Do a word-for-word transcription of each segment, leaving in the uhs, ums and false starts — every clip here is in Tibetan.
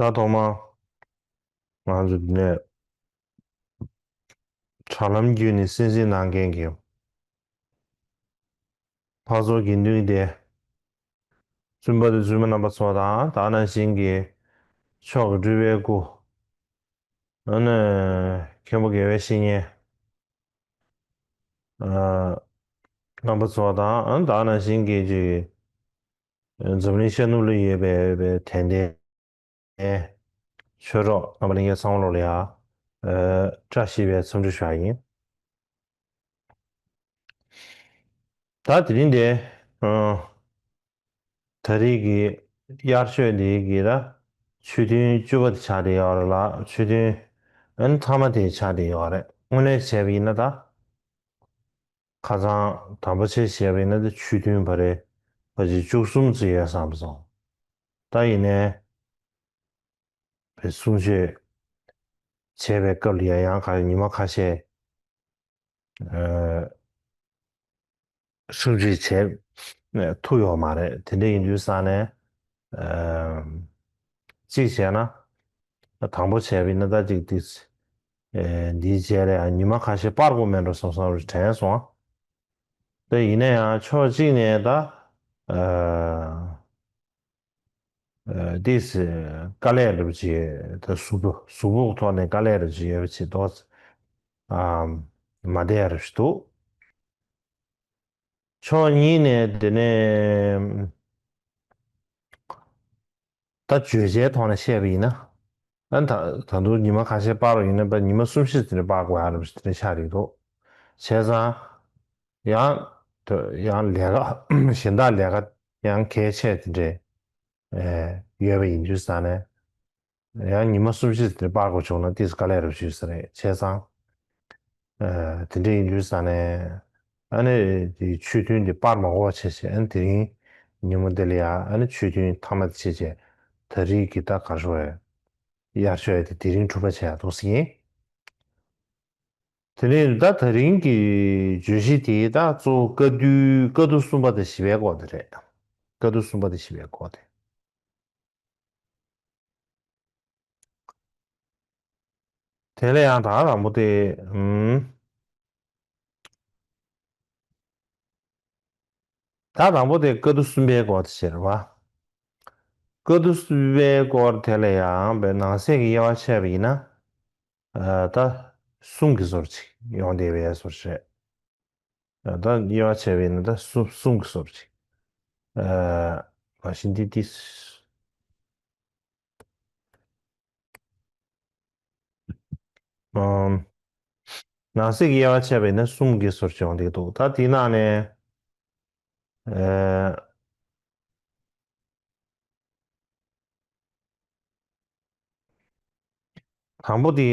ད་ཐོག་མར་ང་ཚོ་འདི་ནས་དྲ་ལམ་བརྒྱུད་ནས་གསན་གཟིགས་གནང་མཁན་གྱི་འཕགས་ཚོགས་དགེ་འདུན་སྡེ་བཙུན་པ་དང་བཙུན་མ་རྣམ་པ་ཚོ་དང་ད་ག་ནང་བཞིན་གྱི་མཆོག་གི་སྤྲུལ་པའི་སྐུ། ཨ་ནི་མཁན་པོ་དགེ་བའི་བཤེས་གཉེན་ཨ་རྣམ་པ་ཚོ་དང་ཨ་ནི་ད་ག་ནང་བཞིན་གྱི་ཅིག་འཛམ་གླིང་ཤར་ནུབ་ལ་ཡོད་པའི་པའི་དད་ལྡན་ཆོས་གྲོགས་རྣམ་པ་ལྷན་རྒྱས་ཚང་མ་ལོ་ལ་ཡ་ཨ་བཀྲ་ཤིས་པའི་འཚམས་འདྲི་ཞུ་ཡ་ཡིན། ད་དེ་རིང་འདི་ཨ་ད་རེས་ཀྱི་དབྱར་ཆོས་འདི་གི་ལ་ཆོས་ཐུན་བཅུ་པ་དེ་ཆགས་བསྡད་ཡོད་རེད་ལ། ཆོས་ཐུན་ཨ་ནི་མཐའ་མ་དེ་ཆགས་བསྡད་ཡོད་རེད། དངོས་གནས་བྱས་པ་ཡིན་ན་ད་ཁ་སང་དང་པོ་ཆེ་བྱས་པ་ཡིན་ན་ད་ཆོས་ཐུན་བར་རེ་བ་ཅིག་བཅུ་གསུམ་ཙམ་ཡོད་བསམ་སོང་། ད་ཡིན་ནའི་བའི་གསུང་ཆོས་བྱས་པའི་སྐབས་ལ་ཡང་ཡང་ག་ཉི་མ་ཁ་ཤས་ཨ་གསུང་ཆོས་བྱས་ཐུབ་ཡོད་མ་རེད། དེ་འདྲ་ཡིན་དུས་ཙང་ནས་ཨ་གཅིག་བྱས་ན་དང་པོ་བྱས་པ་ཡིན་ན་ད་ཅིག་ཏིས་ཨ་འདིའི་རྗེས་ལ་ཡང་ཉི་མ་ཁ་ཤས་སྤར་དགོས་མེད་འགྲོ་བསམ་བསམ་རེ་དྲན་སོང་། དེ་ཡིན་ན་ཡང་ཕྱོགས་གཅིག་ནས་ད་ཨ། ཨ་ཏིས་དཀའ་ལས་རབ་ཅིག་ད་གཟུགས་པོ་གཟུགས་པོ་ཐོག་ནས་དཀའ་ལས་རབ་ཅིག་ཡོད་པ་ཅིག་ཏོག་ཙམ་ཨ་མ་བདེ་ཡ་རབ་ཅིག་འདུག་ཕྱོགས་གཉིས་ནས་དེ་ནས་ད་བརྗོད་བྱའི་ཐོག་ནས་བཤད་པ་ཡིན་ན། ཨ་ད་ད་དུང་ཉི་མ་ཁ་ཤས་སྤར་བ་ཡིན་ན་ཉི་མ་གསུམ་བཞི་ཙམ་རེ་སྤར་དགོས་ཡ་རབ་ཅིག་དེ་འདྲ་ཆགས་རེད་འདུག་བྱས་ཙང་ཡང་ཡང་ལས་ཀ་གཞན་དག་ལས་ཀ་ཡང་གལ་ཆེ་དེ་འདྲས་ཨེ་ཡོད་པ་ཡིན་དུས་ཙང་ནས་ཡང་ཉི་མ་གསུམ་བཞི་དེ་སྤར་དགོས་བྱུང་ན་ཏིས་དཀའ་ལས་རབ་ཞུས་ས་རེད། བྱས་ཙང་ཨེ་དེ་འདྲ་ཡིན་དུས་ཙང་ནས་ཨ་ནི་དེ་ཆོས་ཐུན་དེ་སྤར་མ་དགོས་པ་བྱས་བྱས་ཨ་ནི་དེ་རིང་ཉིན་མོ་འདི་ལ་ཡ་ཨ་ནི་ཆོས་ཐུན་མཐའ་མ་དེ་བྱས་བྱས་ད་རེས་ཀྱི་ད་ག་རེ་ཞུ་དགོས་རེད། དབྱར་ཆོས་དེ་དེ་རིང་གྲུབ་པ་བྱས་ཡ་འདུག་ཟེར་གྱིན། དེ་ནས་ད་ད་རིང་གི་བརྗོད་གཞི་དེ་ད་གཙོ་བོ་བཀའ་བསྡུ་བཀའ་བསྡུ་གསུམ་པ་དང་བཞི་པའི་སྐོར་དེ་རེད། བཀའ་བསྡུ་གསུམ་པ་དང་བཞི་པའི་སྐོར་དེ། དེ་ལ་ཡང་ད་དང་པོ་དེ་ཨུམ། ད་དང་པོ་དེ་བཀའ་བསྡུ་གསུམ་པའི་སྐོར་དེ་བྱས་རེད་བ། བཀའ་བསྡུ་གསུམ་པའི་སྐོར་དེ་ལ་ཡང་བའི་ནང་གསེས་ཀྱི་དབྱེ་བ་ཕྱེ་བ་ཡིན་ན། ཨ་ད་གསུམ་གྱི་ཟུར་ཅིག་ཡོང་བསྡད་པའི་ཟུར་རེད། ཨ་ད་དབྱེ་བ་ཕྱེ་བ་ཡིན་ན་ད་གསུམ་གསུམ་གྱི་ཟུར་ཅིག་ཨ་མ་གཞི་འདི་འདི། ཨམ། ནང་གསེས་ཀྱི་དབྱེ་བ་ཕྱེ་བ་ཡིན་ན་གསུམ་གྱི་ཟུར་བྱུང་འདུག་ད་དེའི་ནང་ནས་ཨེ། དང་པོ་དེ།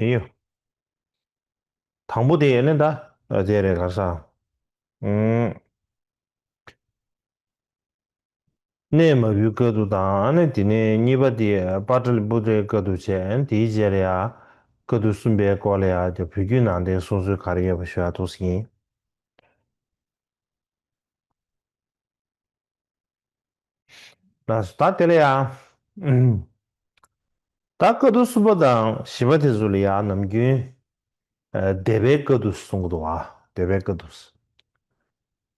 ཡིན། དང་པོ་དེ་ནི་ད་དེ་རེད་ག་ས། ཨུམ། གནས་མ་བུའི་བཀའ་བསྡུ་དང་ཨ་ནི་དེ་ནས་གཉིས་པ་དེ་པཱ་ཏ་ལི་པུ་ཏྲའི་བཀའ་བསྡུ་བྱས། ཨ་ནི་དེའི་རྗེས་ལ་ཡ་བཀའ་བསྡུ་གསུམ་པའི་སྐོར་ལ་ཡ་དེ་བོད་བརྒྱུད་ནང་བསྟན་གསུང་སྲོལ་ག་རེ་ཡོད་པ་ཞུ་ཡ་འདུག་ཟེར་གྱིན། ལགས་སོ། ད་དེ་ལ་ཡ། ཨུམ། ད་བཀའ་བསྡུ་གསུམ་པ་དང་བཞི་པ་དེ་ཚོ་ལ་ཡ་ནམ་རྒྱུན་ཨ་སྡེ་པའི་བཀའ་བསྡུ་གསུང་གི་འདུག་བ། སྡེ་པའི་བཀའ་བསྡུ།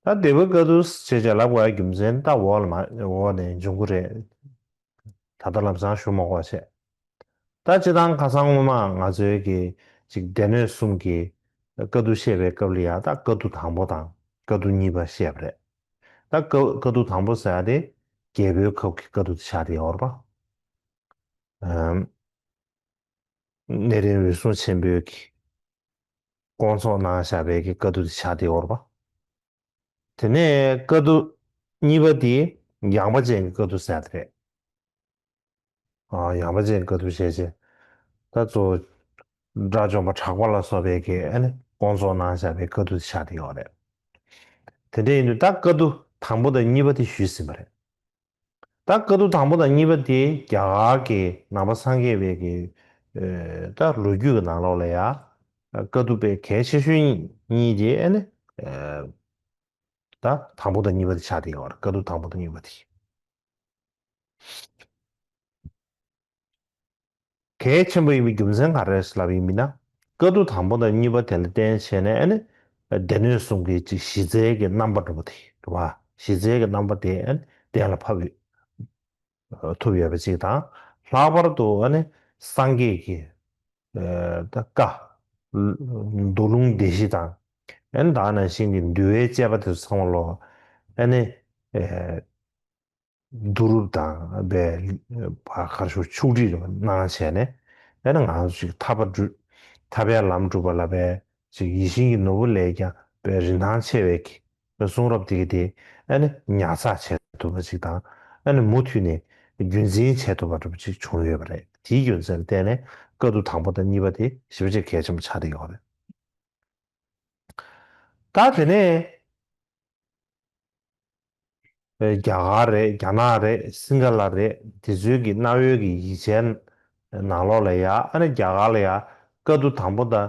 ད་སྡེ་པའི་བཀའ་བསྡུ་ཞེས་བྱ་ལབ་དགོས་ཡ་རྒྱུ་མཚན་ད་འོག་ལ་མ་འོག་ནས་འབྱུང་གི་རེད། ད་ལྟ་ལམ་སང་ཞུ་མ་དགོས་བྱས། ད་སྤྱིར་བཏང་ཁ་སང་སྔོན་མ་ང་ཚོའི་གི་ཅིག་སྡེ་སྣོད་གསུམ་གྱི་བཀའ་བསྡུ་བཤད་པའི་སྐབས་ལ་ཡ་ད་བཀའ་བསྡུ་དང་པོ་དང་བཀའ་བསྡུ་གཉིས་པ་བཤད་པ་རེད། ད་བཀའ་བཀའ་བསྡུ་དང་པོ་ཟེར་ཡ་དེ་རྒྱལ་པོའི་ཁབ་ཀྱི་བཀའ་བསྡུ་དེ་ཆགས་བསྡད་ཡོད་རེད་པ། ཨམ། གནས་རིམ་འོད་སྲུང་ཆེན་པོའི་གི་དགོངས་རྫོགས་གནང་བཞག་པའི་གི་བཀའ་བསྡུ་དེ་ཆགས་བསྡད་ཡོད་རེད་པ། དེ་ནས་བཀའ་བསྡུ་གཉིས་པ་དེ་ཡངས་པ་ཅན་གྱི་བཀའ་བསྡུ་ཟེར་དེ་རེད། ཨ་ཡངས་པ་ཅན་གྱི་བཀའ་བསྡུ་བྱས་རྗེས་ད་གཙོ་བོ་དགྲ་བཅོམ་པ་གྲགས་པ་ལ་སོགས་པའི་གི་ཨ་ནི་དགོངས་རྫོགས་གནང་བཞག་པའི་བཀའ་བསྡུ་དེ་ཆགས་བསྡད་ཡོད་རེད། དེ་འདྲ་ཡིན་དུས་ད་བཀའ་བསྡུ་དང་པོ་དང་གཉིས་པ་དེ་ཞུས་ཟིན་པ་རེད། ད་བཀའ་བསྡུ་དང་པོ་དང་གཉིས་པ་དེ་རྒྱ་གར་གྱི་ནང་པ་སངས་རྒྱས་པའི་གི་ཨེ་ད་ལོ་རྒྱུས་ཀྱི་ནང་ལོགས་ལ་ཡ་བཀའ་བསྡུ་དཔེ་གལ་ཆེ་ཤོས་གཉིས་དེ་ཨ་ནི་ཨེ་ད་དང་པོ་དང་གཉིས་པ་དེ་ཆགས་བསྡད་ཡོད་རེད། བཀའ་བསྡུ་དང་པོ་དང་གཉིས་པ་དེ། གལ་ཆེན་པོ་ཡིན་པའི་རྒྱུ་མཚན་ག་རེ་རེད་ལབ་ཡིན་མིན་ན། བཀའ་བསྡུ་དང་པོ་དང་གཉིས་པ་དེ་ལ་བརྟེན་བྱས་ནས་ཨ་ནི་སྡེ་སྣོད་གསུམ་གྱི་ཅིག་གཞི་རྩའི་གི་རྣམ་པ་འདྲ་པོ་དེ་རེད་བ། གཞི་རྩའི་གི་རྣམ་པ་དེ་ཨ་ནི་གཏན་ལ་ཕབ་ཡོད། ཐུབ་ཡོད་པ་ཅིག་དང་། ལྷག་པར་དུ་ཨ་ནི་སངས་རྒྱས་ཀྱི་ད་བཀའ། མདོ་ལུང་སྡེ་བཞི་དང་། ཨ་ནི་ད་ག་ནང་བཞིན་གྱི་འདུལ་བའི་བཅས་པ་དེ་ཚོ་ཚང་མ་ལོ། ཨ་ནི་བསྡུ་རུབ་དང་པའི་གར་ཞུ་ཕྱོགས་སྒྲིག་གནང་བྱས་ནས། ཨ་ནི་ང་ཚོ་ཅིག་ཐར་པ་སྒྲུབ། ཐར་པའི་ལམ་སྒྲུབ་པ་ལ་པའི་ཅིག་ཡིད་བཞིན་གྱི་ནོར་བུ་ལས་ཀྱང་པའི་རིན་ཐང་ཆེ་བའི་གི་གསུང་རབ་དེ་གི་དེ་ཨ་ནི་ཉར་ཚགས་བྱེད་ཐུབ་པ་ཅིག་དང་། ཨ་ནི་མུ་མཐུད་ནས་རྒྱུན་འཛིན་བྱེད་ཐུབ་པ་འདྲ་པོ་ཅིག་བྱུང་ཡོད་པ་རེད། དེའི་རྒྱུ་མཚན་ལ་བརྟེན་ནས་བཀའ་བསྡུ་དང་པོ་དང་གཉིས་པ་དེ་ཞེ་པོ་ཅིག་གལ་ཆེན་པོ་ཆགས་བསྡད་ཡོད་རེད། ད་དེ་ནས་རྒྱ་གར་རེད། རྒྱ་ནག་རེད། སིང་ག་ལ་རེད། དེ་ཚོའི་གི་གནའ་བོའི་གི་ཡིག་ཆའི་ནང་ལོགས་ལ་ཡ། ཨ་ནི་རྒྱ་གར་ལ་ཡ་བཀའ་བསྡུ་དང་པོ་དང་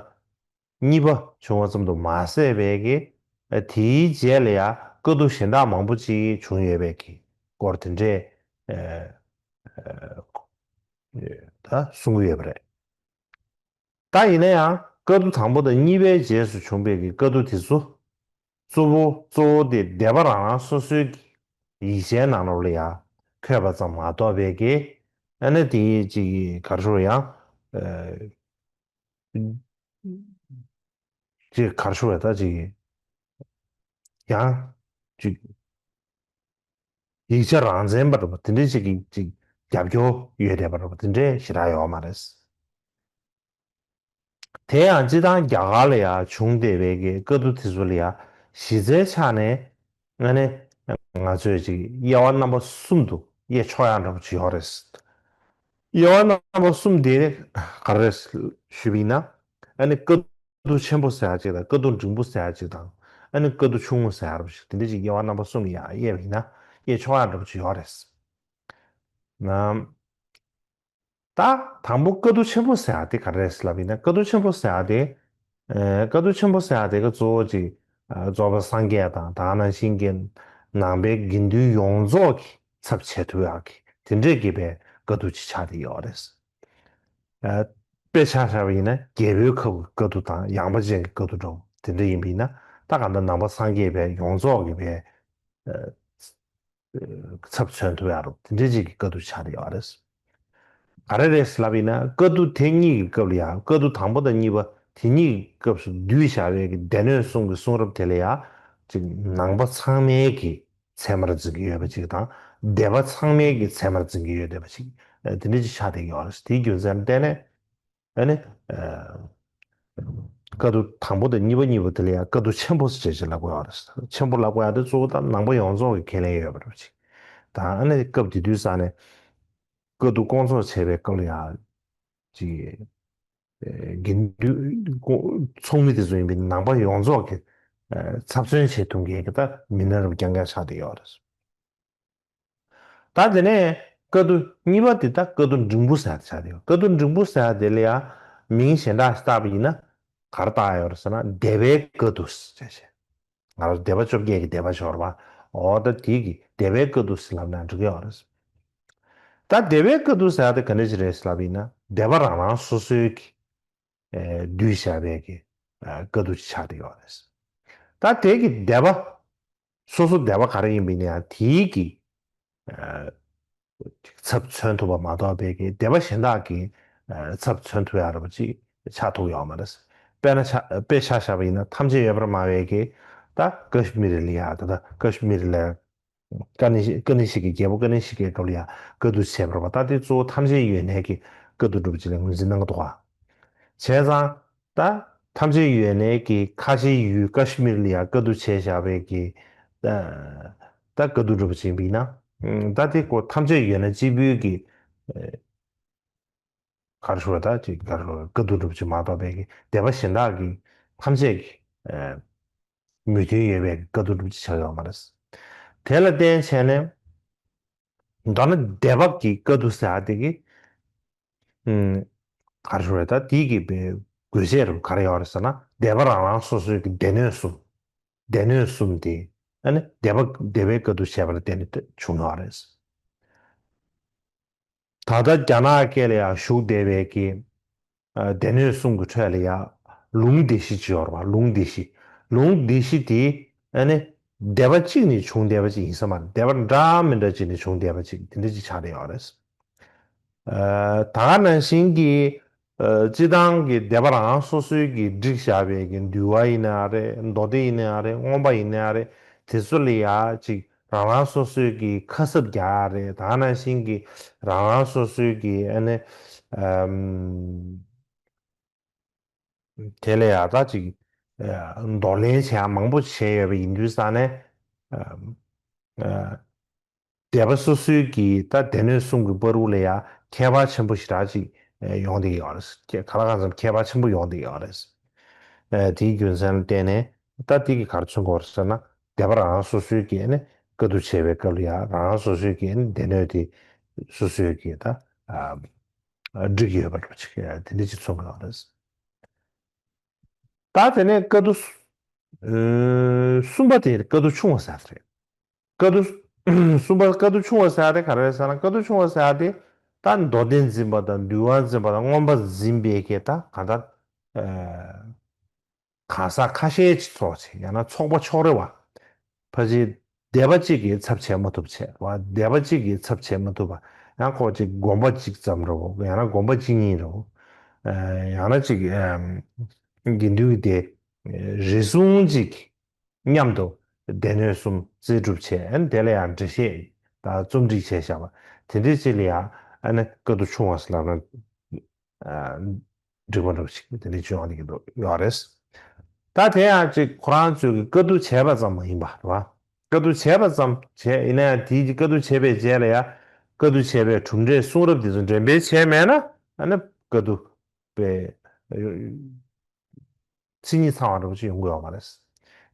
གཉིས་པ་བྱུང་བ་ཙམ་དུ་མ་ཟད་པའི་གི། དེའི་རྗེས་ལ་ཡ་བཀའ་བསྡུ་གཞན་དག་མང་པོ་ཅིག་བྱུང་ཡོད་པའི་གི་སྐོར་དེ་འདྲས་ད་གསུང་གི་ཡོད་པ་རེད། ད་ཡིན་ན་ཡང་བཀའ་བསྡུ་དང་པོ་དང་གཉིས་པའི་རྗེས་སུ་བྱུང་བའི་གི་བཀའ་བསྡུ་དེ་ཚོ། གཙོ་བོ་གཙོ་བོ་དེ་སྡེ་པ་རང་རང་སོ་སོའི་གི་ཡིག་ཆའི་ནང་ལོགས་ལ་ཡ་འཁོད་པ་ཙམ་མ་གཏོགས་པའི་གི། ཨ་ནི་དེ་ཅིག་གར་ཞུ་ཡང་། ཅིག་གར་ཞུ་བ་ད་ཅིག་ཡང་ཅིག་ཡིག་ཆ་རང་མཚན་པ་འདྲ་པོ་དེ་འདྲའི་ཅིག་གི་ཅིག་རྒྱབ་སྐྱོར་ཡོད་བསྡད་པ་འདྲ་པོ་དེ་འདྲའི་ཞེ་དྲག་ཡོད་མ་རེད། དེ་ཡང་སྤྱིར་བཏང་རྒྱ་གར་ལ་ཡང་བྱུང་བསྡད་པའི་གི་བཀའ་བསྡུ་དེ་ཚོ་ལ་ཡང་གཞི་རྩའི་ཆ་ནས་ཨ་ནི་ང་ཚོས་ཅིག་དབྱེ་བ་རྣམ་པ་གསུམ་དུ་དབྱེ་ཆོག་ཡག་འདྲ་པོ་ཅིག་ཡོད་རེད། དབྱེ་བ་རྣམ་པ་གསུམ་དེ་ག་རེ་རེད་ཞུས་པ་ཡིན་ན། ཨ་ནི་བཀའ་བསྡུ་ཆེན་པོ་ཟེར་ཡག་ཅིག་དང་། བཀའ་བསྡུ་འབྲིང་པོ་ཟེར་ཡག་ཅིག་དང་། ཨ་ནི་བཀའ་བསྡུ་ཆུང་ངུ་ཟེར་ཡག་འདྲ་པོ་ཅིག་དེ་འདྲ་ཅིག་དབྱེ་བ་རྣམ་པ་གསུམ་ལ་ཡང་དབྱེ་བ་ཡིན་ན་དབྱེ་ཆོག་ཡག་འདྲ་པོ་ཅིག་ཡོད་རེད། ད་དང་པོ་བཀའ་བསྡུ་ཆེན་པོ་ཟེར་ཡག་དེ་ག་རེ་རེད་ལབ་ཡིན་ན། བཀའ་བསྡུ་ཆེན་པོ་ཟེར་ཡག་དེ། ཨ། བཀའ་བསྡུ་ཆེན་པོ་ཟེར་ཡག་དེ་ག་གཙོ་བོ་ཅིག་ཨ། རྫོགས་པའི་སངས་རྒྱས་དང་། ད་ག་ནང་བཞིན་གྱི་ནང་པའི་དགེ་འདུན་ཡོངས་རྫོགས་ཀྱི་ཚབ་བྱེད་ཐུབ་ཡག་གི་དེ་འདྲས་ཀྱི་པའི་བཀའ་བསྡུ་ཅིག་ཆགས་བསྡད་ཡོད་རེད། ཨ། དཔེ་ཆ་བཞག་པ་ཡིན་ན་རྒྱལ་པོའི་ཁབ་ཀྱི་བཀའ་བསྡུ་དང་། ཡངས་པ་ཅན་གྱི་བཀའ་བསྡུ་འདྲ་པོ་དེ་འདྲ་ཡིན་པ་ཡིན་ན། ད་གང་ལྟར་ནང་པ་སངས་རྒྱས་པའི་ཡོངས་རྫོགས་ཀྱི་པའི། ཨ། ཚབ་མཚོན་ཐུབ་ཡག་རུ་དེ་འདྲའི་ཅིག་གི་བཀའ་བསྡུ་ཆགས་བསྡད་ཡོད་རེད། ག་རེ་རེད་ལབ་ཡིན་ན། བཀའ་བསྡུ་དེ་གཉིས་ཀྱི་སྐབས་ལ་ཡང་། བཀའ་བསྡུ་དང་པོ་དང་གཉིས་པ་དེ་གཉིས་ཀྱི་སྐབས་སུ་བསྡུས་བཞག་པའི་གི་སྡེ་སྣོད་གསུམ་གྱི་གསུང་རབ་དེ་ལ་ཡང་ཅིག་ནང་པ་ཚང་མའི་གི་ཚད་མར་འཛིན་གྱི་ཡོད་པ་ཅིག་དང་། སྡེ་པ་ཚང་མའི་གི་ཚད་མར་འཛིན་གྱི་ཡོད་བསྡད་པ་ཅིག་དེ་འདྲ་ཅིག་ཆགས་བསྡད་ཡོད་རེད། དེའི་རྒྱུ་མཚན་ལ་བརྟེན་ནས། ཨ་ནི། ཨ། བཀའ་བསྡུ་དང་པོ་དང་གཉིས་པ་གཉིས་པ་དེ་ལ་ཡང་བཀའ་བསྡུ་ཆེན་པོ་ཟེར་ཅིག་ལབ་དགོས་ཡོད་རེད། ཆེན་པོ་ལབ་དགོས་ཡག་དེ་གཙོ་བོ་ད་ནང་པ་ཡོངས་རྫོགས་ཀྱི་ཁས་ལེན་ཡོད་པ་རེད་ཅིག་དང་། ཨ་ནི་སྐབས་དེ་དུས་ས་ནས་བཀའ་བསྡུ་སྐོང་ཚོགས་བྱས་པའི་སྐབས་ལ་ཡང་ཅིག་དགེ་འདུན་ཚོགས་མི་དེ་ཚོ་ཡིན་པའི་ནང་པ་ཡོངས་རྫོགས་ཀྱི་ཚབ་མཚོན་བྱེད་ཐུབ་མཁན་གྱི་ད་མི་སྣ་རུ་རྐྱང་རྐྱང་ཆགས་བསྡད་ཡོད་རེད། ད་དེ་ནས་བཀའ་བསྡུ་གཉིས་པ་དེ་ད་བཀའ་བསྡུ་འབྲིང་པོ་ཟེར་ཡག་དེ་ཆགས་བསྡད་ཡོད། བཀའ་བསྡུ་འབྲིང་པོ་ཟེར་ཡག་དེ་ལ་ཡང་མིང་གཞན་དག་ཞིག་བཏགས་པ་ཡིན་ན་ག་རེ་བཏགས་ཡོད་རེད་ཟེར་ན། སྡེ་པའི་བཀའ་བསྡུ་ཟེར་བྱས། ང་རང་སྡེ་པ་བཅོ་བརྒྱད་ཀྱི་སྡེ་པ་ཞིག་ཡོད་རེད་པ། འོ་ད་དེ་གི་སྡེ་པའི་བཀའ་བསྡུ་ཟེར་ལབ་ན་འགྲིག་གི་ཡོད་རེད། ད་སྡེ་པའི་བཀའ་བསྡུ་ཟེར་ཡག་དེ་ག་འདྲ་ཞིག་རེད་ཟེར་ལབ་ཡིན་ན། སྡེ་པ་རང་རང་སོ་སོའི་གི་ཨེ། བསྡུས་བཞག་པའི་གི་ཨ། བཀའ་བསྡུ་ཅིག་ཆགས་བསྡད་ཡོད་རེད། ད་དེ་གི་སྡེ་པ་སོ་སོ་སྡེ་པ་ག་རེ་ཡིན་པ་ཡིན་ན་ཡང་དེའི་གི་ཨ། ཚབ་མཚོན་ཐུབ་པ་མ་གཏོགས་པའི་གི་སྡེ་པ་གཞན་དག་གི་ཨ། ཚབ་མཚོན་ཐུབ་ཡག་འདྲ་པོ་ཅིག་ཆགས་ཐུབ་ཡོད་མ་རེད། དཔེར་ན་ཆ། དཔེ་ཆ་བཞག་པ་ཡིན་ན། ཐམས་ཅད་ཡོད་པར་སྨྲ་བའི་གི་ད་ཀ་ཤི་མིར་ལ་ཡ། ད་ལྟ་ཀ་ཤི་མིར་ལ་ཀ་ནི་ཤི། ཀ་ནི་ཤི་ཀའི་རྒྱལ་པོ་ཀ་ནི་ཤི་ཀའི་སྐབས་ལ་ཡང་བཀའ་བསྡུ་བྱས་པ་རེད་པ། ད་དེ་གཙོ་བོ་ཐམས་ཅད་ཡོད་གནས་ཀྱི་བཀའ་བསྡུ་འདྲ་པོ་ཅིག་ལ་ངོས་འཛིན་གནང་གི་འདུག་ག། བྱས་ཙང་ད་ཐམས་ཅད་ཡོད་གནས་ཀྱི་ཁ་ཆེའི་ཡུལ་ཀ་ཤི་མིར་ལ་ཡང་བཀའ་བསྡུ་བྱས་བཞག་པའི་གི་ད་ད་བཀའ་བསྡུ་འདྲ་པོ་ཅིག་ཡིན་པ་ཡིན་ན། ད་དེ་ཁོ་ཐམས་ཅད་ཡོད་གནས་གཅིག་པུའི་གི་ག་རེ་ཞུ་དགོས་རེད། ད་ཅིག་ག་རེ་ཞུ་དགོས་རེད། བཀའ་བསྡུ་འདྲ་པོ་ཅིག་མ་གཏོགས་པའི་གི་སྡེ་པ་གཞན་དག་གི་ཐམས་ཅད་ཀྱི་ཨ། མོས་མཐུན་ཡོད་པའི་བཀའ་བསྡུ་འདྲ་པོ་ཅིག་ཆགས་ཡོད་མ་རེད། དེ་ལ་བརྟེན་བྱས་ནས་མདོར་ན་སྡེ་པ་གི་བཀའ་བསྡུ་ཟེར་ཡག་དེ་གི་ཨུམ། ག་རེ་ཞུ་དགོས་རེད། ད་དེ་གི་པའི་དགོས་ཆེད་རུ་ག་རེ་ཡོད་རེད་ཟེར་ན། སྡེ་པ་རང་རང་སོ་སོའི་གི་སྡེ་སྣོད་གསུམ། སྡེ་སྣོད་གསུམ་དེ་ཨ་ནི་སྡེ་པ། སྡེ་པའི་བཀའ་བསྡུ་བྱས་པ་ལ་བརྟེན་ནས་བྱུང་ཡོད་རེད། ད་ལྟ་རྒྱ་ནག་སྐད་ལ་ཡང་ཞུགས་བསྡད་པའི་གི་ཨ་སྡེ་སྣོད་གསུམ་གྱི་ཁྲོད་ལ་ཡང་ལུང་སྡེ་བཞི་ཅིག་ཡོད་རེད་བ། ལུང་སྡེ་བཞི། ལུང་སྡེ་བཞི་དེ་ཨ་ནི་སྡེ་པ་གཅིག་ནས་བྱུང་བསྡད་པ་ཅིག་ཡིན་ས་མ་རེད། སྡེ་པ་འདྲ་མི་འདྲ་ཅིག་ནས་བྱུང་བསྡད་པ་ཅིག་དེ་འདྲ་ཅིག་ཆགས་བསྡད་ཡོད་རེད། ཨ་ད་ག་ནང་བཞིན་གྱི་ཨ་སྤྱི་བཏང་གི་སྡེ་པ་རང་སོ་སོའི་གི་བསྒྲིགས་བཞག་པའི་གི་འདུལ་བ་ཡིན་ན་རེད། མདོ་སྡེ་ཡིན་ན་རེད། མངོན་པ་ཡིན་ན་རེད། དེ་ཚོ་ལ་ཡ་ཅིག་རང་རང་སོ་སོའི་གི་ཁ་གསབ་རྒྱག་ཡ་རེད། ད་ག་ནང་བཞིན་གྱི་རང་རང་སོ་སོའི་གི་ཨ་ནི་ཨམ་དེ་ལ་ཡ་ད་ཅིག་ཨ་འདོར་ལེན་བྱེད་ཡ་མང་པོ་བྱས་ཡོད་པ་ཡིན་དུས་ཙང་ནས་ཨམ་ཨ་སྡེ་པ་སོ་སོའི་གི་ད་སྡེ་སྣོད་གསུམ་གྱི་བར་དུ་ལ་ཡ་ཁྱད་པར་ཆེན་པོ་ཞེ་དྲག་ཅིག་ཨ་ཡོང་བསྡད་ཡོད་རེད། ཁྱད་ག་ལ་གང་འཚམ་ཁྱད་པར་ཆེན་པོ་ཡོང་བསྡད་ཡོད་རེད། ཨ་དེའི་རྒྱུ་མཚན་ལ་བརྟེན་ནས་ད་དེ་གི་ག་རེ་མཚོན་གྱི་ཡོད་རེད་ཟེར་ན། སྡེ་པ་རང་རང་སོ་སོའི་གི་ཨ་ནི་བཀའ་བསྡུ་བྱེད་པའི་སྐབས་ལ་ཡ་རང་རང་སོ་སོའི་གི་ཨ་ནི་སྡེ་སྣོད་དེ་སོ་སོའི་གི་ད་ཨ་བསྒྲིགས་ཡོད་པ་འདྲ་ཅིག་དེ་འདྲ་ཅིག་མཚོན་གྱི་ཡོད་རེད། ད་དེ་ནས་བཀའ་བསྡུ་ཨ་གསུམ་པ་དེ་བཀའ་བསྡུ་ཆུང་བ་ཟེར་བ་རེད། བཀའ་བསྡུ་གསུམ་པ་བཀའ་བསྡུ་ཆུང་བ་ཟེར་ཡ་དེ་ག་རེ་རེད་ཟེར་ན། བཀའ་བསྡུ་ཆུང་བ་ཟེར་ཡ་དེ་ད་མདོ་སྡེ་འཛིན་པ་དང་འདུལ་བ་འཛིན་པ་དང་མངོན་པ་འཛིན་པའི་གི་ད་གང་ལྟར་ཨ་གང་ཟག་ཁ་ཤས་ཀྱི་ཚོགས་བྱས། ཡང་ན་ཚོགས་པ་ཕྱོགས་རེ་བ། ཕལ་ཆེར་སྡེ་པ་གཅིག་གིས་ཚབ་བྱེད་མ་ཐུབ་བྱས་བ། སྡེ་པ་གཅིག་གིས་ཚབ་བྱེད་མ་ཐུབ་པ། ཡང་ཁོ་ཅིག་དགོན་པ་གཅིག་ཙམ་རེ་བ། ཡང་ན་དགོན་པ་གཅིག་གཉིས་རེ་བ། ཨ་ཡང་ན་ཅིག་ཨ་དགེ་འདུན་གྱི་སྡེ་རེ་ཟུང་ཅིག་མཉམ་དུ་སྡེ་སྣོད་གསུམ་རྩིས་སྒྲུབ་བྱས། ཨ་ནི་དེ་ལ་ཡང་འགྲེལ་བཤད་དང་རྩོམ་སྒྲིག་བྱས་བཞག་པ་དེ་འདྲའི་ཅིག་ལ་ཡང་ཨ་ནི་བཀའ་བསྡུ་ཆུང་བ་ཟེར་ལབ་ན་ཨ་འགྲིག་པ་འདྲ་པོ་ཞིག་དེ་འདྲའི་ཅིག་ཡོང་བསྡད་ཀྱི་འདུག་ཡོད་རེད། ད་དེ་ཡང་ཅིག་ཁོ་རང་ཚོས་ཀྱི་བཀའ་བསྡུ་བྱས་པ་ཙམ་མ་ཡིན་པ་རེད་བ། བཀའ་བསྡུ་བྱས་པ་ཙམ་བྱས་ཡིན་ན་ཡང་དེའི་བཀའ་བསྡུ་བྱས་པའི་རྗེས་ལ་ཡང་བཀའ་བསྡུ་བྱས་པའི་གྲུབ་འབྲས་གསུང་རབ་དེ་ཚོ་འགྲེམས་སྤེལ་བྱས་མེད་ན་ཨ་ནི་བཀའ་བསྡུ་པའི་མཚན་ཉིད་ཚང་བ་འདྲ་པོ་ཅིག་ཡོང་གི་ཡོད་མ་རེད།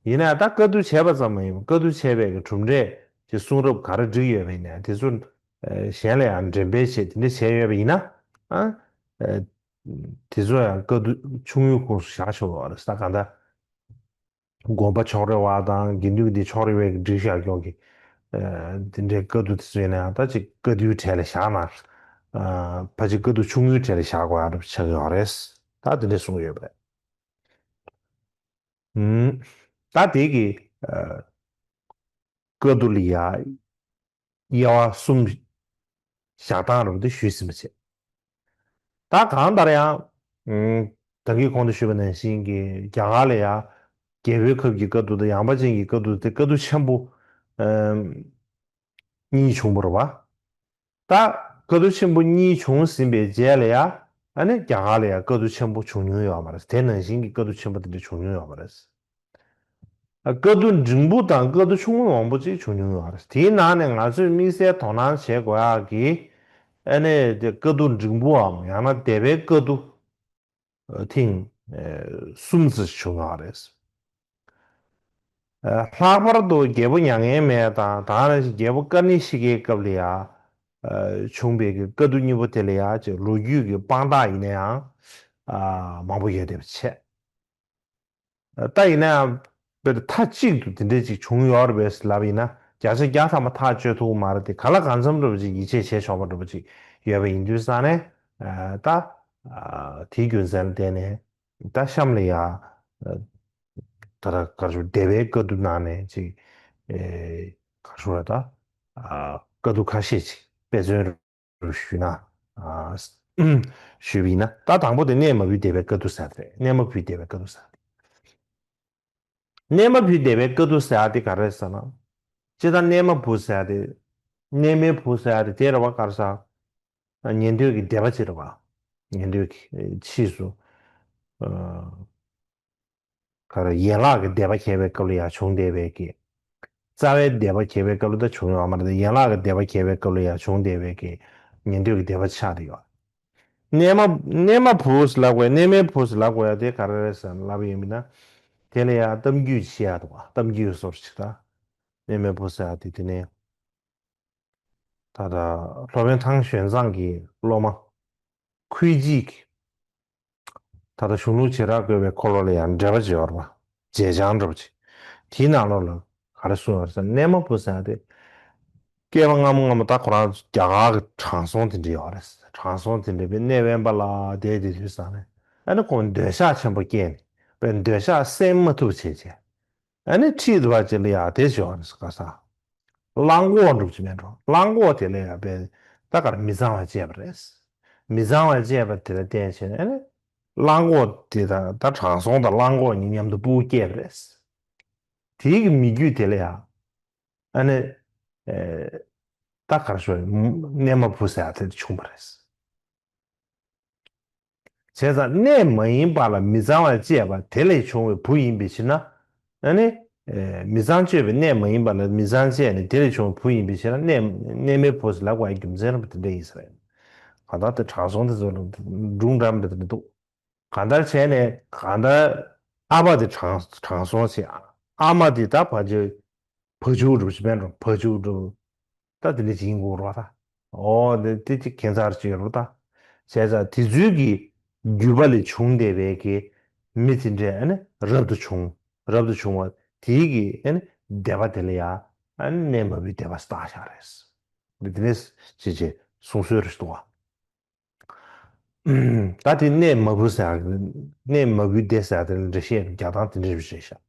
ཡིན་ན་ཡང་ད་བཀའ་བསྡུ་བྱས་པ་ཙམ་མ་ཡིན་པར་བཀའ་བསྡུ་བྱས་པའི་གི་གྲུབ་འབྲས་ཀྱི་གསུང་རབ་ག་རེ་བསྒྲིགས་ཡོད་པ་ཡིན་ན་ཡང་དེ་ཚོ་ཨ་གཞན་ལ་ཡང་འགྲེམས་སྤེལ་བྱས་དེ་འདྲ་བྱས་ཡོད་པ་ཡིན་ན་ཨ་ཨ་དེ་ཚོ་ཡང་བཀའ་བསྡུ་ཆུང་ངུའི་ཁོངས་སུ་བཞག་ཆོག་གི་ཡོད་རེད། ད་གང་ལྟར་དགོན་པ་ཕྱོགས་རེ་བ་དང་དགེ་འདུན་གྱི་སྡེ་ཕྱོགས་རེ་བའི་སྒྲིག་བཞག་ཀྱོག་གི་ཨ་དེ་འདྲའི་བཀའ་བསྡུ་དེ་ཚོ་ཡིན་ན་ཡང་ད་ཅིག་བཀའ་བསྡུའི་གྲས་ལ་བཞག་ན་ཨ་ཕལ་ཆེར་བཀའ་བསྡུ་ཆུང་ངུའི་གྲས་ལ་བཞག་དགོས་ཡག་འདྲ་པོ་ཆགས་ཀྱི་ཡོད་རེད། ད་དེ་འདྲ་གསུངས་ཡོད་པ་རེད། ཨུམ། ད་དེ་གི་ཨ་བཀའ་བསྡུ་ལ་ཡ་དབྱེ་བ་གསུམ་བཞག་སྟངས་རེད་པ་དེ་ཞུས་ཟིན་པ་བྱས། ད་གང་ལྟར་ཡང་ཨུམ་ད་གིན་གོང་དུ་ཞུས་པ་ནང་བཞིན་གྱི་རྒྱ་གར་ལ་ཡ་རྒྱལ་པོའི་ཁབ་ཀྱི་བཀའ་བསྡུ་དང་ཡངས་པ་ཅན་གྱི་བཀའ་བསྡུ་དེ་བཀའ་བསྡུ་ཆེན་པོ་ཨུམ་གཉིས་བྱུང་བ་རེད་པ། ད་བཀའ་བསྡུ་ཆེན་པོ་གཉིས་བྱུང་ཟིན་པའི་རྗེས་ལ་ཡ་ཨ་ནི་རྒྱ་གར་ལ་ཡ་བཀའ་བསྡུ་ཆེན་པོ་བྱུང་མྱོང་ཡོད་མ་རེད། དེ་ནང་བཞིན་གྱི་བཀའ་བསྡུ་ཆེན་པོ་དེ་འདྲ་བྱུང་མྱོང་ཡོད་མ་རེད། ཨ་བཀའ་བསྡུ་འབྲིང་པོ་དང་བཀའ་བསྡུ་ཆུང་ངུ་མང་པོ་ཅིག་བྱུང་མྱོང་ཡོད་རེད། དེའི་ནང་ནས་ང་ཚོས་དམིགས་བསལ་དོ་སྣང་བྱེད་དགོས་ཡག་གི་ཨ་ནི་དེ་བཀའ་བསྡུ་འབྲིང་པོའམ་ཡང་ན་སྡེ་པའི་བཀའ་བསྡུ་ཐེངས་གསུམ་ཙམ་བྱུང་ཡོད་རེད། ལྷག་པར་དུ་རྒྱལ་པོ་མྱ་ངན་མེད་དང་ད་ག་ནང་བཞིན་རྒྱལ་པོ་ཀ་ཎི་ཤི་ཀའི་སྐབས་ལ་ཡ་བྱུང་བའི་གི་བཀའ་བསྡུ་གཉིས་པོ་དེ་ལ་ཡ་ཅིག་ལོ་རྒྱུས་ཀྱི་དཔང་རྟགས་ཡིན་ན་ཡང་མང་པོ་ཡོད་བསྡད་པ་བྱས། ད་ཡིན་ན་ཡང་དཔེར་མཐའ་གཅིག་ཏུ་དེ་འདྲས་ཅིག་བྱུང་ཡོད་རེད་པས་ལབ་ཡིན་ན་བརྒྱ་ཆ་བརྒྱ་ཐམ་པ་ཐག་གཅོད་ཐུབ་ཀྱི་མ་རེད་དེ། གང་ལ་གང་འཚམ་འདྲ་པོ་ཅིག་ཡིད་ཆེས་བྱས་ཆོག་པ་འདྲ་པོ་ཅིག་ཡོད་པ་ཡིན་དུས་ཙང་ནས་ད་དེའི་རྒྱུ་མཚན་ལ་བརྟེན་ནས་ད་གཤམ་ལ་ཡ་ད་ལྟ་ག་རེ་ཞུ་སྡེ་པའི་བཀའ་བསྡུ་ནང་ནས་ཅིག་ག་རེ་ཞུ་ར་ད་བཀའ་བསྡུ་ཁ་ཤས་ཅིག་དཔེ་མཚོན་རུ་ཞུས་ན། ཨ་ཞུས་པ་ཡིན་ན་ད་དང་པོ་དེ་གནས་མ་བུའི་སྡེ་པའི་བཀའ་བསྡུ་ཟེར་དེ་རེད། གནས་མ་བུའི་སྡེ་པའི་བཀའ་བསྡུ་ཟེར་དེ། གནས་མ་བུའི་སྡེ་པའི་བཀའ་བསྡུ་ཟེར་དེ་ག་རེ་ཟེར་ན། སྤྱིར་བཏང་གནས་མ་བུ་ཟེར་དེ། གནས་མའི་བུ་ཟེར་དེ་དེ་རེད་བ། ག་རེ་ཟེར། ཉན་ཐོས་ཀྱི་སྡེ་པ་ཅིག་རེད་བ། ཉན་ཐོས་ཀྱི་ཕྱིས་སུ། ག་རེ་ཡན་ལག་གི་སྡེ་པ་གྱེས་པའི་སྐབས་ལ་ཡང་བྱུང་བསྡད་པའི་གི། རྩ་བའི་སྡེ་པ་གྱེས་པའི་སྐབས་ལ་ད་བྱུང་ཡོད་མ་རེད། ཡན་ལག་གི་སྡེ་པ་གྱེས་པའི་སྐབས་ལ་ཡང་བྱུང་བསྡད་པའི་གི་ཉན་ཐོས་ཀྱི་སྡེ་པ་ཆགས་བསྡད་ཡོད། གནས་མ་གནས་མ་བུ་ཟེར་ལབ་དགོས། གནས་མའི་བུ་ཟེར་ལབ་དགོས་ཡ་དེ་ག་རེ་རེད་ཟེར་ན་ལབ་ཡིན་མིན་ན། དེ་ལ་ཡང་གཏམ་རྒྱུད་བཤད་ཡ་འདུག་བ། གཏམ་རྒྱུད་སོར་ཅིག་ད། གནས་མའི་བུ་ཟེར་ཡ་དེ་དེ་ནས། ད་ལྟ་སློབ་དཔོན་ཐང་ཞོན་ཙང་གི་སློབ་མ་ཁུའི་ཅིག་ད་ལྟ་གཞུང་ལུགས་བྱེ་བྲག་བཀོད་པའི་འཁོར་ལོ་ལ་ཡང་འགྲེལ་པ་ཅིག་ཡོད་རེད་པ། བྱས་རྐྱང་འདྲ་པོ་ཅིག་དེའི་ནང་ལོགས་ལ་ག་རེ་གསུངས་ཡོད་རེད་ཟེར་ན། གནས་མ་བུ་ཟེར་ཡ་དེ། བསྐལ་པ་སྔ་མོ་སྔ་མོ་ད་ཁོ་རང་རྒྱ་གར་གྱི་དྲང་སྲོང་དེ་འདྲ་ཡོད་རེད། དྲང་སྲོང་དེ་འདྲ་བའི་གནས་དབེན་པ་ལ་བསྡད་དེ་དུས་ཙང་ནས་ཨ་ནི་ཁོང་འདོད་ཆགས་ཆེན་པོ་སྐྱེས་ནས་པའི་འདོད་ཆགས་སེལ་མ་ཐུབ་བྱས་བྱས། ཨ་ནི་ཁྲིད་བ་ཅིག་ལ་ཡ་དེ་ཞོག་ནས་ག་ས། གླང་གོག་འགྲུབ་ཀྱི་མེད་འགྲོ། གླང་གོག་དེ་ལ་ཡ་པའི་ད་གར་མི་གཙང་བ་སྤྱད་པ་རེད། མི་གཙང་བ་སྤྱད་པ་དེ་ལ་བརྟེན་བྱས་ནས་ཨ་ནི་གླང་གོག་དེ་དང་ད་དྲང་སྲོང་དང་གླང་གོག་གཉིས་མཉམ་དུ་ཕྲུ་གུ་སྐྱེས་པ་རེད། དེའི་གི་མི་རྒྱུད་དེ་ལ་ཡ་ཨ་ནི་ད་གར་ཞོག་གནས་མ་བུ་ཟེར་ཡ་དེ་བྱུང་བ་རེད། བྱས་ཙང་གནས་མ་ཡིན་པ་ལ་མི་གཙང་བ་སྤྱད་པ་དེ་ལས་བྱུང་བའི་བུ་ཡིན་པའི་ཕྱིར་ན། ཨ་ནི། མི་གཙང་སྤྱོད་པའི་གནས་མ་ཡིན་པ་ལ་མི་གཙང་སྤྱད་ནས་དེ་ལས་བྱུང་བའི་བུ་ཡིན་པའི་ཕྱིར་ན་གནས་གནས་མའི་བུ་ཟེར་ལབ་དགོས་པའི་རྒྱུ་མཚན་རེད་པ་དེ་འདྲ་ཡིན་ས་རེད། གང་ལྟར་དེ་དྲང་སྲོང་དེ་ཚོ་ལ་སྒྲུང་འདྲ་མི་འདྲ་དེ་འདྲ་འདུག་གང་ལྟར་བྱས་ནས་གང་ལྟར་ཨ་ཕ་དེ་དྲང་དྲང་སྲོང་བྱས། ཨ་མ་དེ་ད་ཕ་ཆོས། བ་ཕྱུགས་འགྲུབ་ཅི་མེད་འགྲོ། བ་ཕྱུགས་འགྲུབ། ད་དེ་འདྲ་ཅིག་ཡིན་དགོས་རོགས་ད། ཨོ་དེ་དེ་ཅིག་ཁྱད་མཚར་ཅིག་ཡོད་རོགས་ད། བྱས་ཙང་དེ་ཚོའི་གི་རྒྱུད་པ་ལས་བྱུང་བསྡད་པའི་གི་མི་དེ་འདྲས་ཨ་ནི་རབ་ཏུ་བྱུང་། རབ་ཏུ་བྱུང་བ་དེའི་གི་ཨ་ནི་སྡེ་པ་དེ་ལ་ཡ་ཨ་ནི་གནས་མ་བུའི་སྡེ་པ་བཏགས་བཞག་རེད། འདི་དེ་འདྲས་ཅིག་ཅིག་གསུང་སྲོལ་རེ་འདུག་བ། ད་དེ་གནས་མ་བུ་ཟེར་ཡག་གནས་མ་བུའི་སྡེ་ཟེར་ཡག་དེ་ལ་འགྲེལ་བཤད་རྒྱག་སྟངས་དེ་འདྲ་རེད་ཤག་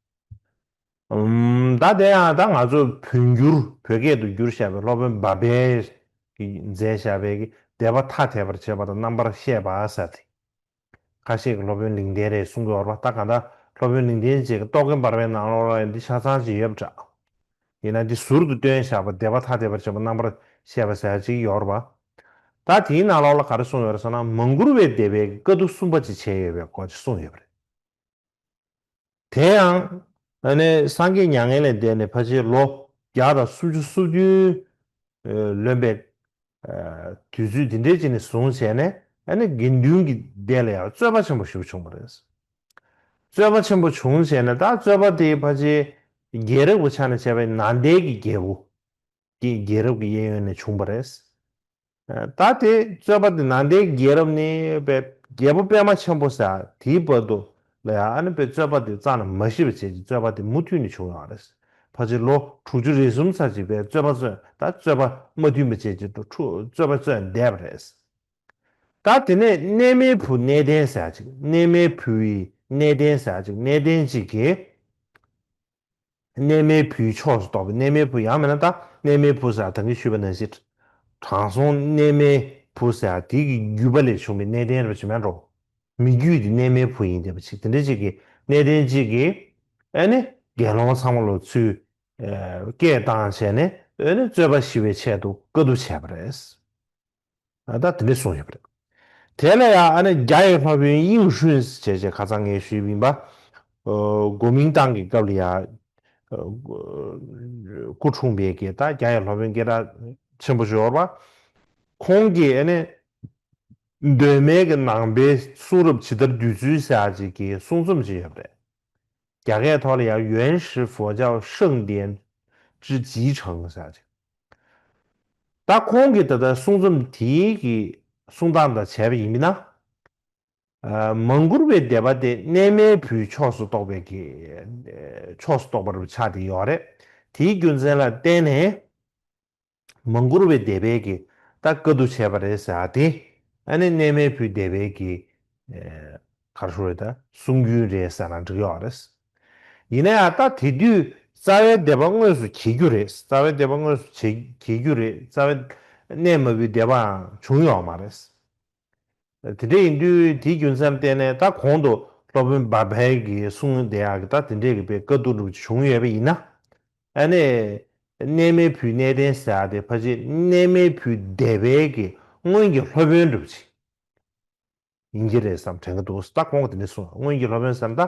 ཨུམ། ད་དེ་ཡང་ད་ང་ཚོ་བོད་འགྱུར་བོད་སྐད་དུ་བསྒྱུར་བཞག་པའི་སློབ་དཔོན་བྷ་བྷས་ཀྱིས་མཛད་བཞག་པའི་གི་སྡེ་པ་ཐ་དད་པར་བྱེད་པ་དང་རྣམ་པར་བཤད་པ་ཟེར་ཏེ། ཁ་ཤས་ཀྱིས་སློབ་དཔོན་ལིང་ཏན་རེད་གསུང་གི་ཡོད་རེད་པ། ད་གང་ལྟར་སློབ་དཔོན་ལིང་ཏན་ཅིག་གི་རྟོག་གེ་འབར་བའི་ནང་ལོགས་ལ་འདི་ཆ་ཚང་ཅིག་ཡོད་པ་འདྲ། ཡིན་ན་འདི་ཟུར་དུ་བཏོན་བཞག་པ་སྡེ་པ་ཐ་དད་པར་བྱེད་པ་རྣམ་པར་བཤད་པ་ཟེར་ཡག་ཅིག་ཡོད་རེད་པ། ད་དེའི་ནང་ལོགས་ལ་ག་རེ་གསུངས་ཡོད་རེད་ཟེར་ན། མང་བཀུར་བའི་སྡེ་པའི་བཀའ་བསྡུ་གསུམ་པ་ཅིག་བྱས་ཡོད་པའི་སྐོར་ཅིག་གསུངས་ཡོད་པ་རེད། དེ་ཡང་ཨ་ནི་སངས་རྒྱས་མྱ་ངན་ལས་འདས་ནས་ཕལ་ཆེར་ལོ་བརྒྱ་དང་སུམ་ཅུ་སོ་བདུན་ལོན་པའི་དུས་ཚོད་འདི་འདྲའི་ཅིག་ནས་བཟུང་བྱས་ནས་ཨ་ནི་དགེ་འདུན་གྱི་སྡེ་ལ་ཡང་རྩོད་པ་ཆེན་པོ་ཞེ་པོ་བྱུང་བ་རེད། རྩོད་པ་ཆེན་པོ་བྱུང་བྱས་ནས་ད་རྩོད་པ་དེ་ཕལ་ཆེར་རྒྱལ་རབས་ཀྱི་ཆ་ནས་བྱས་པའི་ནང་བསྟན་གྱི་རྒྱལ་པོ་གི་རྒྱལ་རབས་ཀྱི་གཡས་གཡོན་ནས་བྱུང་བ་རེད། ད་དེ་རྩོད་པ་དེ་ནང་བསྟན་རྒྱལ་རབས་ནས་པའི་རྒྱལ་པོ་པདྨ་ཆེན་པོ་ཟེར་དེའི་བར་དུ་ལ་ཡང་ཨ་ནི་པའི་རྩོད་པ་དེ་རྩ་ནས་མ་ཞི་བ་བྱས་ཀྱི་རྩོད་པ་དེ་མུ་མཐུད་ནས་བྱུང་ཡོད་རེད། ཕལ་ཆེར་ལོ་དྲུག་ཅུ་རེ་གསུམ་ཙམ་ཅིག་པའི་རྩོད་པ་རྩོད་ད་རྩོད་པ་མ་མཐུན་པ་བྱས་ཀྱི་རྩོད་པ་རྩོད་བསྡད་པ་རེད། ད་དེ་ནས་གནས་མལ་བུ་གནས་བརྟན་ཟེར་ཅིག་གནས་མལ་བུ་ཡི་གནས་བརྟན་ཟེར་ཅིག་གནས་བརྟན་ཅིག་གིས། གནས་མལ་བུའི་ཕྱོགས་སུ་གཏོགས་པའི་གནས་མལ་བུ་ཡང་མིན་ན་ད་གནས་མལ་བུ་ཟེར་ད་གིན་ཞུས་པ་ནང་བཞིན། དྲང་སྲོང་གནས་མལ་བུ་ཟེར་དེ་གི་རྒྱུད་པ་ལས་བྱུང་བའི་གནས་བརྟན་རེད་པ་ཅིག་མེད་འགྲོ། མི་རྒྱུད་དེ་གནས་མལ་བུ་ཡིན་བསྡད་པ་ཅིག་དེ་འདྲ་ཅིག་གི་གནས་བརྟན་ཅིག་གིས་ཨ་ནི་དགེ་སློང་ཚང་མ་ལ་ཚུར་སྐད་བཏང་བྱས་ནས་ཨ་ནི་རྩོད་པ་ཞི་བའི་ཆེད་དུ་བཀའ་བསྡུ་བྱས་པ་རེད། ད་དེ་འདྲ་གསུངས་ཡོད་པ་རེད། དེ་ལ་ཡང་ཨ་ནི་རྒྱ་ཡི་སློབ་དཔོན་དབྱིངས་ཧྲུན་ཞེས་བྱས་ཁ་སང་ངས་ཞུས་པ་ཡིན་པ། གོ་མིང་ཏང་གི་སྐབས་ལ་ཡང་སྐུ་འཁྲུངས་པའི་གི་ད་རྒྱ་ཡི་སློབ་དཔོན་སྐད་གྲགས་ཆེན་པོ་ཞིག་ཡོད་རེད་པ། ཁོང་གིས་ཨ་ནི་གདོད་མའི་གི་ནང་པའི་གསུང་རབ་ཇི་ལྟར་བསྡུས་ཚུལ་ཟེར་ཡག་ཅིག་གི་གསུང་རྩོམ་ཅིག་ཡོད་པ་རེད། རྒྱ་སྐད་ཐོག་ལ་ཡང་原始佛教圣典之集成ཟེར་ཅིག་ད་ཁོང་གིས་ད་ལྟ་གསུང་རྩོམ་དེའི་གི་གསུང་སྟངས་དང་བྱས་པ་ཡིན་ན། ཨ། མང་བཀུར་བའི་སྡེ་པ་དེ་གནས་མལ་བུའི་ཕྱོགས་སུ་གཏོགས་པའི་གི་ཕྱོགས་སུ་གཏོགས་པ་རུ་ཆགས་བསྡད་ཡོད་རེད། དེའི་རྒྱུ་མཚན་ལ་བརྟེན་ནས། མང་བཀུར་བའི་སྡེ་པས་ཀྱི་ད་བཀའ་བསྡུ་བྱས་པ་རེད་ཟེར་ཏེ། ཨ་ནི་གནས་མལ་བུའི་སྡེ་པས་ཀྱི་ག་རེ་ཞུ་རེད་ད་གསུང་རྒྱུན་རེད་ཟེར་ན་འགྲིག་ཡོད་རེད། ཡིན་ན་ཡང་ད་དེ་དུས་རྩ་བའི་སྡེ་པ་དངོས་སུ་གྱེས་རྒྱུ་རེད། རྩ་བའི་སྡེ་པ་དངོས་སུ་གྱེས་རྒྱུ་རེད། རྩ་བའི་གནས་མལ་བུའི་སྡེ་པའང་བྱུང་ཡོད་མ་རེད། དེ་འདྲ་ཡིན་དུས་དེའི་རྒྱུ་མཚན་བརྟེན་ནས་ད་གོང་དུ་སློབ་དཔོན་བྷ་བྷའི་གི་གསུང་དེ་ཡག་གི་ད་དེ་འདྲས་ཀྱི་དཔེ་བཀའ་བསྡུ་འགྲུབ་བྱུང་ཡོད་པ་ཡིན་ན། ཨ་ནི། གནས་མལ་བུའི་གནས་བརྟན་ཟེར་ཡག་དེ་ཕལ་ཆེར་གནས་མལ་བུའི་སྡེ་པའི་གི་སྔོན་གྱི་སློབ་དཔོན་འགྲུབ་ཅིག་ཡིན་གྱི་རེད་བསམ་དྲན་གྱི་འདུག་ད་གོང་གི་དེ་འདྲ་གསུངས་སྔོན་གྱི་སློབ་དཔོན་ཟེར་ན་ད།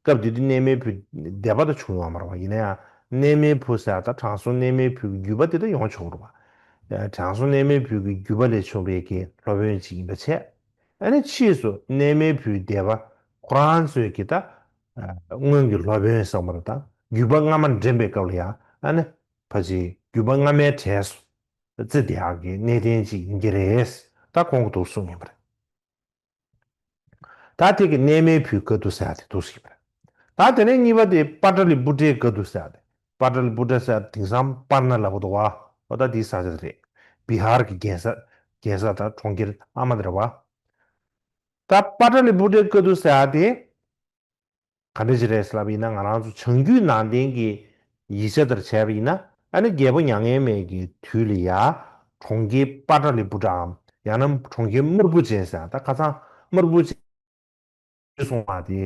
སྐབས་དེ་དུས་གནས་མལ་བུའི་སྡེ་པ་ད་བྱུང་ཡོད་མ་རེད་བ། ཡིན་ན་ཡང་གནས་མལ་བུ་ཟེར་ཡག་ད་དྲང་སྲོང་གནས་མལ་བུའི་རྒྱུད་པ་དེ་ད་ཡོང་ཆོག་རེད་བ། དྲང་སྲོང་གནས་མལ་བུ་གི་རྒྱུད་པ་ལས་བྱུང་བའི་གི་སློབ་དཔོན་ཅིག་ཡིན་པ་བྱས། ཨ་ནི་ཕྱིས་སུ་གནས་མལ་བུའི་སྡེ་པ་ཁོ་རང་ཚོས་ཀྱི་ད། སྔོན་གྱི་སློབ་དཔོན་བསམ་པ་རེད་ད་རྒྱུད་པ་སྔ་མ་འདྲེན་པའི་སྐབས་ལ་ཡང་ཨ་ནི་ཕལ་ཆེར་རྒྱུད་པ་སྔ་མའི་གྲས་སུ་བརྩི་བསྡད་ཡག་གི་གནས་བརྟན་ཅིག་ཡིན་གྱི་རེད། ད་གོང་གི་འདུག་གསུངས་ཡིན་པ་རེད། ད་དེ་གི་གནས་མལ་བུའི་བཀའ་བསྡུ་ཟེར་ཡག་དེ་འདུག་ཟེར་གྱི་རེད། ད་དེ་ནས་གཉིས་པ་དེ་པཱ་ཏ་ལི་པུ་ཏྲའི་བཀའ་བསྡུ་ཟེར་ཡག་དེ། པཱ་ཏ་ལི་པུ་ཏྲ་ཟེར་ཡག་དེང་སང་པར་ན་ལབ་ཀྱི་འདུག་བ། ཨོ་ད་དེའི་ས་ཆ་དེ་རེད། བི་ཧར་གྱི་རྒྱལ་ས་རྒྱལ་ས་དང་གྲོང་ཁྱེར་ཨ་མ་དེ་རེད་བ། ད་པ་ཏ་ལི་པུ་ཏྲའི་བཀའ་བསྡུ་ཟེར་ཡ་དེ། ག་འདྲ་ཅིག་རེད་ཟེར་ལབ་པ་ཡིན་ན། ང་རང་ཚོ་བྱང་རྒྱུད་ནང་བསྟན་གྱི་ཡིག་ཆ་ལྟར་བྱས་པ་ཡིན་ན། ཨ་ནི་རྒྱལ་པོ་མྱ་ངན་མེད་ཀྱི་དུས་ལ་ཡ་གྲོང་ཁྱེར་པ་ཏ་ལི་པུ་ཏྲའམ་ཡང་ན་གྲོང་ཁྱེར་དམར་པོ་ཅན་ཟེར། ད་ཁ་སང་དམར་པོ་ཅན་གསུངས་པ་དེ།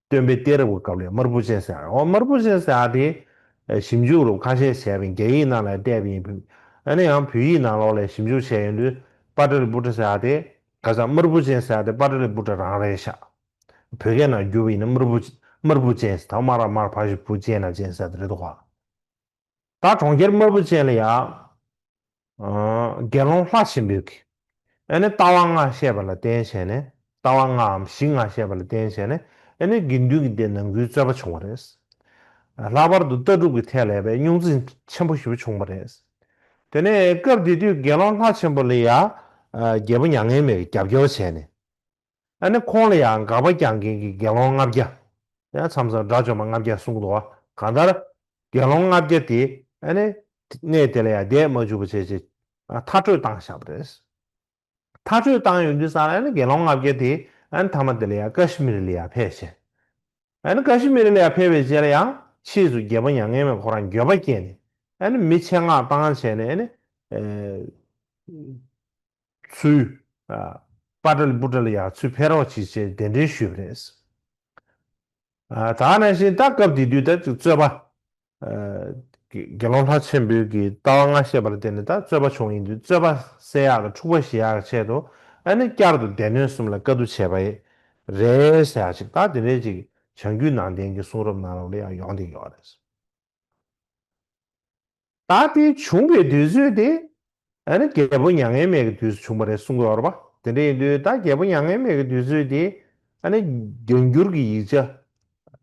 སྟོན་པའི་གཏད་རབས་ཀྱི་སྐབས་ལ་དམར་པོ་ཅན་ཟེར། འོ་དམར་པོ་ཅན་ཟེར་དེ་ཞིབ་འཇུག་རུ་ཁ་ཤས་བྱས་པ་ཡིན། རྒྱ་ཡིག་ནང་ལ་བལྟས་པ་ཡིན། ཨ་ནི་ཡང་བོད་ཡིག་ནང་ལོགས་ལ་ཞིབ་འཇུག་བྱས་ཡོང་དུས་པ་ཏ་ལི་པུ་ཏྲ་ཟེར་དེ་ཁ་སང་དམར་པོ་ཅན་ཟེར་དེ་པ་ཏ་ལི་པུ་ཏྲ་རང་རེད་ཤག་བོད་སྐད་ནང་བསྒྱུར་བ་ཡིན་ན་དམར་པོ་དམར་པོ་ཅན་ཟེར། ད་དམར་ལ་དམར་ཕ་ཞབས་ཀྱུ་ཅན་ན་ཅན་ཟེར་དེ་རེད་འདུག་ག་ད་གྲོང་ཁྱེར་དམར་པོ་ཅན་ལ་ཡ། ཨ་དགེ་སློང་ལྷ་ཆེན་པོས་ཀྱིས་ཨ་ནི་ལྟ་བ་ལྔ་བཤད་པ་ལ་བརྟེན་བྱས་ནས། ལྟ་བ་ལྔའམ་གཞི་ལྔ་བཤད་པ་ལ་བརྟེན་བྱས་ནས་ཨ་ནི་དགེ་འདུན་གྱི་སྡེ་ནང་ཁུལ་རྩོད་པ་བྱུང་བ་རེད། ལྷག་པར་དུ་ལྟ་གྲུབ་ཀྱི་ཐད་ལ་ཡ་དཔེ་རྙོག་འཛིང་ཆེན་པོ་ཞེ་པོ་བྱུང་བ་རེད། དེ་ནས་སྐབས་དེ་དུས་དགེ་སློང་ལྷ་ཆེན་པོ་ལ་ཡ། ཨ་རྒྱལ་པོ་མྱ་ངན་མེད་ཀྱིས་རྒྱབ་སྐྱོར་བྱས་ནས། ཨ་ནི་ཁོང་ལ་ཡང་དགག་པ་རྒྱག་མཁན་གྱི་དགེ་སློང་ལྔ་བརྒྱ། ཡང་མཚམས་མཚམས་དགྲ་བཅོམ་པ་ལྔ་བརྒྱ་གསུང་གི་འདུག་བ། གང་ལྟར་དགེ་སློང་ལྔ་བརྒྱ་དེ་ཨ་ནི་གནས་དེ་ལ་ཡང་བསྡད་མ་བཅུག་པ་བྱས་བྱས། ཨ་མཐར་སྐྲོད་བཏང་བཞག་པ་རེད། མཐར་སྐྲོད་བཏང་ཡོང་དུས་ཙང་ལ་ཨ་ནི་དགེ་སློང་ལྔ་བརྒྱ་དེ་ཨ་ནི་མཐའ་མ་དེ་ལ་ཡང་ཀ་ཤི་མིར་ལ་ཡང་ཕེབས་བྱས། ཨ་ནི་ཀ་ཤི་མིར་ལ་ཡང་ཕེབས་པའི་རྗེས་ལ་ཡང་ཕྱིས་སུ་རྒྱལ་པོ་མྱ་ངན་མེད་ཁོ་རང་འགྱོད་པ་སྐྱེས་ནས་ཨ་ནི་མི་ཆེད་མངགས་བཏང་བྱས་ནས་ཨ་ནི། ཚུར། ཨ་པ་ཏ་ལི་པུ་ཏྲ་ལ་ཡང་ཚུར་ཕེབས་རོགས་གྱིས་ཞེས་གདན་འདྲེན་ཞུས་པ་རེད། ཨ་ད་ནང་བཞིན་ད་སྐབས་དེ་དུས་ད་ཅིག་རྩོད་པ། ཨ་དགེ་དགེ་སློང་ལྷ་ཆེན་པོའི་གི་ལྟ་བ་ལྔ་བཤད་པ་ལ་བརྟེན་ནས་ད་རྩོད་པ་བྱུང་ཡིན་དུས། རྩོད་པ་སེལ་ཡག་དང་འཁྲུག་པ་ཞི་ཡག་གི་ཆེད་དུ་ཨ་ནི་བསྐྱར་དུ་སྡེ་སྣོད་གསུམ་ལ་བཀའ་བསྡུ་བྱས་པ་རེད་ཟེར་ཡག་ཅིག་ད་དེ་འདྲའི་ཅིག་བྱང་རྒྱུད་ནང་བསྟན་གྱི་གསུང་རབ་ནང་ལོགས་ལ་ཡང་ཡོང་བསྡད་ཡོད་རེད། ད་དེ་བྱུང་བའི་དུས་ཚོད་དེ་ཨ་ནི་རྒྱལ་པོ་མྱ་ངན་མེད་ཀྱི་དུས་སུ་བྱུང་བ་རེད་གསུང་གི་ཡོད་རེད་པ། དེ་འདྲ་ཡིན་དུས་ད་རྒྱལ་པོ་མྱ་ངན་མེད་ཀྱི་དུས་ཚོད་དེ་ཨ་ནི་བརྒྱ་འགྱུར་གྱི་ཡིག་ཆ་དེ་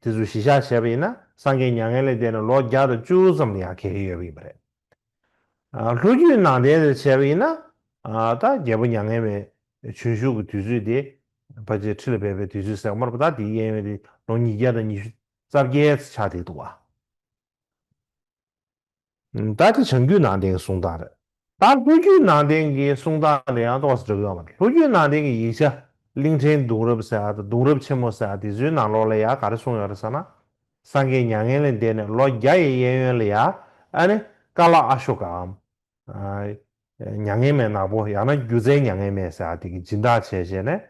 ཚོ་གཞི་བཞག་བྱས་པ་ཡིན་ན། སངས་རྒྱས་མྱ་ངན་ལས་འདས་ནས་ལོ་བརྒྱ་དང་བཅུ་ཙམ་ལ་ཡང་འགོར་གྱི་ཡོད་པ་ཡིན་པ་རེད། ཨ་ལྷོ་རྒྱུད་ནང་བསྟན་དེ་བྱས་པ་ཡིན་ན། ཨ་ད་རྒྱལ་པོ་མྱ་ངན་མེད་བྱོན་བཞུགས་ཀྱི་དུས་ཚོད་དེ་ཕལ་ཆེར་ཁྲི་ལ་སྦས་པའི་དུས་ཚོད་ཟེར་བ་མ་རེད་པ། ད་དེའི་གཡས་གཡོན་དེ་ལོ་ཉིས་བརྒྱ་དང་ཉི་ཤུ་རྩ་བརྒྱད་ཆགས་བསྡད་འདུག་བ། ད་དེ་བྱང་རྒྱུད་ནང་བསྟན་གྱི་གསུང་སྟངས་རེད། ད་ལྷོ་རྒྱུད་ནང་བསྟན་གྱི་གསུང་སྟངས་དེ་ཡང་ཏོག་ཙམ་འདྲ་གི་ཡོད་མ་རེད། ལྷོ་རྒྱུད་ནང་བསྟན་གྱི་ཡིག་ཆ་གླིང་ཕྲན་གདུང་རབས་ཟེར་ཡག་དང་གདུང་རབས་ཆེན་མོ་ཟེར་ཡག་དེ་ཚོའི་ནང་ལོགས་ལ་ཡང་ག་རེ་གསུངས་ཡོད་རེད་ཟེར་ན། སངས་རྒྱས་མྱ་ངན་ལས་འདས་ནས་ལོ་བརྒྱ་ཡི་གཡས་གཡོན་ལ་ཡང་ཨ་ནི་ཀ་ལ་ཨ་ཤོ་ཀའམ། ཨ་མྱ་ངན་མེད་ནག་པོ་ཡང་ན་སྒྱུ་རྩལ་མྱ་ངན་མེད་ཟེར་ཡག་དེ་གི་སྦྱིན་བདག་བྱས་བྱས་ནས་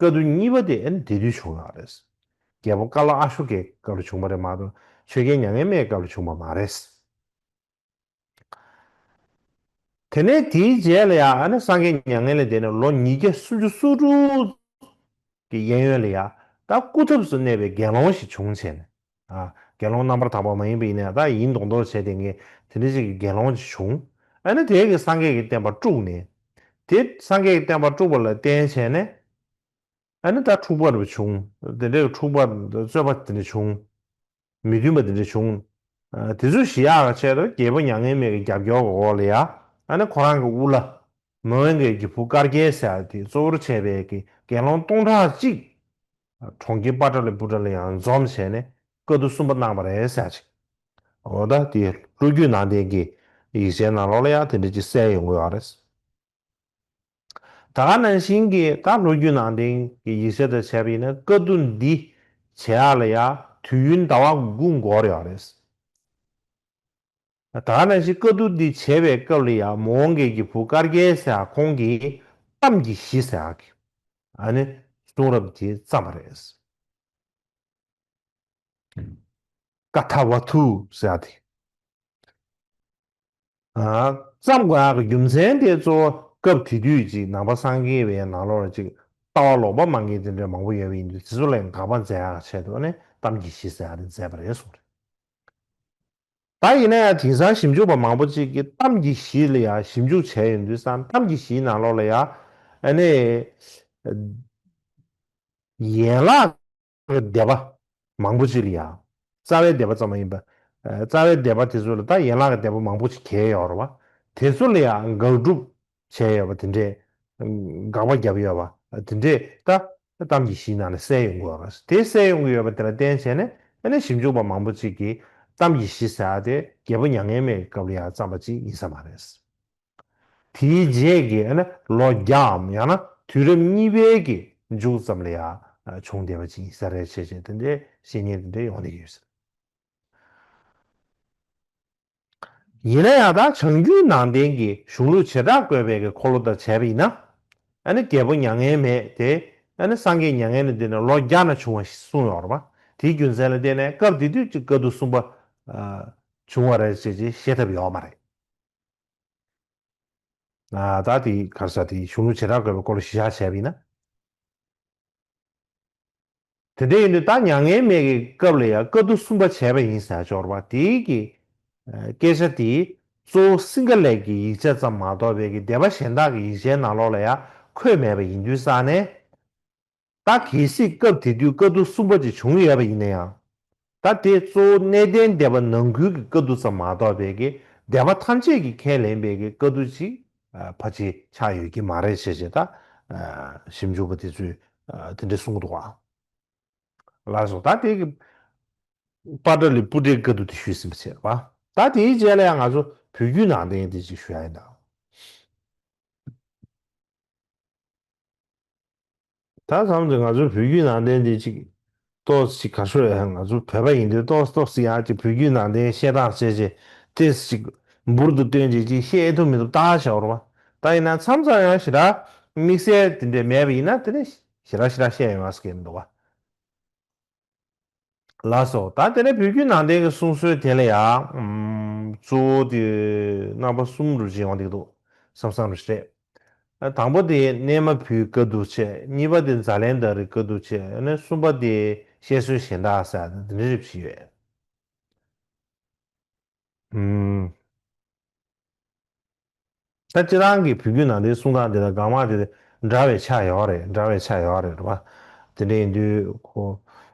བཀའ་བསྡུ་གཉིས་པ་དེ་ཨ་ནི་དེ་དུས་བྱུང་ཡོད་རེད། རྒྱལ་པོ་ཀ་ལ་ཨ་ཤོ་ཀའི་སྐབས་ལ་བྱུང་བ་རེད་མ་གཏོགས་ཆོས་རྒྱལ་མྱ་ངན་མེད་སྐབས་ལ་བྱུང་བ་མ་རེད། དེ་ནས་དེའི་རྗེས་ལ་ཡང་ཨ་ནི་སངས་རྒྱས་མྱ་ངན་ལས་འདས་ནས་ལོ་ཉིས་བརྒྱ་སུམ་ཅུ་སོ་དྲུག་གི་གཡས་གཡོན་ལ་ཡང་ད་སྐུ་ཐབས་སུ་གནས་པའི་དགེ་སློང་ཞིག་བྱུང་བྱས་ནས། ཨ་དགེ་སློང་རྣམ་པར་དག་པ་མ་ཡིན་པ་ཡིན་ན་ཡང་ད་ཡིན་མདོག་མདོག་བྱས་བསྡད་མཁན་དེ་འདྲ་ཞིག་གི་དགེ་སློང་ཞིག་བྱུང་། ཨ་ནི་དེ་གིས་སངས་རྒྱས་ཀྱི་བསྟན་པ་དཀྲུགས་ནས། དེ་སངས་རྒྱས་ཀྱི་བསྟན་པ་དཀྲུགས་པ་ལ་བརྟེན་བྱས་ནས། ཨ་ནི་ད་འཁྲུག་པ་རུ་བྱུང་། དེ་འདྲའི་འཁྲུག་པ་རྩོད་པ་དེ་འདྲ་བྱུང་། མི་མཐུན་པ་དེ་འདྲ་བྱུང་། ཨ་དེ་ཚོ་ཞི་ཡག་གི་ཆེད་དུ་རྒྱལ་པོ་མྱ་ངན་མེད་ཀྱི་རྒྱབ་སྐྱོར་གྱི་འོག་ལ་ཡ། ཨ་ནི་ཁོ་རང་གི་དབུ་བླ་མོའུ་འགལ་གྱི་བུ་དཀར་རྒྱལ་ཟེར་ཡག་དེ་གཙོ་བོར་བྱས་པའི་གི་དགེ་སློང་སྟོང་ཕྲག་གཅིག་གྲོང་ཁྱེར་པ་ཏྲ་ལི་པུ་ཏྲ་ལ་ཡང་འཛོམས་བྱས་ནས་བཀའ་བསྡུ་གསུམ་པ་གནང་བ་རེད་ཟེར་ཅིག་འོ་ད་དེ་ལྷོ་རྒྱུད་ནང་བསྟན་གྱི་ཡིག་ཆའི་ནང་ལོགས་ལ་ཡང་དེ་འདྲ་ཅིག་གསལ་ཡོང་གི་ཡོད་རེད། ད་ག་ནང་བཞིན་གྱི་ད་ལྷོ་རྒྱུད་ནང་བསྟན་གྱི་ཡིག་ཆ་དང་བྱས་པ་ཡིན་ན་བཀའ་བསྡུ་འདི་བྱེད་ཡག་ལ་ཡང་དུས་ཡུན་ཟླ་བ་དགུ་འགོར་ཡོད་རེད། ད་ག་ནང་བཞིན་བཀའ་བསྡུ་འདི་བྱེད་པའི་སྐབས་ལ་ཡང་མོའུ་འགལ་གྱི་བུ་དཀར་རྒྱལ་ཟེར་ཡག་ཁོང་གིས་གཏམ་གྱི་གཞི་ཟེར་ཡག་གི་ཨ་ནི་གསུང་རབ་དེ་བརྩམས་པ་རེད། ཀ་ཐ་ཝ་ཐུ་ཟེར་ཡག་དེ། ཨ་བརྩམས་དགོས་ཡག་གི་རྒྱུ་མཚན་དེ་གཙོ་བོ་སྐབས་དེ་དུས་ཅིག་ནང་པ་སངས་རྒྱས་པའི་ནང་ལོགས་ལ་ཅིག་ལྟ་བ་ལོག་པ་སྨྲ་མཁན་དེ་འདྲ་མང་པོ་ཡོད་པ་ཡིན་དུས། དེ་ཚོ་ལ་དགག་པ་མཛད་ཡག་ཆེད་དུ་ནི་གཏམ་གྱི་གཞི་ཟེར་ཡག་དེ་མཛད་པ་རེད་གསུངས་རེད། ད་ཡིན་ན་ཡང་དེང་སང་ཞིབ་འཇུག་པ་མང་པོ་ཅིག་གིས་གཏམ་གྱི་གཞི་ལ་ཡང་ཞིབ་འཇུག་བྱས་ཡོང་དུས་ཙང་། གཏམ་གྱི་གཞིའི་ནང་ལོགས་ལ་ཡང་ཨ་ནི་ཡན་ལག་གི་སྡེ་པ་མང་པོ་ཅིག་ལ་ཡང་། རྩ་བའི་སྡེ་པ་ཙམ་མ་ཡིན་པ། ཨ་རྩ་བའི་སྡེ་པ་དེ་ཚོ་ལ་ད་ཡན་ལག་གི་སྡེ་པ་མང་པོ་ཅིག་གྱེས་ཡོད་རེད་བ། དེ་ཚོ་ལ་ཡང་དགག་སྒྲུབ་བྱས་ཡོད་པ་དེ་འདྲས། དགག་པ་བརྒྱབ་ཡོད་པ་དེ་འདྲས་ད་གཏམ་གྱི་གཞིའི་ནང་ནས་གསལ་ཡོང་གི་ཡོད་རེད། དེ་གསལ་ཡོང་གི་ཡོད་པ་དེ་ལ་བརྟེན་བྱས་ནས་ཨ་ནི་ཞིབ་འཇུག་པ་མང་པོ་ཅིག་གིས་ གཏམ་གྱི་གཞི་ཟེར་ཡ་དེ་རྒྱལ་པོ་མྱ་ངན་མེད་ཀྱི་སྐབས་ལ་ཡང་བརྩམས་པ་ཅིག་ཡིན་ས་མ་རེད། དེའི་རྗེས་ཀྱི་ཨ་ནི་ལོ་བརྒྱའམ་ཡང་ན་དུས་རབས་གཉིས་པའི་གི་མཇུག་ཙམ་ལ་ཡང་བྱུང་བསྡད་པ་ཅིག་ཡིན་ས་རེད་བྱས་བྱས་དེ་འདྲའི་བཤད་མཁན་དེ་འདྲ་ཡོང་བསྡད་ཀྱི་ཡོད་ས་རེད། ཡིན་ན་ཡང་ད་བྱང་རྒྱུད་ནང་བསྟན་གྱི་གཞུང་ལུགས་བྱེ་བྲག་བཀོད་པའི་གི་འཁོར་ལོ་དང་བྱས་པ་ཡིན་ན། ཨ་ནི་རྒྱལ་པོ་མྱ་ངན་མེད་དེ་ཨ་ནི་སངས་རྒྱས་མྱ་ངན་ལས་འདས་ནས་ལོ་བརྒྱ་ན་བྱུང་བ་ཞིག་གསུངས་ཡོད་རེད་པ། དེའི་རྒྱུ་མཚན་ལ་བརྟེན་ནས་སྐབས་དེ་དུས་ཀྱི་བཀའ་བསྡུ་གསུམ་པ་ཨ་བྱུང་བ་རེད་ཅེས་ཅེས་བཤད་ཐབས་ཡོད་མ་རེད། ཨ་ད་དེ་ག་རེ་ཟེར་དེ་གཞུང་ལུགས་བྱེ་བྲག་བཀོད་པའི་སྐོར་ལ་གཞི་བཞག་བྱས་པ་ཡིན་ན། དེ་འདྲ་ཡིན་དུས་ད་མྱ་ངན་མེད་ཀྱི་སྐབས་ལ་ཡང་བཀའ་བསྡུ་གསུམ་པ་བྱས་པ་ཡིན་ཟེར་ཡ་ཅིག་ཡོད་རེད་པ། དེའི་གི་ཨ་སྐད་ཆ་དེ་གཙོ་བོ་སིང་ག་ལའི་གི་ཡིག་ཆ་ཙམ་མ་གཏོགས་པའི་གི་སྡེ་པ་གཞན་དག་གི་ཡིག་ཆའི་ནང་ལོགས་ལ་ཡང་འཁོད་མེད་པ་ཡིན་དུས་ཙང་ནས། ད་གལ་སྲིད་སྐབས་དེ་དུས་བཀའ་བསྡུ་གསུམ་པ་ཅིག་བྱུང་ཡོད་པ་ཡིན་ན་ཡང་། ད་དེ་གཙོ་བོ་གནས་བརྟན་སྡེ་པ་ནང་ཁུལ་གྱི་བཀའ་བསྡུ་ཙམ་མ་གཏོགས་པའི་གི་སྡེ་པ་ཐམས་ཅད་ཀྱིས་ཁས་ལེན་པའི་གི་བཀའ་བསྡུ་ཅིག་ཨ་ཕལ་ཆེར་ཆགས་ཡོད་ཀྱི་མ་རེད་ཅེས་བྱས་ད་ཨ་ཞིབ་འཇུག་པ་དེ་ཚོས་ཨ་དེ་འདྲ་གསུང་གི་འདུག་ག། ལགས་སོ། ད་དེ་གི་པ་ཏྲ་ལའི་པུ་ཏྲའི་བཀའ་བསྡུ་དེ་ཞུས་ཟིན་པ་བྱས་པ། ད་དེའི་རྗེས་ལ་ཡང་ང་ཚོ་བོད་བརྒྱུད་ནང་བསྟན་དེ་ཅིག་ཞུ་ཡ་ཡིན་ད། ད་བསམ་དུས་ང་ཚོའི་བོད་བརྒྱུད་ནང་བསྟན་འདི་ཅིག་ཏོག་ཙམ་ག་ཤོད་ཡ། ང་ཚོ་བོད་པ་ཡིན་དུས་ཏོག་ཙམ་ཏོག་ཙམ་ཡང་ཅིག་བོད་བརྒྱུད་ནང་བསྟན་བཤད་སྟངས་བྱས་བྱས་ཏོག་ཙམ་ཅིག་འབུར་དུ་བཏོན་བྱས་ཅིག་བཤད་ཐུབ་མི་ཐུབ་ལྟ་བྱ་བ་རེད་པ། ད་ཡིན་ན་མཚམས་མཚམས་ཡང་ཞེ་དྲག་དམིགས་བསལ་དེ་འདྲས་མེད་པ་ཡིན་ན་དེ་ནས་ཞེ་དྲག་ཞེ་དྲག་བཤད་ཡོང་ཡ་ཟེར་གྱི་མི་འདུག་པ། ལགས་སོ། ད་དེ་ནས་བོད་བརྒྱུད་ནང་བསྟན་གྱི་གསུང་སྲོལ་དེ་ལ་ཡང་ཨམ་གཙོ་བོ་དེ་རྣམ་པ་གསུམ་རུ་ཅིག་ཡོང་བསྡད་འདུག་བསམ་བསམ་རུ་ཞིག་རེད། ཨ་དང་པོ་དེ་གནས་མ་བུའི་བཀའ་བསྡུ་བྱས། གཉིས་པ་དེ་ཛཱ་ལན་དྷ་རིའི་བཀའ་བསྡུ་བྱས། ཨ་ནི་གསུམ་པ་དེ་བཤད་སྲོལ་གཞན་དག་ཟེར་དེ་འདྲ་རིགས་ཤིག་ཡོད། ཨམ། ད་སྤྱིར་བཏང་གི་བོད་བརྒྱུད་ནང་བསྟན་གསུང་སྟངས་དེ་དང་སྒང་མང་དེ་འདྲ་བའི་ཆ་ཡོད་རེད། འདྲ་བའི་ཆ་ཡོད་རེད་རེད་པ། དེ་འདྲ་ཡིན་དུས་ཁོ་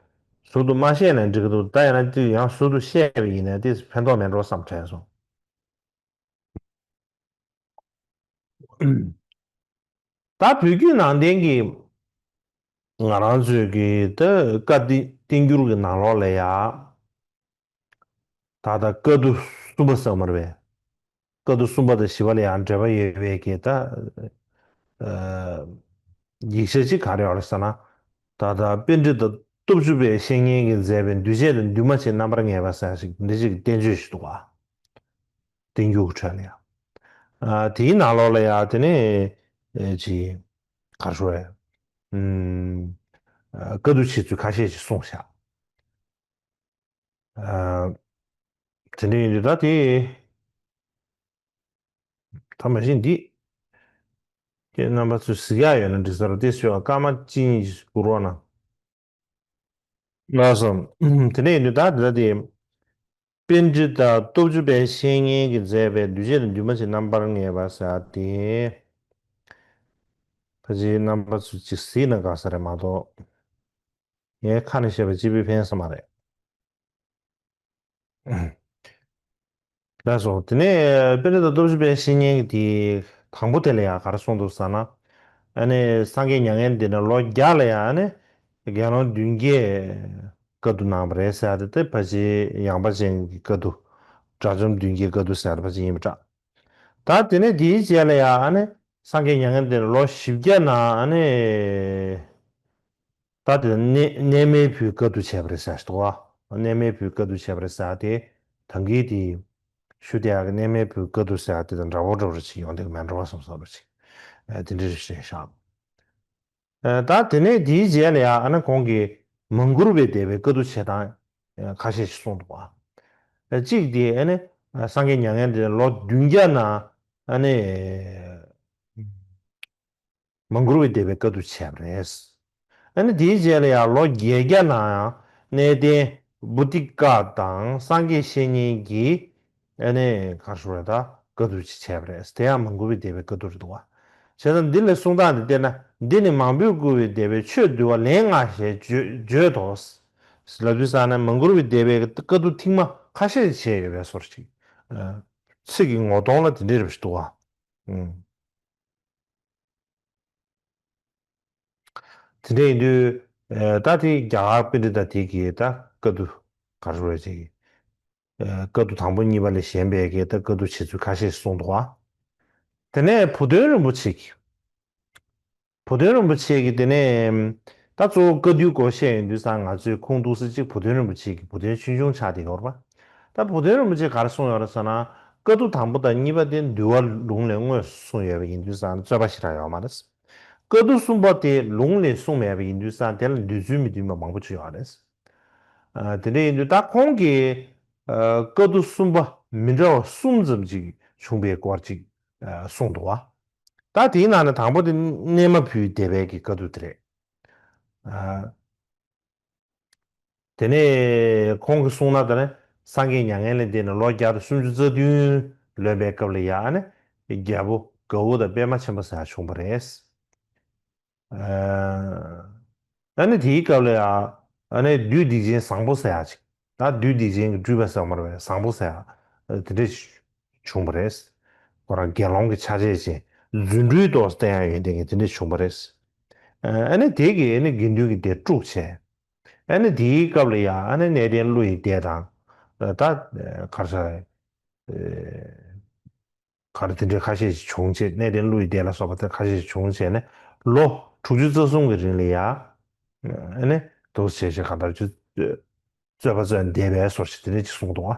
ཟུར་དུ་མ་བཤད་ན་འགྲིག་གི་འདུག་ད་ཡང་ན་དེ་ཡང་ཟུར་དུ་བཤད་པ་ཡིན་ན་དེ་ཕན་ཐོགས་མེད་འགྲོ་བསམ་དྲན་སོང་། ད་བོད་བརྒྱུད་ནང་བསྟན་གྱི་ང་རང་ཚོའི་གི་ད་བཀའ་བསྟན་བསྟན་འགྱུར་གྱི་ནང་ལོགས་ལ་ཡ། ད་ལྟ་བཀའ་བསྡུ་གསུམ་པ་ཟེར་བ་རེད་པས། བཀའ་བསྡུ་གསུམ་པ་དང་བཞི་པ་ལ་ཡང་འབྲེལ་བ་ཡོད་པའི་གི་ད་ཨ་ཡིག་ཆ་གཅིག་ག་རེ་ཡོད་རེད་ཟེར་ན། ད་ལྟ་པཎྜི་ཏ་སྟོབས་བཅུ་པའི་བཤེས་གཉེན་གྱིས་མཛད་པའི་འདུས་བྱས་དང་འདུས་མ་བྱས་རྣམ་པར་ངེས་པ་ཟེར་ཞིག་འདི་ཅིག་བསྟན་བཅོས་ཤིག་འདུག་ག། བསྟན་འགྱུར་གྱི་ཁྲོད་ལ་ཡང་། ཨ་དེའི་ནང་ལོགས་ལ་ཡང་དེ་ནས་ཨེ་ཅིག་ག་རེ་ཞུ་དགོས་རེད། ཨུམ། ཨ་བཀའ་བསྡུ་བྱེད་ཚུལ་ཁ་ཤས་ཤིག་གསུངས་བཞག། ཨ་དེ་འདྲ་ཡིན་དུས་ད་དེ་ད་མ་གཞི་འདི་ཁྱེད་རྣམ་པ་ཚོས་གཟིགས་ཡག་ཡོད་ན་འགྲིག་ས་རེད། དེ་ཞུ་བ་སྐར་མ་གཅིག་གཉིས་ཤིག་སྒུག་རོགས་གནང་། ལགས་སོ། དེ་འདྲ་ཡིན་དུས་ད་དེ་ད་དེ་པཎྜི་ཏ་སྟོབས་བཅུ་པའི་བཤེས་གཉེན་གྱིས་མཛད་པའི་འདུས་བྱས་དང་འདུས་མ་བྱས་རྣམ་པར་ངེས་པ་ཟེར་དེ་ཕལ་ཆེར་རྣམ་པ་ཚོས་ཅིག་གཟིགས་ན་དགའ་ས་རེད་མ་གཏོགས། ངའི་ཁ་ནས་བཤད་པ་སྤྱི་པའི་ཕན་ས་མ་རེད། ལགས་སོ། དེ་ནས་པཎྜི་ཏ་སྟོབས་བཅུ་པའི་བཤེས་གཉེན་གྱིས་དེ་དང་པོ་དེ་ལ་ཡང་ག་རེ་གསུངས་འདུག་ཟེར་ན། ཨ་ནི་སངས་རྒྱས་མྱ་ངན་འདས་ནས་ལོ་བརྒྱ་ལ་ཡང་ཨ་ནི་དགེ་སློང་བདུན་བརྒྱས་བཀའ་བསྡུ་གནང་བ་རེད་ཟེར་ཡ་དེ་དེ་ཕལ་ཆེར་ཡངས་པ་ཅན་གྱི་བཀའ་བསྡུ། དགྲ་བཅོམ་བདུན་བརྒྱའི་བཀའ་བསྡུ་ཟེར་ཡ་དེ་ཕལ་ཆེར་ཡིན་པ་འདྲ། ད་དེ་ནས་དེའི་རྗེས་ལ་ཡང་ཨ་ནི་སངས་རྒྱས་མྱ་ངན་འདས་ནས་ལོ་བཞི་བརྒྱ་ན་ཨ་ནི། ད་དེ་གནས་གནས་མལ་བུའི་བཀའ་བསྡུ་བྱས་པ་རེད་ཟེར་ཞིག་འདུག་ག། གནས་མལ་བུའི་བཀའ་བསྡུ་བྱས་པ་རེད་ཟེར་དེ་ད་གིན་དེ་ཞུ་བསྡད་ཡག་གི་གནས་མལ་བུའི་བཀའ་བསྡུ་ཟེར་དེ་དང་འདྲ་བོ་འདྲ་བོ་ཅིག་ཡོང་བསྡད་ཀྱི་མེད་འགྲོ་བ་བསམ་བསམ་རེད་ཅིག། ཨ་དེ་འདྲ་རེད་ཤག། ཨ་ད་དེ་ནས་དེའི་རྗེས་ལ་ཡང་ཨ་ནི་གོང་གི་མང་བཀུར་བའི་སྡེ་པའི་བཀའ་བསྡུ་བྱེད་སྟངས་ཁ་ཤས་ཤིག་གསུངས་འདུག་ག། ཨ་གཅིག་དེ་ཨ་ནི་སངས་རྒྱས་མྱ་ངན་འདས་ལོ་བདུན་བརྒྱ་ན་ཨ་ནི། མང་བཀུར་བའི་སྡེ་པའི་བཀའ་བསྡུ་བྱས་པ་རེད། ཨ་ནི་དེའི་རྗེས་ལ་ཡང་ལོ་བརྒྱད་བརྒྱ་ནང་ཡང་གནས་བརྟན་བོ་ཏི་ཀ་དང་སངས་རྒྱས་བཤེས་གཉེན་གྱིས་ཨ་ནི་ག་རེ་ཞུ་དགོས་རེད་ད་བཀའ་བསྡུ་ཅིག་བྱས་པ་རེད། དེ་ཡང་མང་བཀུར་བའི་སྡེ་པའི་བཀའ་བསྡུ་རེད་འདུག་བ། བྱས་ཙང་འདི་ལས་གསུང་སྟངས་འདི་བལྟས་ན་འདི་ནི་མང་པོས་བཀུར་བའི་སྡེ་པས་ཆོས་འདུལ་བ་ལན་ལྔ་ཞེས་བརྗོད་བརྗོད་དོ། ལབ་དུས་ཙ་ན་མང་བཀུར་བའི་སྡེ་པའི་བཀའ་བསྡུ་ཐེངས་མ་ཁ་ཤས་བྱས་ཡོད་པའི་བཟོ་འདྲ་ཅིག། ཚིག་གི་ངོ་གདོང་ལ་དེ་འདྲའི་རེ་བ་ཞིག་འདུག་བ། དེ་འདྲ་ཡིན་དུས། ཨ་ད་དེ་རྒྱ་གར་པཎྜི་ཏ་དེ་གིས་ད་བཀའ་བསྡུ་ག་རེ་རེད་ཅེས། ཨ་བཀའ་བསྡུ་དང་པོ་གཉིས་པ་ལས་གཞན་པའི་གི་ད་བཀའ་བསྡུ་བྱེད་ཚུལ་ཁ་ཤས་ཤིག་གསུངས་འདུག་བ། དེ་ནས་བུ་སྟོན་རིན་པོ་ཆེ་གིས། བུ་སྟོན་རིན་པོ་ཆེ་གིས་དེ་ནས་ད་གཙོ་བོ་བཀའ་བསྡུའི་སྐོར་བཤད་ཡོང་དུས་ཙང་ང་ཚོས་ཁུངས་གཏུགས་ས་གཅིག་བུ་སྟོན་རིན་པོ་ཆེ་གི་བུ་སྟོན་ཆུང་ཆུང་ཆགས་བསྡད་ཡོད་རེད་པ། ད་བུ་སྟོན་རིན་པོ་ཆེས་ག་རེ་གསུངས་ཡོད་རེད་ཟེར་ན། བཀའ་བསྡུ་དང་པོ་དང་གཉིས་པ་དེ་འདུལ་བ་ལུང་ལས་དངོས་སུ་གསུངས་ཡོད་པ་ཡིན་དུས་ཙང་རྩོད་པ་ཞེ་དྲག་ཡོད་མ་རེད། བཀའ་བསྡུ་གསུམ་པ་དེ་ལུང་ལས་གསུངས་མེད་པ་ཡིན་དུས་ཙང་དེ་ལ་འདོད་ཚུལ་མི་མཐུན་པ་མང་པོ་ཅིག་ཡོད་རེད། ཨ་དེ་འདྲ་ཡིན་དུས་ད་ཁོང་གིས་ཨ་བཀའ་བསྡུ་གསུམ་པ་མི་འདྲ་བ་གསུམ་ཙམ་ཅིག་བྱུང་བའི་སྐོར་ཅིག་ཨ་གསུངས་འདུག་བ། ད་དེའི་ནང་ནས་དང་པོ་དེ་གནས་མ་བུའི་སྡེ་པའི་གི་བཀའ་བསྡུ་དེ་རེད། ཨ་དེ་ནས་ཁོང་གིས་གསུངས་ན་ད་ནི་སངས་རྒྱས་མྱ་ངན་ལས་འདས་ནས་ལོ་བརྒྱ་དང་སུམ་ཅུ་རྩ་བདུན་ལོན་པའི་སྐབས་ལ་ཡང་ཨ་ནི་རྒྱལ་པོ་གའུ་ད་པདྨ་ཆེན་པོ་ཟེར་ཡག་བྱུང་བ་རེད། ཨ་ནི་དེའི་སྐབས་ལ་ཡང་ཨ་ནི་བདུད་སྡིག་ཅན་བཟང་པོ་ཟེར་ཡག་ཅིག་ད་བདུད་སྡིག་ཅན་གྱི་སྤྲུལ་པ་ཟེར་བ་མ་རེད་པས། བཟང་པོ་ཟེར་ཡག་དེ་འདྲ་བྱུང་བ་རེད། ཁོ་རང་དགེ་སློང་གི་ཆ་བྱད་ཅན་རྫུ་འཕྲུལ་ཏོག་ཙམ་བསྟན་ཡག་ཡོན་ཏན་གྱི་དེ་འདྲ་བྱུང་བ་རེད། ཨ་ནི་དེ་གིས་ཨ་ནི་དགེ་འདུན་གྱི་སྡེ་དཀྲུགས་བྱས། ཨ་ནི་དེའི་སྐབས་ལ་ཡང་ཨ་ནི་གནས་བརྟན་ཀླུ་ཡི་སྡེ་དང་། ད་གར་ས་གར་དེ་འདྲའི་ཁ་ཤས་ཤིག་བྱུང་བྱས། གནས་བརྟན་ཀླུ་ཡི་སྡེ་ལ་སོགས་པ་དེ་ཁ་ཤས་ཤིག་བྱུང་བྱས་ནས་ལོ་དྲུག་ཅུ་རྩ་གསུམ་གྱི་རིང་ལ་ཡང་ཨ་ནི་འདུག་བྱས་བྱས་གང་ལྟར་ཅིག་རྩོད་པ་རྩོད་བསྡད་པའི་སོར་ཞིག་དེ་འདྲ་ཅིག་གསུངས་འདུག་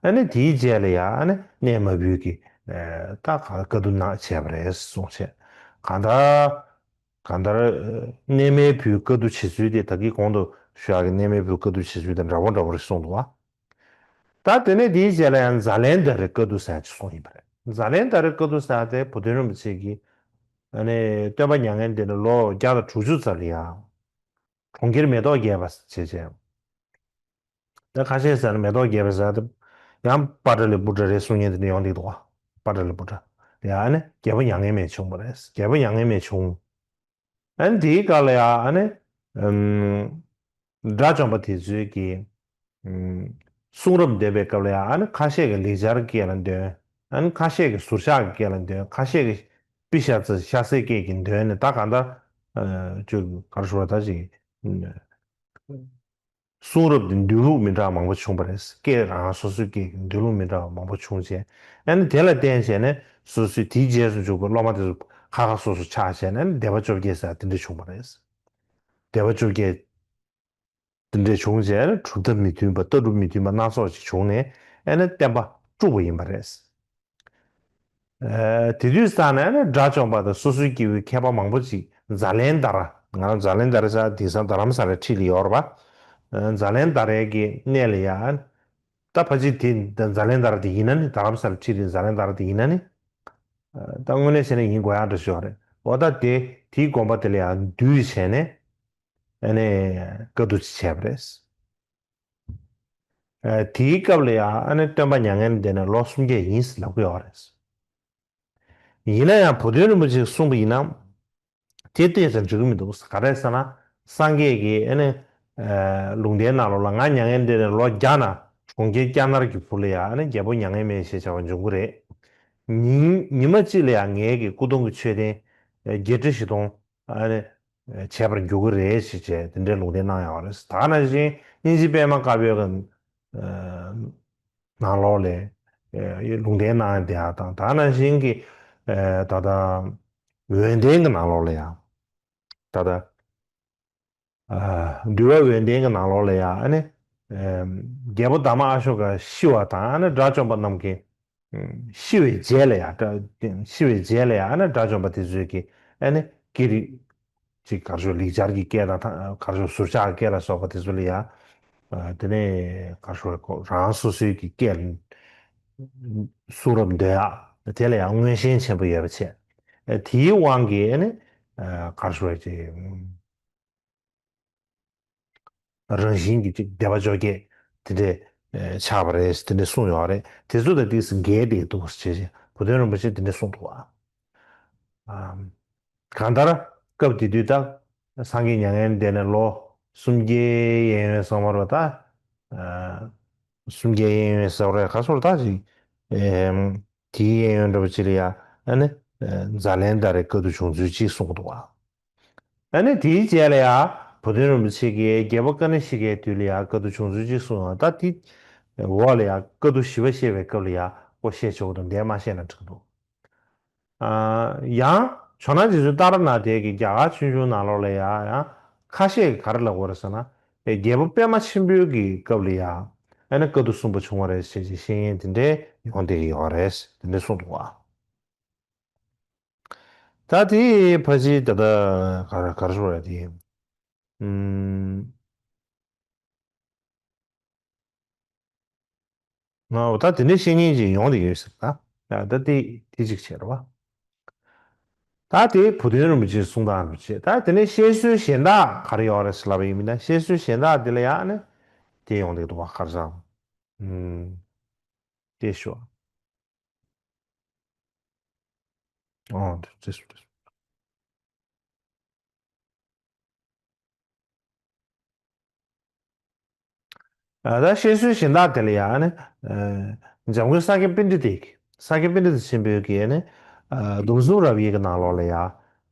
ཨ་ནི་དེའི་རྗེས་ལ་ཡང་ཨ་ནི་གནས་མ་བུ་གི་ད་ག་བཀའ་བསྡུ་གནང་བྱས་པ་རེད་གསུངས་བྱས། གང་ལྟར་གང་ལྟར་གནས་མ་བུའི་བཀའ་བསྡུ་བྱེད་ཚུལ་དེ་ད་གིན་གོང་དུ་ཞུ་ཡག་གི་གནས་མ་བུའི་བཀའ་བསྡུ་བྱེད་ཚུལ་དང་འདྲ་པོ་འདྲ་པོ་རེད་གསུངས་འདུག་བ། ད་དེ་ནས་དེའི་རྗེས་ལ་ཡང་ཛཱ་ལན་དྷ་རའི་བཀའ་བསྡུ་ཟེར་ཡག་ཅིག་གསུངས་ཡིན་པ་རེད། ཛཱ་ལན་དྷ་རའི་བཀའ་བསྡུ་ཟེར་ཡག་དེ་བུ་སྟོན་རིན་པོ་ཆེ་གིས་ཨ་ནི་སྟོན་པ་མྱ་ངན་འདས་ནས་ལོ་བརྒྱ་དང་དྲུག་ཅུ་ཙམ་ལ་ཡང་གྲོང་ཁྱེར་མེ་ཏོག་རྒྱས་པ་བྱས་བྱས། ད་ཁ་ཤས་ཟེར་ན་མེ་ཏོག་རྒྱས་པ་ཟེར་ཡག་དེ་ཡང་པ་ཏ་ལི་པུ་ཏྲ་རེད་གསུང་མཁན་དེ་འདྲ་ཡོང་བསྡད་འདུག་བ། པ་ཏ་ལི་པུ་ཏྲ་ཡང་ཨ་ནི་རྒྱལ་པོ་མྱ་ངན་མེད་བྱུང་བ་རེད། རྒྱལ་པོ་མྱ་ངན་མེད་བྱུང་། ཨ་ནི་དེའི་སྐབས་ལ་ཡང་ཨ་ནི་ཨམ་དགྲ་བཅོམ་པ་དེ་ཚོའི་གི་ཨམ་གསུང་རབ་འདོན་པའི་སྐབས་ལ་ཡང་ཨ་ནི་ཁ་ཤས་ཀྱིས་ལེགས་སྦྱར་གྱི་སྐད་ལ་འདོན། ཨ་ནི་ཁ་ཤས་ཀྱིས་ཟུར་བཞག་གི་སྐད་ལ་འདོན། ཁ་ཤས་ཀྱིས་པི་ཤ་ཙི་ཤ་སའི་སྐད་ཀྱིས་འདོན་ནས། ད་གང་ལྟར་ཨ་ཅིག་ག་རེ་ཞུ་བ་ད་ཅིག་གསུང་རབ་དེ་འདོན་ལུགས་མི་འདྲ་བ་མང་པོ་བྱུང་བ་རེད། སྐད་རང་སོ་སོའི་སྐད་ཀྱི་འདོན་ལུགས་མི་འདྲ་བ་མང་པོ་བྱུང་བྱས། ཨ་ནི་དེ་ལ་བརྟེན་བྱས་ནས་སོ་སོའི་དེའི་རྗེས་སུ་འཇུག་པའི་སློབ་མ་དེ་ཚོ་ཁ་ཁ་སོ་སོ་ཆགས་བྱས་ནས་ཨ་ནི་སྡེ་པ་བཅོ་བརྒྱད་ཟེར་དེ་འདྲ་བྱུང་བ་རེད། སྡེ་པ་བཅོ་བརྒྱད་དེ་འདྲ་བྱུང་བྱས་ཨ་ནི་གྲུབ་མཐའ་མི་མཐུན་པ་ལྟ་གྲུབ་མི་མཐུན་པ་སྣ་ཚོགས་ཅིག་བྱུང་ནས་ཨ་ནི་བསྟན་པ་དཀྲུགས་པ་ཡིན་པ་རེད། ཨ་དེ་དུས་ཙང་ནས་ནི་དགྲ་བཅོམ་པ་དང་སོ་སོའི་སྐྱེ་བོའི་མཁས་པ་མང་པོ་ཅིག་ཛཱ་ལན་དྷ་ར། ང་རང་ཛཱ་ལན་དྷ་ར་ཟེར་དེང་སང་རྡ་རམ་ས་ལའི་འཁྲིས་ལ་ཡོད་རེད་པ། ཨ་ཛཱ་ལན་དྷ་རའི་གི་གནས་ལ་ཡ། ད་ཕལ་ཆེར་དེ་ཛཱ་ལན་དྷ་ར་དེ་ཡིན་ན་ནི། རྡ་རམ་ས་ལའི་འཁྲིས་དེ་ཛཱ་ལན་དྷ་ར་དེ་ཡིན་ན་ནི། ཨ་ད་དངོས་གནས་བྱས་ན་ཡིན་དགོས་ཡག་འདྲ་ཞིག་ཡོད་རེད། འོ་ད་དེ་དེའི་དགོན་པ་དེ་ལ་ཡ་འདུས་བྱས་ནས་ཨ་ནི་བཀའ་བསྡུ་ཅིག་བྱས་པ་རེད། ཨ་དེའི་སྐབས་ལ་ཡང་ཨ་ནི་སྟོན་པ་མྱ་ངན་འདས་ནས་ལོ་སུམ་བརྒྱ་ཡིན་ཟེར་ལབ་ཀྱི་ཡོད་རེད། ཡིན་ན་ཡང་བུ་སྟོན་རིན་པོ་ཆེས་གསུངས་པ་ཡིན་ན་དེ་ཏོག་ཙམ་འགྲིག་གི་མི་འདུག་ག་རེ་ཟེར་ན་སངས་རྒྱས་ཀྱིས་ཨ་ནི་ཨ་ལུང་བསྟན་ནང་ལོགས་ལ་ང་མྱ་ངན་འདས་ནས་ལོ་བརྒྱ་ན་གྲོང་ཁྱེར་ལྕགས་ནར་གྱི་བུ་ལ་ཡང་ཨ་ནི་རྒྱལ་པོ་མྱ་ངན་མེད་ཞེས་བྱ་བ་འབྱུང་གི་རེད། ཉིན་ཉི་མ་གཅིག་ལ་ཡང་ངའི་གི་སྐུ་གདུང་གི་མཆོད་རྟེན་བརྒྱད་ཁྲི་བཞི་སྟོང་ཨ་ནི་བྱས་པར་འགྱུར་གྱི་རེད་ཞེས་བྱས་དེ་འདྲའི་ལུང་བསྟན་གནང་ཡོད་རེད། ད་ག་ནང་བཞིན་སྙིང་རྗེ་པདྨ་དཀར་པོའི་གི་ནང་ལོགས་ལ་ལུང་བསྟན་གནང་བསྡད་ཡག་དང་། ད་ག་ནང་བཞིན་གྱི་ད་ལྟ་འོད་ལྡན་གྱི་ནང་ལོགས་ལ་ཡང་ད་ལྟ་འདུལ་བ་འོད་ལྡན་གྱི་ནང་ལོགས་ལ་ཡང་ཨ་ནི་རྒྱལ་པོ་དྷརྨ་ཨ་ཤོ་ཀ་ཤི་བ་དང་ཨ་ནི་དགྲ་བཅོམ་པ་རྣམས་ཀྱི་ཤི་བའི་རྗེས་ལ་ཡང་། ཤི་བའི་རྗེས་ལ་ཡང་ཨ་ནི་དགྲ་བཅོམ་པ་དེ་ཚོས་ཀྱི་ཨ་ནི་སྐད་རིགས་ཅིག་གར་ཞོག་ལེགས་སྦྱར་གྱི་སྐད་དང་། གར་ཞོག་ཟུར་ཆག་སྐད་ལ་སོགས་པ་དེ་ཚོ་ལ་ཡང་དེ་ནས་གར་ཞོག་རང་སོ་སོའི་གི་སྐད་གསུང་རབ་འདོན་ཡག་དེ་ལ་ཡང་མངོན་ཞེན་ཆེན་པོ་ཡོད་པ་བྱས། དེའི་དབང་གིས་ཨ་ནི་གར་ཞོག་ཅིག་རང་བཞིན་གྱིས་ཅིག་སྡེ་པ་བཅོ་བརྒྱད་དེ་འདྲས་ཆགས་པ་རེད་དེ་འདྲས་གསུངས་ཡོད་རེད། དེ་ཚོ་དང་ཏོག་ཙམ་འགལ་བསྡད་འདུག་ཟེར་བྱས་བྱས་བུ་སྟོན་རིན་པོ་ཆེས་དེ་འདྲས་གསུངས་འདུག་བ། ཨམ། གང་ལྟར་སྐབས་དེ་དུས་ད་སངས་རྒྱས་མྱ་ངན་འདས་ནས་ལོ་སུམ་བརྒྱའི་གཡས་གཡོན་ཟེར་བ་རེད་ད། ཨ་སུམ་བརྒྱའི་གཡས་གཡོན་ཟེར་བ་རེད། ག་ཚོད་ད་ཅིག་ཨེམ། དེའི་གཡས་གཡོན་འདྲ་པོ་ཅིག་ལ་ཡ་ཨ་ནི་ཨ་ཛཱ་ལན་དྷ་རའི་བཀའ་བསྡུ་བྱུང་ཚུལ་ཅིག་གསུངས་འདུག་བ། ཨ་ནི་དེའི་རྗེས་ལ་ཡ་བུ་སྟོན་རིན་པོ་ཆེ་གིས་རྒྱལ་པོ་ཀ་ཎི་ཤི་ཀའི་དུས་ལ་ཡ་བཀའ་བསྡུ་བྱུང་ཚུལ་ཅིག་གསུངས་ཡོད། ད་དེ་ འོག་ལ་ཡང་བཀའ་བསྡུ་བཞི་པ་བཤད་པའི་སྐབས་ལ་ཡང་ཁོ་བཤད་ཆོག་གི་འདུག་འདས་མ་བཤད་ན་འགྲིག་གི་འདུག་ཨ། ཡང་ཇོ་ནང་རྗེ་བཙུན་ཏཱ་ར་ནཱ་ཐའི་གི་རྒྱ་གར་ཆོས་འབྱུང་ནང་ལོགས་ལ་ཡང་ཡང་ཁ་ཤས་ཀྱིས་ག་རེ་ལབ་ཀྱི་ཡོད་རེད་ཟེར་ན། རྒྱལ་པོ་པདྨ་ཆེན་པོའི་གི་སྐབས་ལ་ཡང་ཨ་ནི་བཀའ་བསྡུ་གསུམ་པ་བྱུང་བ་རེད་ཟེར་གྱི་བཤད་མཁན་དེ་འདྲའི་ཡོང་བསྡད་ཀྱི་ཡོད་རེད། དེ་འདྲ་གསུངས་འདུག་བ། ད་དེ་ཕལ་ཆེར་ད་ལྟ་ག་རེ་ག་རེ་ཞུ་དགོས་རེད་དེ། ཨུམ། ང་ད་དེ་འདྲའི་བཤད་མཁན་ཅིག་ཡོང་བསྡད་ཡོད་ཟེར་ད། ད་དེ་དེ་གཅིག་བྱས་རེད་བ། ད་དེ་བུ་སྟོན་རིན་པོ་ཆེའི་གསུང་སྟངས་རེད་བྱས། ད་དེ་ནས་བཤད་སྲོལ་གཞན་དག་ག་རེ་ཡོད་རེད་ཟེར་ལབ་པ་ཡིན་ན། བཤད་སྲོལ་གཞན་དག་དེ་ལ་ཡང་ནི་དེ་ཡོང་བསྡད་འདུག་བ། ག་རེ་ཟེར། ཨུམ། དེ་ཞུ། ཨོ་དེ་དེ་ཞུ་དེ་ཞུ། ཨ། ད་བཤད་སྲོལ་གཞན་དག་དེ་ལ་ཡང་ནི། ཨ། འཇམ་མགོན་ས་སྐྱ་པཎྜི་ཏས་ཀྱི། ས་སྐྱ་པཎྜི་ཏ་ཆེན་པོས་ཀྱི་ནི། ཨ། སྡོམ་གསུམ་རབ་དབྱེ་གི་ནང་ལོགས་ལ་ཡང་།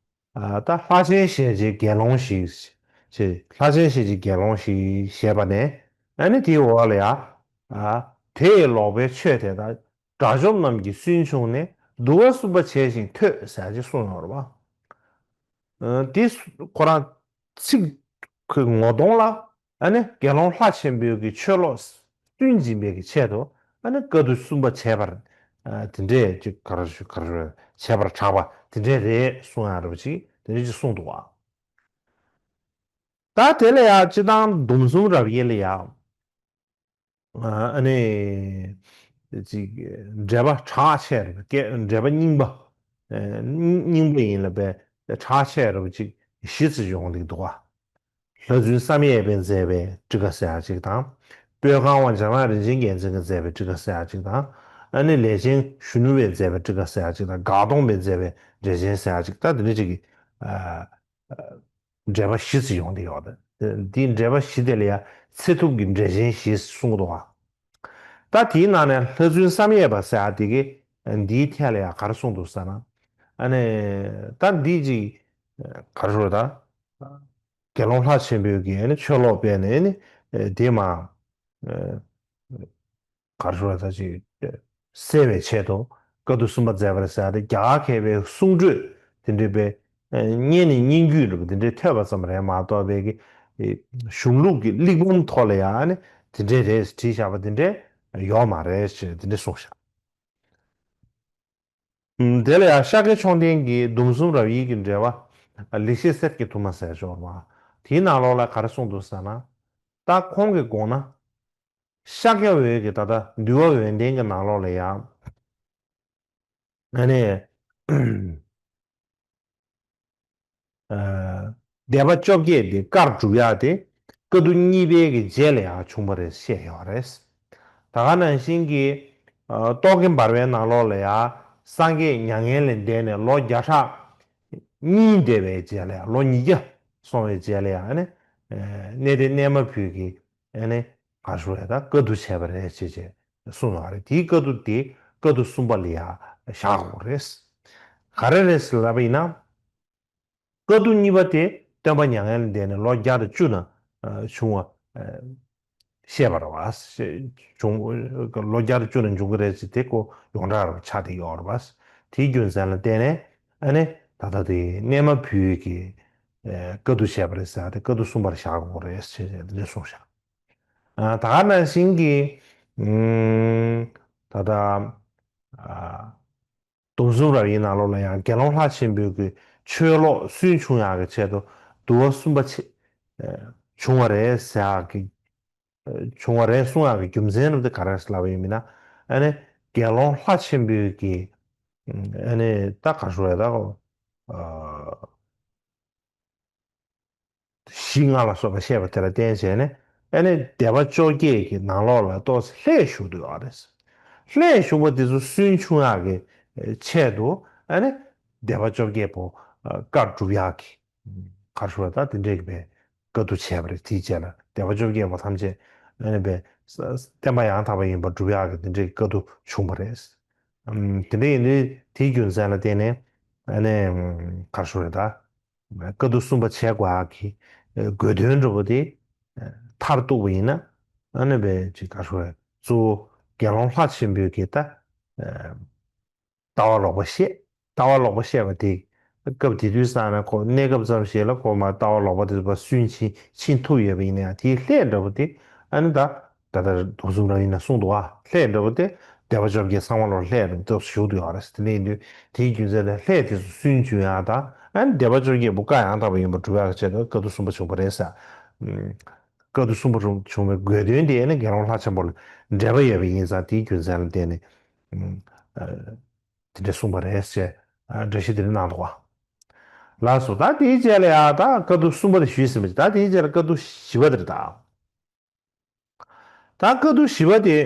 ཨ། ད་ལྷ་ཆེན་ཞེས་བྱའི་དགེ་སློང་ཞིག་ཅེས། ལྷ་ཆེན་ཞེས་བྱའི་དགེ་སློང་ཞིག་ཞེས་པ་ནས། ཨ་ནི་དེའི་འོག་ལ་ཡང་། ཨ། དེ་ཡི་ལོག་པའི་ཆོས་དེ་དག་དགྲ་བཅོམ་རྣམས་ཀྱིས་སུན་ཕྱུང་ནས། བསྡུ་བ་གསུམ་པ་བྱས་ཤིང་ཐོས་ཟེར་ཅིག་གསུངས་ཡོད་རེད་བ། ཨ། དེ་ཁོ་རང་ཚིག་ཁོའི་ངོ་གདོང་ལ། ཨ་ནི་དགེ་སློང་ལྷ་ཆེན་པོའི་གི་ཆོས་ལོག་སུན་འབྱིན་པའི་གི་ཆེད་དུ། ཨ་ནི་བཀའ་བསྡུ་གསུམ་པ་བྱས་པར། ཨ། དེ་འདྲས་ཅིག་ག་རེ་ཞུ་ག་རེ་ཞུ་བྱས་པར་གྲགས་པ་དེ་འདྲས་རེད་གསུང་ཡག་རེད་པ་ཅིག་དེ་འདྲས་ཅིག་གསུངས་འདུག་བ། ད་དེ་ལ་ཡང་སྤྱིར་བཏང་སྡོམ་གསུམ་རབ་དབྱེ་ལ་ཡང་། ཨ་ནི། ཅིག་འགྲེལ་པ་གྲགས་ཆེ་རེད་པ། སྐད་འགྲེལ་པ་རྙིང་པ། རྙིང་པ་ཡིན་ལ་པའི་གྲགས་ཆེ་རེད་པ་ཅིག་བཞི་ཙམ་ཡོང་གི་འདུག་བ། ལྷ་བཙུན་བསམ་ཡས་པས་མཛད་པའི་ཊཱི་ཀ་ཟེར་ཡག་ཅིག་དང་། པོད་ཁང་བ་ཇ་ནག་རིན་ཆེན་རྒྱལ་མཚན་གྱིས་མཛད་པའི་ཊཱི་ཀ་ཟེར་ཡག་ཅིག་དང་། ཨ་ནི་ལས་ཅན་གཞོན་ནུ་བས་མཛད་པའི་ཊཱི་ཀ་ཟེར་ཡག་ཅིག་དང་། འགག་སྟོང་པས་མཛད་པའི་འགྲེལ་ཆེན་ཟེར་ཡག་ཅིག་ད་དེ་འདྲ་ཅིག་གི། ཨ། འགྲེལ་པ་བཞི་ཙམ་ཡོང་བསྡད་ཡོད་རེད། འདིའི་འགྲེལ་པ་བཞི་དེ་ལ་ཡང་ཚེ་ཐུབ་ཀྱི་འགྲེལ་ཆེན་བཞི་གསུངས་འདུག་བ། ད་དེའི་ནང་ནས་ལྷ་བཙུན་བསམ་ཡས་པ་ཟེར་ཡག་དེ་གིས་འདིའི་ཐད་ལ་ཡང་ག་རེ་གསུངས་འདུག་ཟེར་ན། ཨ་ནི། ད་འདི་ཅིག་ག་རེ་ཞུ་དགོས་རེད་ད། དགེ་སློང་ལྷ་ཆེན་པོས་ཀྱིས་ཨ་ནི་ཆོས་ལོག་སྤེལ་ནས་ནི་དེ་མ། ག་རེ་ཞུ་དགོས་རེད་ད། ཅིག་སེལ་བའི་ཆེད་དུ་བཀའ་བསྡུ་གསུམ་པ་མཛད་པ་རེད་ཟེར་ཡག་དེ་རྒྱ་གར་མཁས་པའི་གསུང་སྒྲོས་དེ་འདྲ་པའི་སྙན་ནས་སྙན་བརྒྱུད་རེད་པ། དེ་འདྲའི་ཐོས་པ་ཙམ་རེད་མ་གཏོགས་པའི་གི་གཞུང་ལུགས་ཀྱི་གླེགས་བམ་ཐོག་ལ་ཡང་ནི་དེ་འདྲས་རེད་བྲིས་བཞག་པ་དེ་འདྲས་ཡོད་མ་རེད་ཅེས་དེ་འདྲས་གསུངས་བཞག་ཨུམ། དེ་ལ་ཡང་ཤཱཀྱ་མཆོག་ལྡན་གྱི་སྡོམ་གསུམ་རབ་དབྱེ་གི་འགྲེལ་པ་ལེགས་བཤད་གསེར་གྱི་ཐུར་མ་ཟེར་ཞོར་བ། དེའི་ནང་ལོགས་ལ་ག་རེ་གསུངས་འདུག་ཟེར་ན། ད་ཁོང་གི་དགོངས་ན། ཤཱཀྱ་འོད་ཀྱི་ད་ལྟ་འདུལ་བ་འོད་ལྡན་གྱི་ནང་ལོགས་ལ་ཡང་། ཨ་ནི། ཨ། སྡེ་པ་བཅོ་བརྒྱད་དེ་བཀར་སྒྲུབ་ཡག་དེ་བཀའ་བསྡུ་གཉིས་པའི་གི་རྗེས་ལ་ཡང་བྱུང་བ་རེད་བཤད་ཡོད་རེད། ད་ག་ནང་བཞིན་གྱི། ཨ། རྟོག་གེ་འབར་བའི་ནང་ལོགས་ལ་ཡང་སངས་རྒྱས་མྱ་ངན་ལས་འདས་ནས་ལོ་བརྒྱ་ཕྲག་གཉིས་འདས་པའི་རྗེས་ལ་ཡང་ལོ་ཉིས་བརྒྱ་སོང་བའི་རྗེས་ལ་ཡང་ཨ་ནི། ཨ། གནས་བརྟན་གནས་མ་ཕུད་ཀྱི། ཨ་ནི། ག་རེ་ཞུ་དགོས་རེད་ད། བཀའ་བསྡུ་བྱས་པ་རེད་ཅེས་བྱས་གསུངས་ཡོད་རེད། དེའི་བཀའ་བསྡུ་དེ་བཀའ་བསྡུ་གསུམ་པ་ལ་ཡང་བཞག་དགོས་རེད། ག་རེ་རེད་ཟེར་ལབ་པ་ཡིན་ན། བཀའ་བསྡུ་གཉིས་པ་དེ་སྟོན་པ་མྱ་ངན་ལས་འདས་ནས་ལོ་བརྒྱ་དང་བཅུ་ན་བྱུང་བ་བཤད་པ་རེད་བ། བྱུང་། ལོ་བརྒྱ་དང་བཅུ་ན་འབྱུང་གི་རེད་ཅེས་དེ་ཁོ་ཡོངས་གྲགས་རེད་ཆགས་བསྡད་ཡོད་རེད་བ། དེའི་རྒྱུ་མཚན་ལ་བརྟེན་ནས་ཨ་ནི་ད་ལྟ་དེ་གནས་མ་ཕུད་ཀྱི་བཀའ་བསྡུ་བྱས་པ་རེད་ཟེར་ཏེ་བཀའ་བསྡུ་གསུམ་པར་བཞག་དགོས་རེད་ཅེས་དེ་འདྲ་གསུངས་བཞག་ཨ། ད་ག་ནང་བཞིན་གྱི། ཨུམ། ད་ལྟ། ཨ། སྡོམ་གསུམ་རབ་དབྱེ་ནང་ལོགས་ལ་ཡང་དགེ་སློང་ལྷ་ཆེན་པོའི་གི་ཆོས་ལོག་སུན་ཕྱུང་ཡག་གི་ཆེད་དུ་བསྡུ་བ་གསུམ་པ་ཆེ། ཨ། བྱུང་བ་རེད་ཟེར་ཡག་གི། ཨ། བྱུང་བ་རེད་གསུང་ཡག་གི་རྒྱུ་མཚན་རུ་དེ་ག་རེ་ལབ་པ་ཡིན་མིན་ན། ཨ་ནི་དགེ་སློང་ལྷ་ཆེན་པོའི་གི། ཨ་ནི་ད་ག་རེ་ཞུ་དགོས་རེད་ད། ཨ། གཞི་ལྔ་ལ་སོགས་པ་བཤད་པ་དེ་ལ་བརྟེན་བྱས་ནས་ཨ་ནི་སྡེ་པ་བཅོ་བརྒྱད་ཀྱི་ནང་ལོགས་ལ་ཏོག་ཙམ་ལྷད་ཞུགས་འདུག་ཡོད་རེད། ལྷད་ཞུགས་པ་དེ་ཚོ་སུན་ཕྱུང་ཡག་གི་ཆེད་དུ་ཨ་ནི་སྡེ་པ་བཅོ་བརྒྱད་པོ་བཀར་སྒྲུབ་ཡག་གི་ག་རེ་ཞུ་དགོས་རེད་ད། དེ་འདྲས་ཀྱི་བཀའ་བསྡུ་བྱས་པ་རེད། དེའི་རྗེས་ལ་སྡེ་པ་བཅོ་བརྒྱད་པོ་ཐམས་ཅད་ཨ་ནི་བསྟན་པ་ཡང་དག་པ་ཡིན་པར་སྒྲུབ་ཡག་གི་དེ་འདྲས་ཀྱི་བཀའ་བསྡུ་བྱུང་བ་རེད། ཨམ། དེ་འདྲ་ཡིན་དུས་དེའི་རྒྱུ་མཚན་ལ་བརྟེན་ནས་ཨ་ནི་ག་རེ་ཞུ་དགོས་རེད་ད། བཀའ་བསྡུ་གསུམ་པ་བྱེད་དགོས་ཡག་གི་དགོས་དོན་འདྲ་པོ་དེ་མཐར་གཏུགས་པ་ཡིན་ན་ཨ་ནི་བས་ཅིག་ག་རེ་ཞུ་དགོས་རེད། གཙོ་བོ་དགེ་སློང་ལྷ་ཆེན་པོའི་གི་ད་ལྟ་བ་ལོག་པ་བཤད། ལྟ་བ་ལོག་པ་བཤད་པ་དེ་སྐབས་དེ་དུས་ཙམ་ན་ཁོ་གནས་སྐབས་ཙམ་ཞིག་ལ་ཁོ་མར་ལྟ་བ་ལོག་པ་དེ་ཚོ་སུན་ཕྱིན་ཕྱིན་ཐུབ་ཡོད་པ་ཡིན་ན་ཡང་དེའི་ལྷད་འདྲ་པོ་དེ་ཨ་ནི་ད་ད་ལྟ་དུག་གསུམ་རང་ཡིན་ན་གསུངས་འདུག་ཨ། ལྷད་འདྲ་པོ་དེ་སྡེ་པ་བཅོ་བརྒྱད་ཚང་མ་ལོ་ལྷད་འདྲ་པོ་ཏོག་ཙམ་ཞུགས་འདུག་ཡོད་རེད། དེ་ནས་ཡིན་དུས་དེའི་རྒྱུ་མཚན་ལ་ལྷད་དེ་ཚོ་སུན་འབྱུང་ཡག་དང་ཨ་ནི་སྡེ་པ་བཅོ་བརྒྱད་པོ་བཀའ་ཡང་དག་པ་ཡིན་པ་སྒྲུབ་ཡག་གི་ཆེད་དུ་བཀའ་བསྡུ་གསུམ་པ་བྱུང་བ་རེད་ཟེར། བཀའ་བསྡུ་གསུམ་པ་བྱུང་བའི་དགོས་དོན་དེ་ཨ་ནི་དགེ་སློང་ལྷ་ཆེན་པོ་ལ་འབྲེལ་བ་ཡོད་པ་ཡིན་ཙང་དེའི་རྒྱུ་མཚན་ལ་བརྟེན་ནས་དེ་འདྲ་གསུངས་པ་རེད་ཅེས་འགྲེལ་བཤད་དེ་འདྲ་གནང་འདུག་བ། ལགས་སོ། ད་དེའི་རྗེས་ལ་ཡང་ད་བཀའ་བསྡུ་གསུམ་པ་དེ་ཞུས་ཟིན་པ་ཅིག་ད་དེའི་རྗེས་ལ་བཀའ་བསྡུ་བཞི་པ་དེ་རེད་ད། ད་བཀའ་བསྡུ་བཞི་པ་དེ།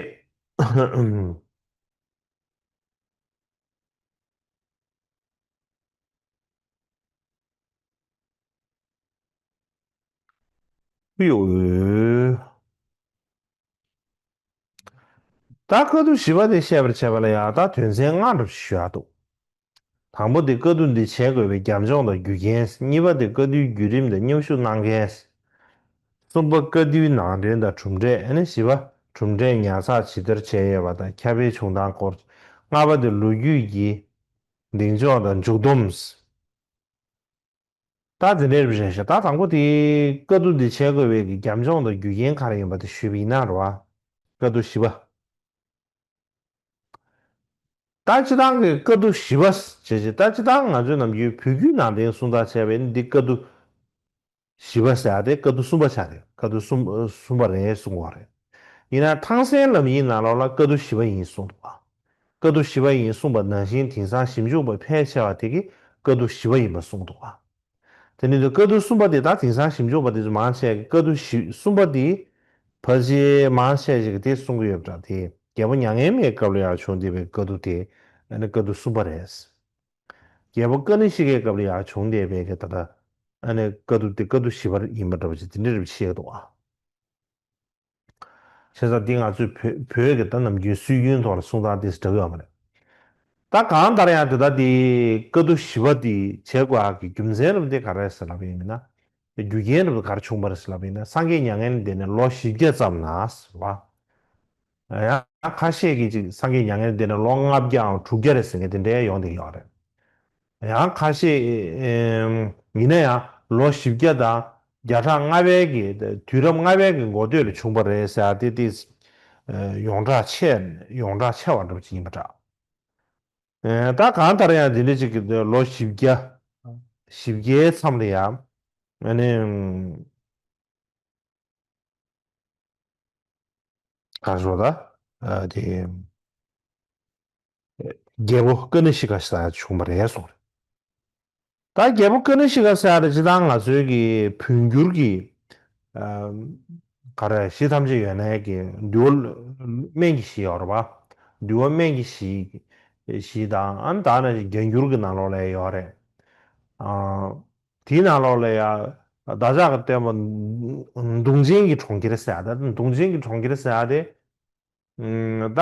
ཡོ། ད་བཀའ་བསྡུ་བཞི་པ་དེ་བཤད་པར་བྱ་བ་ལ་ཡང་ད་དོན་ཚན་ལྔ་འདྲ་ཞུ་ཡག་འདུག་དང་པོ་དེ་བཀའ་བསྡུ་འདི་བྱེད་དགོས་པའི་རྒྱབ་ལྗོངས་དང་རྒྱུ་རྐྱེན། གཉིས་པ་དེ་བཀའ་བསྡུའི་བརྒྱུད་རིམ་དང་མཉམ་ཞུགས་གནང་མཁན། གསུམ་པ་བཀའ་བསྡུའི་ནང་དོན་དང་གྲུབ་འབྲས། ཨ་ནི་བཞི་པ་གྲུབ་འབྲས་ཉར་ཚགས་ཇི་ལྟར་བྱས་ཡོད་པ་དང་ཁྱབ་སྤེལ་བྱུང་སྟངས་སྐོར། ལྔ་པ་དེ་ལོ་རྒྱུས་ཀྱི་གདེང་འཇོག་དང་མཇུག་སྡོམ། ད་དེ་འདྲའི་རེད་ཤག་ད་དང་པོ་དེ་བཀའ་བསྡུ་འདི་བྱེད་དགོས་པའི་རྒྱབ་ལྗོངས་དང་རྒྱུ་རྐྱེན་ག་རེ་ཡིན་པ་དེ་ཞུས་པ་ཡིན་ན་རེད་བ། བཀའ་བསྡུ་བཞི་པ། ད་སྤྱིར་བཏང་གི་བཀའ་བསྡུ་བཞི་པ་ཞེས་བྱ། ད་སྤྱིར་བཏང་ང་ཚོའི་ནམ་རྒྱུན་བོད་བརྒྱུད་ནང་བསྟན་གསུང་སྟངས་བྱས་པས་ནི་འདི་བཀའ་བསྡུ་བཞི་པ་ཟེར་ཡག་དེ་བཀའ་བསྡུ་གསུམ་པ་ཆགས་རེད། བཀའ་བསྡུ་གསུམ་གསུམ་པ་རེད་གསུང་བ་རེད། ཡིན་ན་ཐང་སན་ལམ་ཡིག་ནང་ལོགས་ལ་བཀའ་བསྡུ་བཞི་པ་ཡིན་གསུངས་འདུག་བ། བཀའ་བསྡུ་བཞི་པ་ཡིན་གསུངས་པ་ནང་བཞིན་དེང་སང་ཞིབ་འཇུག་པ་ཕལ་ཆེ་བ་དེ་གིས་བཀའ་བསྡུ་བཞི་པ་ཡིན་པ་གསུངས་འདུག་བ། དེ་ནི་བཀའ་བསྡུ་གསུམ་པ་དེ་ད་དེང་སང་ཞིབ་འཇུག་པ་དེ་ཚོ་མང་ཆེ་གིས་བཀའ་བསྡུ་བཞི་གསུམ་པ་དེ་ཕལ་ཆེར་མང་ཆེ་ཞིག་གིས་དེ་གསུང་གི་ཡོད་པ་འདྲ། དེ་རྒྱལ་པོ་མྱ་ངན་མེད་སྐབས་ལ་ཡང་བྱུང་བསྡད་པའི་བཀའ་བསྡུ་དེ་ཨ་ནི་བཀའ་བསྡུ་གསུམ་པ་རེད། རྒྱལ་པོ་ཀ་ནི་ཤི་ཀའི་སྐབས་ལ་ཡང་བྱུང་བསྡད་པའི་གི་ད་ལྟ་ཨ་ནི་བཀའ་བསྡུ་དེ་བཀའ་བསྡུ་བཞི་པ་ཡིན་པ་འདྲ་པོ་ཅིག་དེ་འདྲ་རེ་བཤད་འདུག་ཨ། བྱས་ཙང་འདི་ང་ཚོའི་བོད་བོད་ཀྱི་ད་ནམ་རྒྱུན་སྲོལ་རྒྱུན་ཐོག་ལ་གསུང་སྟངས་དེ་འདྲ་གི་ཡོད་མ་རེད། ད་གང་ལྟར་ཡང་དེ་ད་དེ་བཀའ་བསྡུ་བཞི་པ་དེ་བྱེད་དགོས་ཡག་གི་རྒྱུ་མཚན་རབ་དེ་ག་རེ་ཟེར་ལབ་ཡིན་ན། རྒྱུ་རྐྱེན་རབ་དེ་ག་རེ་བྱུང་བ་རེད་ཟེར་ལབ་ཡིན་ན། སངས་རྒྱས་མྱ་ངན་ལས་འདས་ནས་ལོ་བཞི་བརྒྱ་ཙམ་ན་ཟེར་བ། ཡང་ཁ་ཤས་ཀྱིས་ཅིག་སངས་རྒྱས་མྱ་ངན་ལས་འདས་ནས་ལོ་ལྔ་བརྒྱའམ་དྲུག་བརྒྱ་རེད་ཟེར་མཁན་དེ་འདྲའི་ཡོང་བསྡད་ཡོད་རེད། ཡང་ཁ་ཤས་ཨེམ། ཡིན་ན་ཡང་ལོ་བཞི་བརྒྱ་དང་བརྒྱ་ཕྲག་ལྔ་པའི་གི་དུས་རབས་ལྔ་པའི་གི་འགོ་སྟོད་ལ་བྱུང་བ་རེད་ཟེར་ཡ་དེ་དེ་ཡོངས་གྲགས་ཆེ་ཡོངས་གྲགས་ཆེ་བ་འདྲ་པོ་ཅིག་ཡིན་པ་འདྲ། ཨེ། ད་གང་ལྟར་ཡང་དེ་འདྲ་ཅིག་གི་ལོ་བཞི་བརྒྱ་བཞི་བརྒྱའི་མཚམས་ལ་ཡང་ཨ་ནི། ག་རེ་ཟེར་ད། ཨ། དེ། རྒྱལ་པོ་ཀ་ནི་ཤི་ཀ་ཟེར་ཡ་བྱུང་བ་རེད་གསུངས་རེད། ད་རྒྱལ་པོ་ཀ་ནི་ཤི་ཀ་ཟེར་ཡ་དེ་སྤྱིར་བཏང་ང་ཚོའི་གི་བོད་འགྱུར་གྱི། ཨ། ག་རེ། གཞི་ཐམས་ཅད་ཡོད་ནའི་གི་འདུལ་བ་སྨན་གྱི་གཞི་ཡོད་རེད་པ། འདུལ་བ་སྨན་གྱི་གཞི། གཞི་དང་ཨ་ནི་ད་ནི་སྒྲ་སྒྱུར་གྱི་ནང་ལོགས་ལ་ཡོད་རེད། ཨ། དེའི་ནང་ལོགས་ལ་ཡ། བདག་ཅག་གི་བསྟན་པ་གདུང་ཆེན་གྱི་གྲོང་ཁྱེར་ཟེར་ཡ་ད་གདུང་ཆེན་གྱི་གྲོང་ཁྱེར་ཟེར་ཡ་དེ། ད་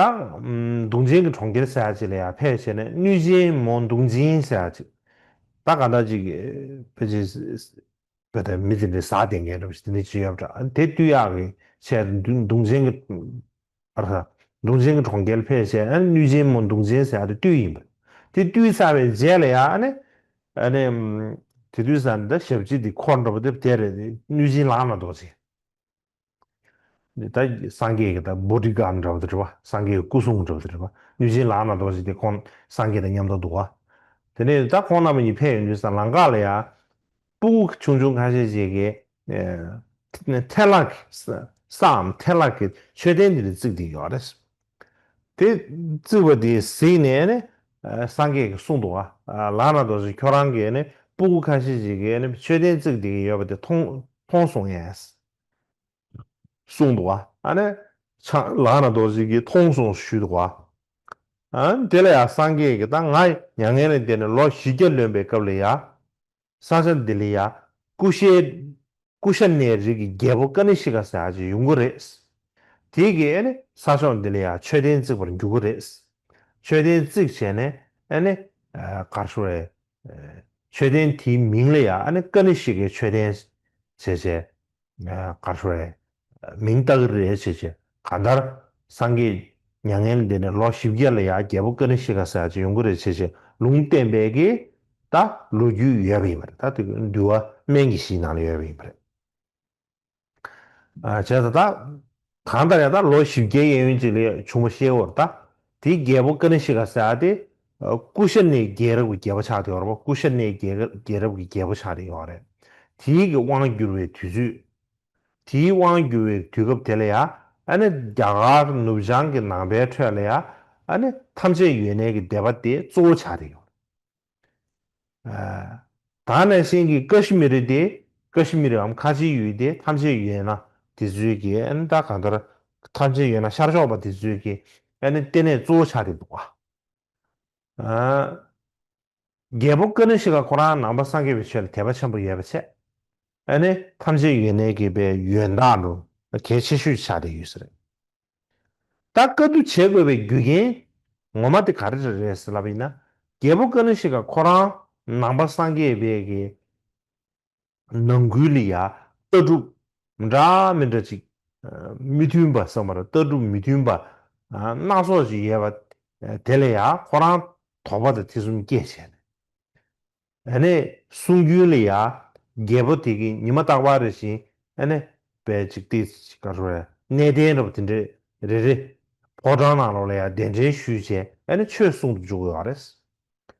གདུང་ཆེན་གྱི་གྲོང་ཁྱེར་ཟེར་ཡ་ཅིག་ལ་ཡ་ཕལ་ཆེར་ནས་གནོད་སྦྱིན་མོ་གདུང་ཆེན་ཟེར་ཡ་ཅིག་ད་ག་འདྲ་ཅིག་ཕལ་ཆེར་བོད་དང་མི་དེ་འདྲའི་ཟ་བསྡད་མཁན་འདྲ་པོ་ཞིག་དེ་འདྲ་ཅིག་ཡོད་པ་འདྲ། དེ་བཏུལ་ཡག་གི་ཆེད་དུ་གདུང་ཆེན་གྱི། ཨ་ར། གདུང་ཆེན་གྱི་གྲོང་ཁྱེར་ཕལ་ཆེར་གནོད་སྦྱིན་མོ་གདུང་ཆེན་ཟེར་ཡ་དེ་བཏུལ་ཡིན་པ། དེ་བཏུལ་ཚར་བའི་རྗེས་ལ་ཡ་ཨ་ནི། ཨ་ནི། དེ་དུས་ས་ནི་ད་ཞབས་ཕྱི་དེ་འཁོར་འདྲ་པོ་དེ་དེ་རེད། གནོད་སྦྱིན་ལག་ན་རྡོ་རྗེ། ད་སངས་རྒྱས་ཀྱི་ད་བོ་ཌི་གཱཌ་འདྲ་པོ་དེ་རེད་པ། སངས་རྒྱས་ཀྱི་སྐུ་སྲུང་འདྲ་པོ་དེ་རེད་པ། གནོད་སྦྱིན་ལག་ན་རྡོ་རྗེ་དེ་ཁོང་སངས་རྒྱས་དང་མཉམ་དུ་འདུག་པ། དེ་ནས་ད་ཁོང་རྣམ་པ་གཉིས་ཕེབས་ཡོང་དུས་ས་ལམ་ཁ་ལ་ཡ། སྤུ་གུ་ཆུང་ཆུང་ཁ་ཤས་ཤིག་གིས་ཨེ། ཐལ་ལག་གི་སའམ་ཐལ་ལག་གི་མཆོད་རྟེན་དེ་འདྲ་བརྩིགས་བསྡད་ཡོད་རེད། དེ་བརྩིགས་པ་དེ་གཟིགས་ནས་ནི་ཨ། སངས་རྒྱས་ཀྱིས་གསུངས་འདུག་པ། ཨ། ལག་ན་རྡོ་རྗེ་ཁྱོད་རང་གིས་ནི་སྤུ་གུ་ཁ་ཤས་ཤིག་གིས་ནི་མཆོད་རྟེན་བརྩིགས་བསྡད་ཀྱི་ཡོད་པ་དེ་མཐོང་མཐོང་སོང་ངས། གསུངས་འདུག་པ། ཨ་ནི། ཆ་ལག་ན་རྡོ་རྗེ་གིས་མཐོང་སོང་ཞུས་འདུག་པ། ཨ། དེ་ལ་ཡང་སངས་རྒྱས་ཀྱིས་ད་ང་མྱ་ངན་ལས་འདས་ནས་ལོ་བཞི་བརྒྱ་ལོན་པའི་སྐབས་ལ་ཡ། ས་ཆ་འདི་ལ་ཡ། ཀུ་ཤའི། ཀུ་ཤ་ནའི་རིགས་ཀྱི་རྒྱལ་པོ་ཀ་ནི་ཤི་ཀ་ཟེར་ཡ་ཅིག་ཡོང་གི་རེད། དེ་གིས་ཨ་ནི་ས་ཕྱོགས་འདི་ལ་ཡ་མཆོད་རྟེན་བརྩིགས་པར་འགྱུར་གི་རེད། མཆོད་རྟེན་བརྩིགས་བྱས་ནས་ཨ་ནི། ཨ། ག་རེ་ཟེར། ཨ། མཆོད་རྟེན་དེའི་མིང་ལ་ཡ་ཨ་ནི་ཀ་ནི་ཤི་ཀའི་མཆོད་རྟེན་བྱས་བྱས། ཨ། ག་རེ་ཟེར། མིང་བཏགས་ཀྱི་རེད་བྱས་བྱས། གང་ལྟར་ སངས་རྒྱས་མྱ་ངན་ལས་འདས་ནས་ལོ་བཞི་བརྒྱ་ལ་ཡ་རྒྱལ་པོ་ཀ་ཎི་ཤི་ཀ་ཟེར་ཡ་ཅིག་ཡོང་གི་རེད་བྱས་བྱས་ལུང་བསྟན་པའི་གི་ད་ལོ་རྒྱུས་ཡོད་པ་ཡིན་པ་རེད། ད་དེ་འདུལ་བ་སྨན་གྱི་གཞི་ནང་ལ་ཡོད་པ་ཡིན་པ་རེད། ཨ་བྱས་ཙང་ད་གང་ལྟར་ཡང་ད་ལོ་བཞི་བརྒྱའི་གཡས་གཡོན་ཅིག་ལ་བྱུང་བ་ཤེས་འོར་ད་དེའི་རྒྱལ་པོ་ཀ་ཎི་ཤི་ཀ་ཟེར་ཡ་དེ་ཀུ་ཤ་ནའི་རྒྱལ་རབས་ཀྱི་རྒྱལ་པོ་ཆགས་བསྡད་ཡོད་རེད་པ། ཀུ་ཤ་ནའི་རྒྱལ་རྒྱལ་རབས་ཀྱི་རྒྱལ་པོ་ཆགས་བསྡད་ཡོད་རེད། དེའི་གི་དབང་བསྒྱུར་བའི་དུས་ཚོད། དེའི་དབང་བསྒྱུར་བའི་དུས་སྐབས་དེ་ལ་ཡ་ཨ་ནི་རྒྱ་གར་ནུབ་བྱང་གི་ནང་པའི་ཁྲོད་ལ་ཡ་ཨ་ནི་ཐམས་ཅད་ཡོད་གནས་ཀྱི་སྡེ་པ་དེ་གཙོ་བོ་ཆགས་བསྡད་ཡོད། ད་ནང་བཞིན་གྱི་ཀ་ཤི་མིར་དེ་ཀ་ཤི་མིར་འམ་ཁ་ཆེའི་ཡུལ་དེ་ཐམས་ཅད་ཡོད་ན་དེ་ཚོའི་གི་ཨ་ནི་ད་གང་ལྟར་ཐམས་ཅད་ཡོད་ན་ཤར་ཕྱོགས་པ་དེ་ཚོའི་གི་ཨ་ནི་ལྟེ་གནས་གཙོ་བོ་ཆགས་བསྡད་འདུག་བ། རྒྱལ་པོ་ཀ་ཎི་ཤི་ཀ་ཁོ་རང་ནང་པ་སངས་རྒྱས་པའི་ཆོས་ལ་དད་པ་ཆེན་པོ་ཡོད་པ་བྱས། ཨ་ནི་ཐམས་ཅད་ཡོད་གནས་ཀྱི་པའི་ཡོན་བདག་ལོ་གལ་ཆེ་ཤོས་ཆགས་བསྡད་ཡོད་ས་རེད། ད་བཀའ་བསྡུ་བྱེད་དགོས་པའི་རྒྱུ་རྐྱེན་ངོ་མ་དེ་ག་རེ་རེད་ཟེར་ལབ་པ་ཡིན་ན། རྒྱལ་པོ་ཀ་ཎི་ཤི་ཀ་ཁོ་རང་ནང་པ་སངས་རྒྱས་པའི་གི་ནང་ཁུལ་ལ་ཡ་ལྟ་གྲུབ་འདྲ་མི་འདྲ་ཅིག་མི་མཐུན་པ་བསམ་པར་ལྟ་གྲུབ་མི་མཐུན་པ་སྣ་ཚོགས་ཅིག་ཡོད་པ་དེ་ལ་ཡ་ཁོ་རང་དོགས་པ་དང་ཐེ་ཚོམ་སྐྱེས་བྱས་ནས། ཨ་ནི་གསུང་རྒྱུན་ལ་ཡ་རྒྱལ་པོ་དེ་གི་ཉི་མ་རྟག་པར་རེ་བཞིན་ཨ་ནི་པའི་ཅིག་ཏི་ཅིག་ག་རེ་གནས་བརྟན་རབ་དེ་འདྲས་རེ་རེ་ཕོ་བྲང་ནང་ལོགས་ལ་ཡ་གདན་འདྲེན་ཞུས་བྱས་ཨ་ནི་ཆོས་གསུང་དུ་འཇུག་ཡོད་རེད།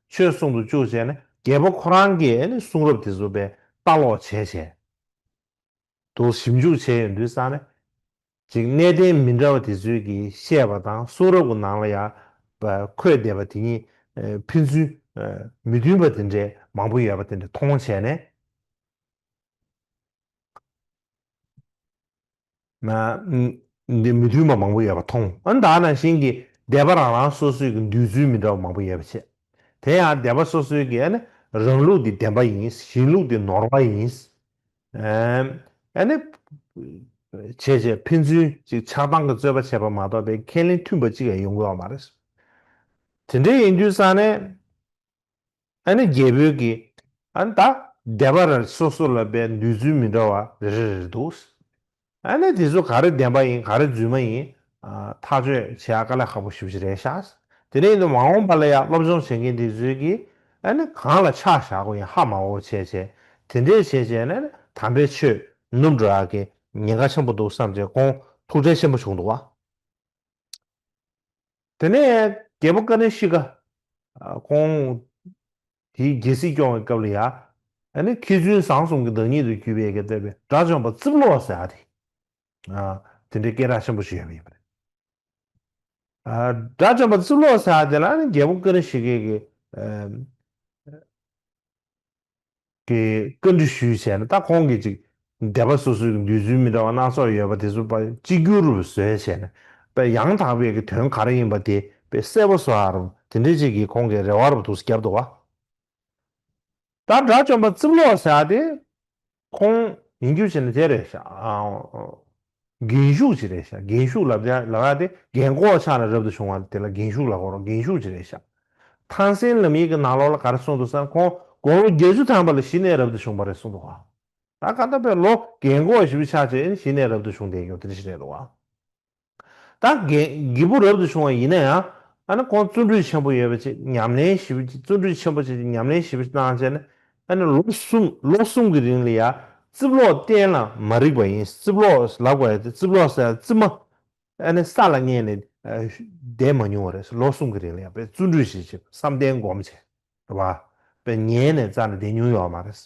ཆོས་གསུང་དུ་བཅུག་བྱས་ནས་རྒྱལ་པོ་ཁོ་རང་གིས་ཨ་ནི་གསུང་རབ་དེ་ཚོ་པའི་ལྟ་ཀློག་བྱས་བྱས། དུ་ཞིབ་འཇུག་བྱས་ཡོང་དུས་ཙང་ནས་ཅིག་གནས་བརྟན་མི་འདྲ་བ་དེ་ཚོས་ཀྱིས་བཤད་པ་དང་གསུང་རབ་ཀྱི་ནང་ལ་ཡང་འཁོད་བསྡད་པ་དེ་གཉིས་ཕན་ཚུན་མི་མཐུན་པ་དེ་འདྲའི་མང་པོ་ཡོད་པ་དེ་འདྲ་མཐོང་བྱས་ནས། ན་འདི་མི་མཐུན་པ་མང་པོ་ཡོད་པ་མཐོང་། ཨ་ནི་ད་ནང་བཞིན་གྱི་སྡེ་པ་རང་རང་སོ་སོའི་གི་འདོད་ཚུལ་མི་འདྲ་བ་མང་པོ་ཡོད་པ་བྱས། དེ་ཡང་སྡེ་པ་སོ་སོའི་གི་ཨ་ནི་རང་ལུགས་འདི་བདེན་པ་ཡིན། གཞན་ལུགས་འདི་ནོར་བ་ཡིན། ཨ་ནི་བྱས་བྱས་ཕན་ཚུན་ཅིག་ཆགས་སྡང་གི་རྩོད་པ་བྱས་པ་མ་གཏོགས་པའི་ཁས་ལེན་མཐུན་པ་གཅིག་ཡང་ཡོང་གི་ཡོད་མ་རེད། དེ་འདྲ་ཡིན་དུས་ཙང་ནས། ཨ་ནི་རྒྱལ་པོའི་གི་ཨ་ནི་ད་སྡེ་པ་ར་སོ་སོ་ལ་པའི་འདོད་ཚུལ་མི་འདྲ་བ་རེ་རེ་རེ་འདུག་ཨ་ནི་དེ་ཚོ་ག་རེ་བདེན་པ་ཡིན་ག་རེ་རྫུན་མ་ཡིན། ཐག་གཅོད་བྱེད་ཡ་དཀའ་ལས་ཁག་པོ་ཞེ་པོ་ཅིག་རེད་ཤག་དེ་ནས་ཡིན་དུས་མ་འོངས་པ་ལ་ཡང་སློབ་སྦྱོང་བྱེད་མཁན་དེ་ཚོས་གི་ཨ་ནི་གང་ལ་ཆ་བཞག་དགོས་ཡིན་ཧ་མ་གོ་བྱས་བྱས་དེ་འདྲས་བྱས་བྱས་ནས་དམ་པའི་ཆོས་ནུབ་འགྲོ་ཡ་གི་ཉེན་ཁ་ཆེན་པོ་འདུག་བསམ་བྱས་ཁོང་ཐུགས་ཁྲལ་ཆེན་པོ་བྱུང་འདུག་བ། དེ་ནས་རྒྱལ་པོ་ཀ་ཎི་ཤི་ཀ་ཁོང་དེའི་རྒྱལ་སྲིད་སྐྱོང་བའི་སྐབས་ལ་ཡ་ཨ་ནི་མཁས་བཙུན་བཟང་གསུམ་གྱི་བདག་ཉིད་དུ་གྱུར་པའི་གི་བསྟན་པའི་དགྲ་བཅོམ་པ་རྩིབ་ལོ་ཟེར་ཡ་དེ་དེ་འདྲའི་སྐད་གྲགས་ཆེན་པོ་ཞིག་ཡོད་པ་ཡིན་པ་རེད། དགྲ་བཅོམ་པ་རྩིབ་ལོ་ཟེར་ཡ་དེ་ལ་ཨ་ནི་རྒྱལ་པོ་ཀ་ཎི་ཤི་ཀའི་གི་གི་བཀའ་འདྲི་ཞུས་བྱས་ན་ད་ཁོང་གིས་ཅིག་སྡེ་པ་སོ་སོའི་གི་འདོད་ཚུལ་མི་འདྲ་བ་སྣ་ཚོགས་ཡོད་པ་དེ་ཚོ་པ་གཅིག་གྱུར་རུ་བཟོས་བྱས་ནས་པ་ཡང་དག་པའི་གི་དོན་ག་རེ་ཡིན་པ་དེ་པའི་གསལ་པོ་བཟོ་ཡ་རུ་དེ་འདྲའི་ཅིག་གི་ཁོང་གི་རེ་བ་རུ་འདུག་བརྒྱབ་འདུག་བ། ད་དགྲ་བཅོམ་པ་རྩིབ་ལོ་ཟེར་ཡ་དེ་ཁོང་ཡིན་རྒྱུ་བྱས་ན་དེ་རེད་ཤག་རྒན་ཞུགས་ཅིག་རེད་ཤག་རྒན་ཞུགས་ལབ་ཡ་ལབ་ཡ་དེ་རྒན་གོག་ཆགས་ན་རབ་ཏུ་བྱུང་བ་དེ་ལ་རྒན་ཞུགས་ལབ་དགོས་རེད། རྒན་ཞུགས་ཅིག་རེད་ཤག་ཐང་སན་ལམ་ཡིག་གི་ནང་ལོགས་ལ་ག་རེ་གསུངས་འདུག་ཟེར་ན་ཁོང་དགུང་ལོ་བརྒྱད་ཅུ་ཐམ་པ་ལ་གཞི་ནས་རབ་ཏུ་བྱུང་བ་རེད་གསུངས་འདུག་ག་ད་ག་ད་པའི་ལོ་རྒན་གོག་ཞིག་ཆགས་བྱས་གཞི་ནས་རབ་ཏུ་བྱུང་བསྡད་ཡོད་དེ་འདྲ་ཞིག་རེད་འདུག་ག་ད་རྒན་རྒད་པོ་རབ་ཏུ་བྱུང་བ་ཡིན་ན་ཡང་ཨ་ནི་ཁོང་བརྩོན་འགྲུས་ཆེན་པོ་ཡོད་པ་ཅིག་ཉམས་ལེན་ཞིབ་བརྩོན་འགྲུས་ཆེན་པོ་ཅིག་ཉམས་ལེན་ཞིབ་གནང་བྱས་ནས་ཨ་ནི་ལོ་གསུམ་ལོ་གསུམ་གྱི་རིང་ལ་ཡ་རྩིབ་ལོག་གཏན་ལ་མ་རིག་པ་ཡིན། རྩིབ་ལོག་ལབ་དགོས་ཡ་དེ་རྩིབ་ལོག་ཟེར་ཡ་རྩིབ་མ་ཨ་ནི་ས་ལ་ངེས་ནས་བསྡད་མ་མྱོང་བ་རེད། ལོ་གསུམ་གྱི་རིང་ལ་ཡ་བརྩོན་འགྲུས་ཞིག་བྱས་བསམ་གཏན་སྒོམ་བྱས། རེད་བ། དཔེ་ཉལ་ནས་རྩ་ནས་བསྡད་མྱོང་ཡོད་མ་རེད།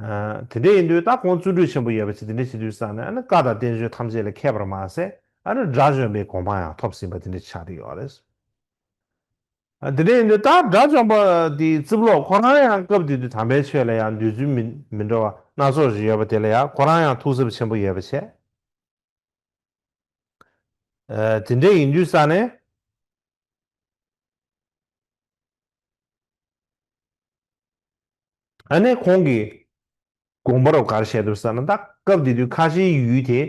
ཨ། དེ་འདྲ་ཡིན་དུས་ད་ཁོང་བརྩོན་འགྲུས་ཆེན་པོ་ཡོད་པ་ཅིག་དེ་འདྲ་བྱེད་དུས་ཙང་ནས་ཨ་ནི་བཀའ་དང་བསྟན་བཅོས་ཐམས་ཅད་ལ་མཁས་པར་མ་ཟད་ཨ་ནི་དགྲ་བཅོམ་པའི་གོ་འཕང་ཡང་ཐོབ་ཟིན་པ་དེ་འདྲ་ཆགས་ཀྱི་ཡོད་རེད། ཨ། དེ་འདྲ་ཡིན་དུས་ད་དགྲ་བཅོམ་པ་དེའི་རྩིབ་ལོག་ཁོ་རང་ཡང་སྐབས་དེ་དུས་དམ་པའི་ཆོས་ལ་ཡང་འདོད་ཚུལ་མི་མི་འདྲ་བ་སྣ་ཚོགས་ཤིག་ཡོད་པ་དེ་ལ་ཡང་ཁོ་རང་ཡང་ཐུགས་འཚབ་ཆེན་པོ་ཡོད་པ་བྱས། ཨ། དེ་འདྲ་ཡིན་དུས་ཙང་ནས། ཨ་ནི་ཁོང་གིས་དགོངས་པ་རབ་ག་རེ་བཞེས་འདུག་ཟེར་ན་ད་སྐབས་དེ་དུས་ཁ་ཆེའི་ཡུལ་དེ་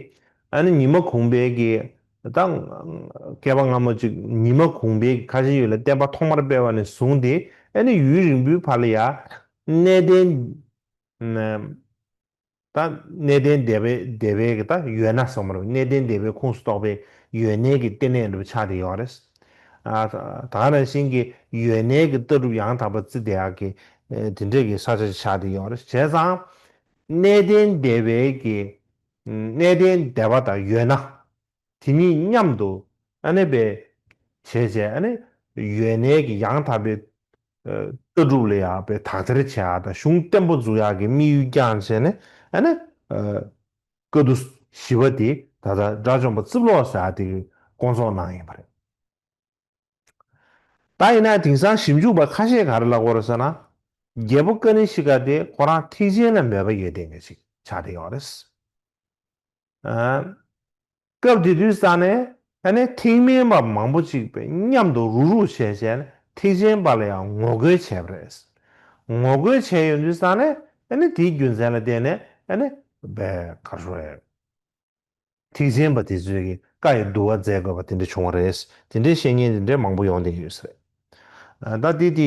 ཨ་ནི་ཉི་མ་གུང་པའི་གི་ད་བསྐལ་པ་སྔ་མོ་ཅིག་ཉི་མ་གུང་པའི་ཁ་ཆེའི་ཡུལ་ལ་བསྟན་པ་ཐོག་མར་སྤེལ་བ་ནས་བཟུང་སྟེ་ཨ་ནི་ཡུན་རིང་པོའི་བར་ལ་ཡ་གནས་བརྟན། ད་གནས་བརྟན་སྡེ་པའི་སྡེ་པའི་གི་ད་ཡོད་ན་གསུངས་པ་རེད། གནས་བརྟན་སྡེ་པའི་ཁོངས་སུ་གཏོགས་པའི་ཡོད་གནས་ཀྱི་རྟེན་གནས་འདྲ་པོ་ཆགས་བསྡད་ཡོད་རེད། ཨ། ད་ག་ནང་བཞིན་གྱི་ཡོད་གནས་ཀྱི་ལྟ་གྲུབ་ཡང་དག་པ་བརྩི་བསྡད་ཡག་གི་ཨ་དེ་འདྲས་ཀྱི་ས་ཆ་ཆགས་བསྡད་ཡོད་རེད། བྱས་ཙང་གནས་བརྟན་སྡེ་པའི་གི་གནས་བརྟན་སྡེ་པ་དང་ཡོད་ན། དེ་གཉིས་མཉམ་དུ་ཨ་ནི་པའི་བྱས་བྱས་ཨ་ནི་ཡོད་གནས་ཀྱི་ཡང་དག་པའི་ཨ་ལྟ་གྲུབ་ལ་ཡང་པའི་དག་ཐེར་བྱེད་ཡག་དང་གཞུང་བརྟན་པོ་འཛུགས་ཡག་གི་དམིགས་ཡུལ་བསྐྱངས་བྱས་ནས་ཨ་ནི་ཨ་བཀའ་བསྡུ་བཞི་པ་དེ་ད་ལྟ་དགྲ་བཅོམ་པ་རྩིབ་ལོགས་ཟེར་ཡག་དེ་གི་བསྐོང་ཚོགས་གནང་ཡིན་པ་རེད། ད་ཡིན་ན་དེང་སང་ཞིབ་འཇུག་པ་ཁ་ཤས་ག་རེ་ལབ་ཀྱི་ཡོད་རེད་ཟེར་ན། རྒྱལ་པོ་ཀ་ནི་ཤི་ཀ་དེ་ཁོ་རང་ཐེག་ཆེན་ལ་མོས་པ་ཡོད་བསྡད་མཁན་ཞིག་ཆགས་བསྡད་ཡོད་རེད། ཨ། སྐབས་དེ་དུས་ས་ནས་ཨ་ནི་ཐེག་དམན་པ་མང་པོ་ཅིག་པའི་མཉམ་དུ་རུག་རུག་བྱས་བྱས་ནས་ཐེག་ཆེན་པ་ལ་ཡང་ངོ་རྒོལ་བྱས་པ་རེད། ངོ་རྒོལ་བྱས་ཡོང་དུས་ས་ནས་ཨ་ནི་དེའི་རྒྱུ་མཚན་ལ་བརྟེན་ནས་ཨ་ནི་པའི་ག་རེ་ཟེར། ཐེག་ཆེན་པ་དེ་ཚོས་ཀྱི་བཀའ་ཡི་བསྡུ་བ་མཛད་དགོས་པ་དེ་འདྲ་བྱུང་བ་རེད། དེ་འདྲའི་བཤད་མཁན་དེ་འདྲའི་མང་པོ་ཡོང་བསྡད་ཡོད་ས་རེད། ཨ། ད་དེ་དེ་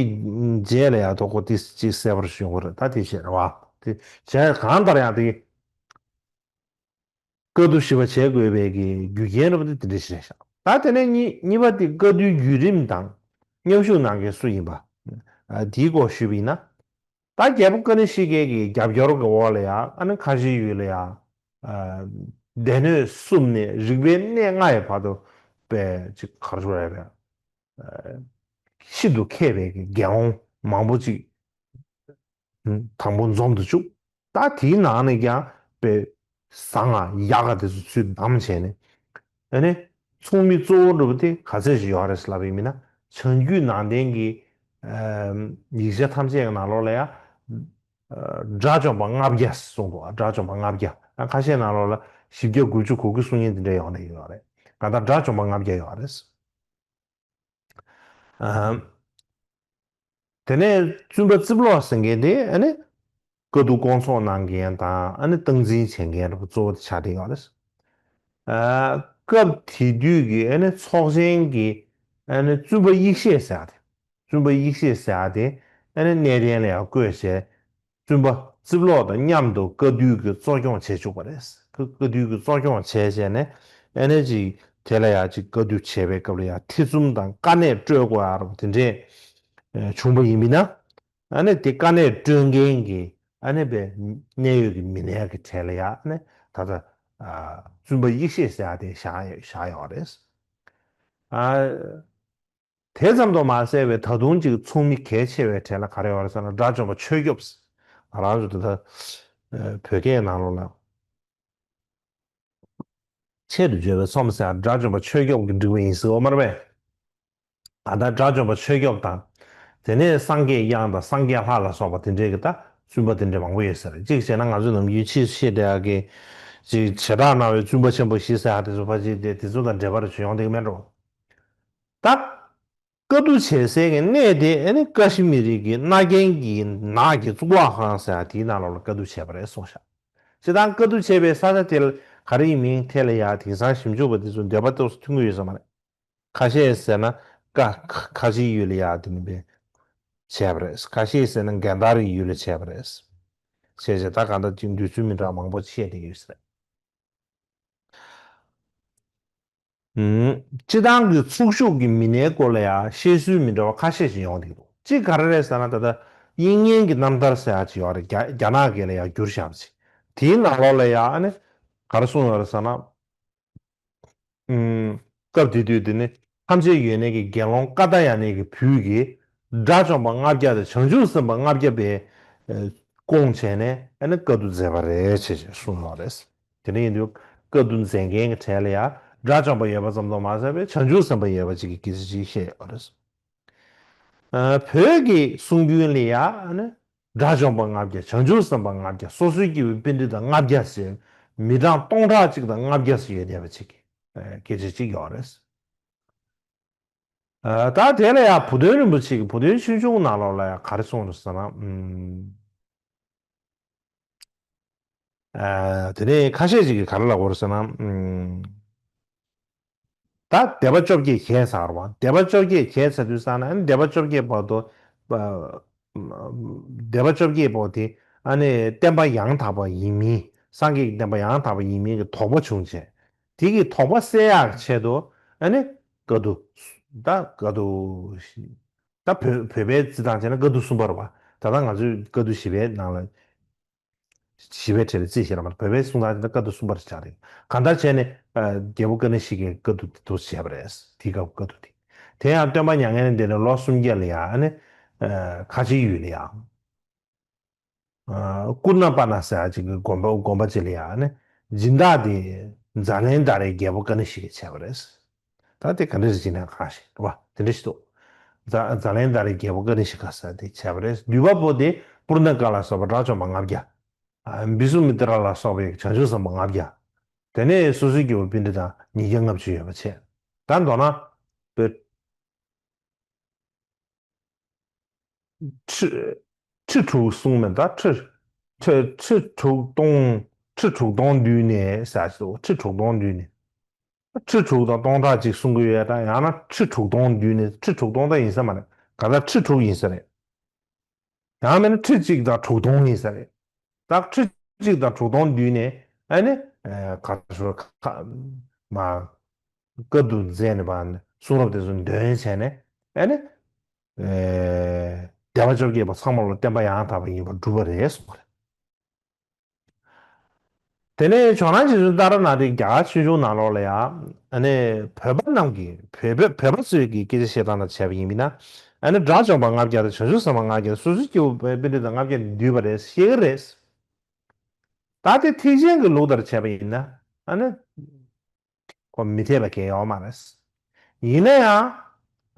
རྗེས་ལ་ཡང་དོ་ཁོ་དེ་ཅིག་གསལ་པོར་ཡོང་གི་རེད། ད་དེ་བཤད་རེད་བ། དེ་བྱས་གང་ལྟར་ཡང་དེ་བཀའ་བསྡུ་བཞི་པ་བྱེད་དགོས་པའི་གི་རྒྱུ་རྐྱེན་རེད་པ། དེ་དེ་འདྲ་ཞིག་རེད་ཤག་ད་དེ་ནས་གཉིས་གཉིས་པ་དེ་བཀའ་བསྡུའི་བརྒྱུད་རིམ་དང་མཉམ་ཞུགས་གནང་མཁན་སུ་ཡིན་པ། ཨ། དེའི་སྐོར་ཞུས་པ་ཡིན་ན། ད་རྒྱལ་པོ་ཀ་ནི་ཤི་ཀའི་གི་རྒྱབ་སྐྱོར་གྱི་འོག་ལ་ཡང་ཨ་ནི་ཁ་ཆེའི་ཡུལ་ལ་ཡང་ཨ་སྡེ་སྣོད་གསུམ་ནས་རིག་པའི་གནས་ལྔ་ཡི་བར་དུ་པའི་ཅིག་ག་རེ་ཟེར་དགོས་རེད་པས། ཤིན་ཏུ་མཁས་པའི་གི་དགེ་སློང་མང་པོ་ཅིག་དང་པོ་འཛོམས་སུ་བཅུག་ད་དེའི་ནང་ནས་ཀྱང་པའི་བཟང་ང་ཡག་ག་དེ་ཚོ་ཚུར་བདམས་བྱས་ནས། ཨ་ནི་ཚོགས་མི་གཙོ་བོ་འདྲ་པོ་དེ་ག་ཚད་ཅིག་ཡོད་རེད་ལབ་པ་ཡིན་ན། བྱང་རྒྱུད་ནང་བསྟན་གྱི་ཨ་ཡིག་ཆ་ཐམས་ཅད་ཀྱི་ནང་ལོགས་ལ་ཡང་ཨ་དགྲ་བཅོམ་པ་ལྔ་བརྒྱ་གསུངས་འདུག་ཨ་དགྲ་བཅོམ་པ་ལྔ་བརྒྱ། ཨ་ཁ་ཤས་ནང་ལོགས་ལ་བཞི་བརྒྱ་དགུ་བཅུ་གོ་དགུ་གསུང་མཁན་དེ་འདྲ་ཡོང་ནས་ཡོད་རེད། གང་ལྟར་དགྲ་བཅོམ་པ་ལྔ་བརྒྱ་ཡོད་རེད། ཨ། དེ་ནས་བཙུན་པ་རྩིབ་ལོགས་ཟེར་མཁན་དེ་ཨ་ནི་བཀའ་བསྡུ་སྐོང་ཚོགས་གནང་མཁན་དང་ཨ་ནི་སྟངས་འཛིན་བྱེད་མཁན་འདྲ་པོ་གཙོ་བོ་དེ་ཆགས་བསྡད་ཡོད་རེད། ཨ། སྐབས་དེ་དུས་ཀྱི་ཨ་ནི་ཚོགས་ཆེན་གྱི་ཨ་ནི་བཙུན་པ་ཡེ་ཤེས་ཟེར་ཡག་དེ། བཙུན་པ་ཡེ་ཤེས་ཟེར་ཡག་དེ་ཨ་ནི་གནས་བརྟན་ལ་ཡང་བསྐོས་བྱས། བཙུན་པ་རྩིབ་ལོགས་དང་མཉམ་དུ་བཀའ་བསྡུ་གི་གཙོ་སྐྱོང་བྱེད་བཅུག་པ་རེད། བཀའ་བཀའ་བསྡུ་གི་གཙོ་སྐྱོང་བྱས་བྱས་ནས་ཨ་ནི་ཅིག་དེ་ལ་ཡང་ཅིག་བཀའ་བསྡུ་བྱེད་པའི་སྐབས་ལ་ཡང་ཐེ་ཚོམ་དང་དཀའ་གནད་སྤྲོད་དགོས་ཡག་དེ་འདྲས་ཨ་བྱུང་བ་ཡིན་མིན་ན། ཨ་ནི་དེ་དཀའ་གནད་སྤྲོད་མཁན་གྱི་ཨ་ནི་པའི་གནད་ཡོད་ཀྱི་མི་སྣའི་གི་གྲས་ལ་ཡང་ཨ་ནི་ད་ལྟ་ཨ་བཙུན་པ་ཡེ་ཤེས་ཟེར་ཡག་དེ་བཞག་བཞག་ཡོད་རེད། ཨ། དེ་ཙམ་དུ་མ་ཟད་པའི་ད་དུང་ཅིག་ཚོགས་མི་གལ་ཆེ་བའི་གྲས་ལ་ག་རེ་ཡོད་རེད་ཟེར་ན། དགྲ་བཅོམ་པ་ཆོས་སྐྱོབ། ང་རང་ཚོ་ད་ལྟ་ཨ་བོད་སྐད་ནང་ལོགས་ལ་ཆེད་དུ་བརྗོད་པའི་ཚོམས་ཟེར་ཡག་དགྲ་བཅོམ་པ་ཆོས་སྐྱོབ་ཀྱི་འབྲི་བ་ཡིན་ཟེར་བ་མ་རེད་པས། ད་ལྟ་དགྲ་བཅོམ་པ་ཆོས་སྐྱོབ་དང་། དེ་ནས་སངས་རྒྱས་དབྱངས་དང་སངས་རྒྱས་ལྷ་ལ་སོགས་པ་དེ་འདྲའི་གི་ད་བཙུན་པ་དེ་འདྲ་མང་པོ་ཡོད་ས་རེད། གཅིག་བྱས་ན་ང་ཚོས་ནམ་རྒྱུན་ཕྱིས་བཤད་བསྡད་ཡག་གི་ཅིག་བྱེ་བྲག་སྣང་བའི་བཙུན་པ་ཆེན་པོ་བཞི་ཟེར་ཡག་དེ་ཚོ་ཕལ་ཆེར་དེ་དེ་ཚོ་དང་འབྲེལ་བ་རེ་བྱུང་ཡོང་བསྡད་ཀྱི་མེད་འགྲོ། ད་བཀའ་བསྡུ་བྱེད་སའི་གི་གནས་དེ་ཨ་ནི་ཀ་ཤི་མི་རི་གི་མནའ་གན་གྱི་ནགས་ཀྱི་གཙུག་ལག་ཁང་ཟེར་ཡག་དེའི་ནང་ལོགས་ལ་བཀའ་བསྡུ་བྱས་པ་རེད་གསུངས་ཤག་སྤྱིར་བཏང་བཀའ་བསྡུ་བྱས་པའི་ས་ཆ་དེ་ལ་ག་རེ་ཡིན་མིན་ཐད་ལ་ཡང་དེང་སང་ཞིབ་འཇུག་པ་དེ་ཚོ་འདོད་པ་ཏོག་ཙམ་མཐུན་གྱི་ཡོད་ས་མ་རེད། ཁ་ཤས་ཟེར་ན་ཀ་ཁ་ཁ་ཆེའི་ཡུལ་ལ་ཡང་དེ་ནི་བས་བྱས་པ་རེད། ཁ་ཤས་ཟེར་ན་གན་དྷ་རའི་ཡུལ་ལ་བྱས་པ་རེད། བྱས་བྱས་ད་གང་ལྟར་ཅིག་འདོད་ཚུལ་མི་འདྲ་བ་མང་པོ་བཤད་བསྡད་ཡོད་ས་རེད། ཨུམ། སྤྱིར་བཏང་གི་ཚོགས་ཞུགས་ཀྱི་མི་སྣའི་སྐོར་ལ་ཡང་བཤད་སྲོལ་མི་འདྲ་བ་ཁ་ཤས་ཤིག་ཡོང་བསྡད་འདུག་གཅིག་ག་རེ་རེད་ཟེར་ན། ད་ལྟ་དབྱིག་གཉེན་གྱི་རྣམ་ཐར་ཟེར་ཡག་ཅིག་ཡོད་རེད། རྒྱ་རྒྱ་ནག་སྐད་ལ་ཡང་བསྒྱུར་བཞག་པ་ཅིག་དེའི་ནང་ལོགས་ལ་ཡང་ཨ་ནི་ག་རེ་གསུངས་ཡོད་རེད་ཟེར་ན། ཨུམ། སྐབས་དེ་དུས་དེ་ནི་ཐམས་ཅད་ཡོད་གནས་ཀྱི་དགེ་སློང་ཀ་ཏ་ཡ་ནའི་གི་བུས་ཀྱིས་དགྲ་བཅོམ་པ་ལྔ་བརྒྱ་དང་བྱང་ཆུབ་སེམས་དཔའ་ལྔ་བརྒྱ་པའི་ཨ་སྐོང་བྱས་ནས་ཨ་ནི་བཀའ་བསྡུ་མཛད་པ་རེད་ཅེས་གསུངས་ཡོད་རེད། དེ་འདྲ་ཡིན་དུས་བཀའ་བསྡུ་མཛད་མཁན་གྱི་གྲས་ལ་ཡང་དགྲ་བཅོམ་པ་ཡོད་པ་ཙམ་དུ་མ་ཟད་པའི་བྱང་ཆུབ་སེམས་དཔའ་ཡོད་པ་ཅིག་གི་སྐད་ཆ་ཅིག་བཤད་ཡོད་རེད། ཨ་བོད་ཀྱི་གསུང་རྒྱུན་ལ་ཡང་ཨ་ནི་དགྲ་བཅོམ་པ་ལྔ་བརྒྱ། བྱང་ཆུབ་སེམས་དཔའ་ལྔ་བརྒྱ། སོ་སོའི་སྐྱེ་བོའི་པཎྜི་ཏ་ལྔ་བརྒྱ་ཟེར་མི་གྲངས་སྟོང་ཕྲག་གཅིག་དང་ལྔ་བརྒྱ་ཟེར་ཡོད་བསྡད་པ་ཅིག་གི་ཨ་སྐད་ཆ་ཅིག་ཡོད་རེད། ཨ་ད་དེ་ལ་ཡང་བུ་སྟོན་རིན་པོ་ཆེ་གི་བུ་སྟོན་ཆོས་འབྱུང་ནང་ལོགས་ལ་ཡང་ག་རེ་གསུངས་རེད་ཟེར་ན། ཨུམ། ཨ་དེ་ནས་ཁ་ཤས་ཅིག་གིས་ག་རེ་ལབ་ཀྱི་ཡོད་རེད་ཟེར་ན། ཨུམ། ད་སྡེ་པ་བཅོ་བརྒྱད་བྱས་ཚར་བ། སྡེ་པ་བཅོ་བརྒྱད་བྱས་ཚར་དུས་ཙ་ན་ཨ་ནི་སྡེ་པ་བཅོ་བརྒྱད་བར་དུ། ཨ་སྡེ་པ་བཅོ་བརྒྱད་པོ་དེ་ཨ་ནི་བསྟན་པ་ཡང་དག་པ་ཡིན་མིན་ སངས་རྒྱས་ཀྱི་བསྟན་པ་ཡང་དག་པ་ཡིན་མིན་གྱི་དོགས་པ་བྱུང་བྱས། དེ་གི་དོགས་པ་སེལ་ཡག་ཆེད་དུ་ཨ་ནི་བཀའ་བསྡུ། ད་བཀའ་བསྡུ་ད་བོད་བོད་པའི་རྩིས་སྟངས་བྱས་ན་བཀའ་བསྡུ་གསུམ་པ་རེད་པ། ད་ལྟ་ང་ཚོས་བཀའ་བསྡུ་བཞི་པའི་ནང་ལ། བཞི་པའི་གྲས་ལ་རྩིས་བྱས་ན་མ་གཏོགས་བོད་པའི་གསུང་སྟངས་དེ་ལ་བཀའ་བསྡུ་གསུམ་པ་རེ་ཆགས་རེད། གང་ལྟར་བྱས་ནས་ཨ་རྒྱལ་པོ་ཀ་ཎི་ཤི་ཀའི་བཀའ་བསྡུ་དེ་དུ་བྱས་པ་རེད། དེའི་སྐབས་བཀའ་བསྡུ་དེ། དེ་ཡང་སྟོན་པ་མྱ་ངན་ལས་འདས་ནས་ལོ་སུམ་བརྒྱ་ལ་ཡང་ཨ་ནི་ཨ་ཁ་ཆེའི་ཡུལ་ལ་ཡང་ཨ་ཀུ་ན་པ་ན་ཟེར་ཡག་ཅིག་གི་དགོན་པ་དགོན་པ་ཅིག་ལ་ཡང་ཨ་ནི་སྦྱིན་བདག་དེ་ཛ་ལན་ད་རའི་རྒྱལ་པོ་ཀ་ཎི་ཤི་ཀས་བྱས་པ་རེད། ད་དེ་ག་འདྲ་ཞིག་ཅིག་ནས་གང་ཞིག་རེད་པ། དེ་འདྲ་ཞིག་འདུག་ཛ་ཛ་ལན་ད་རའི་རྒྱལ་པོ་ཀ་ཎི་ཤི་ཀ་ཟེར་དེ་བྱས་པ་རེད། བསྡུས་པ་པོ་དེ་པུར་ཎ་ཀ་ལ་སོགས་པ་དགྲ་བཅོམ་པ་ལྔ་བརྒྱ། ཨ་བི་སུ་མི་ཏྲ་ལ་སོགས་པའི་བྱང་ཆུབ་སེམས་དཔའ་ལྔ་བརྒྱ། དེ་ནས་སོ་སོའི་སྐྱེ་བོ་པཎྜི་ཏ་ཉིས་བརྒྱ་ལྔ་བཅུ་ཡོད་པ་བྱས། ད་མདོར་ན་པོ་ཁྲི་ཁྲི་དྲུག་གསུངས་མེད་ད། ཁྲི་ཁྲི་ཁྲི་དྲུག་སྟོང་། ཁྲི་དྲུག་སྟོང་བསྡུས་ནས་ཟེར་ཞིག་འདུག་ཁྲི་དྲུག་སྟོང་བསྡུས་ནས། ཁྲི་དྲུག་དང་སྟོང་ཕྲག་གཅིག་གསུང་གི་ཡོད་ད། ཡང་ན་ཁྲི་དྲུག་སྟོང་བསྡུས་ནས། ཁྲི་དྲུག་སྟོང་ད་ཡིན་ས་མ་རེད། ག་ད་ཁྲི་དྲུག་ཡིན་ས་རེད། ཡང་མིན་ན་ཁྲི་གཅིག་དང་དྲུག་སྟོང་ཡིན་ས་རེད། ད་ཁྲི་གཅིག་དང་དྲུག་སྟོང་བསྡུས་ནས་ཨ་ནི་ཨ་ག་ཚོད་ཁ་མ་བཀའ་བསྡུ་མཛད་ནས་པ་གསུང་རབ་དེ་ཚོ་འདོན་བྱས་ནས་ཨ་ནི་ཨ་སྡེ་པ་བཅོ་བརྒྱད་པ་ཚང་མ་ལ་བསྟན་པ་ཡང་དག་པ་ཡིན་པར་གྲུབ་པ་རེད་གསུངས་པ་རེད། དེ་ནས་ཇོ་ནང་རྗེ་བཙུན་ཏཱ་ར་ནཱ་ཐའི་རྒྱ་གར་ཆོས་འབྱུང་ནང་ལོགས་ལ་ཡང་ཨ་ནི་བོད་པ་རྣམས་ཀྱི་བོད་པ་བོད་པ་ཚོས་ཀྱི་སྐད་ཆ་བཤད་སྟངས་དང་བྱས་པ་ཡིན་ན། ཨ་ནི་དགྲ་བཅོམ་པ་ལྔ་བརྒྱ་དང་བྱང་ཆུབ་སེམས་དཔའ་ལྔ་བརྒྱ་དང་སོ་སོའི་སྐྱེ་བོ་པཎྜི་ཏ་ལྔ་བརྒྱ་འདུས་པ་རེད་ཞེས་རེད། ད་དེ་ཐེག་ཆེན་གྱི་ལུགས་ལྟར་བྱས་པ་ཡིན་ན་ཨ་ནི། ཁོ་མི་འཐད་པ་གང་ཡང་ཡོད་མ་རེད། ཡིན་ན་ཡང་།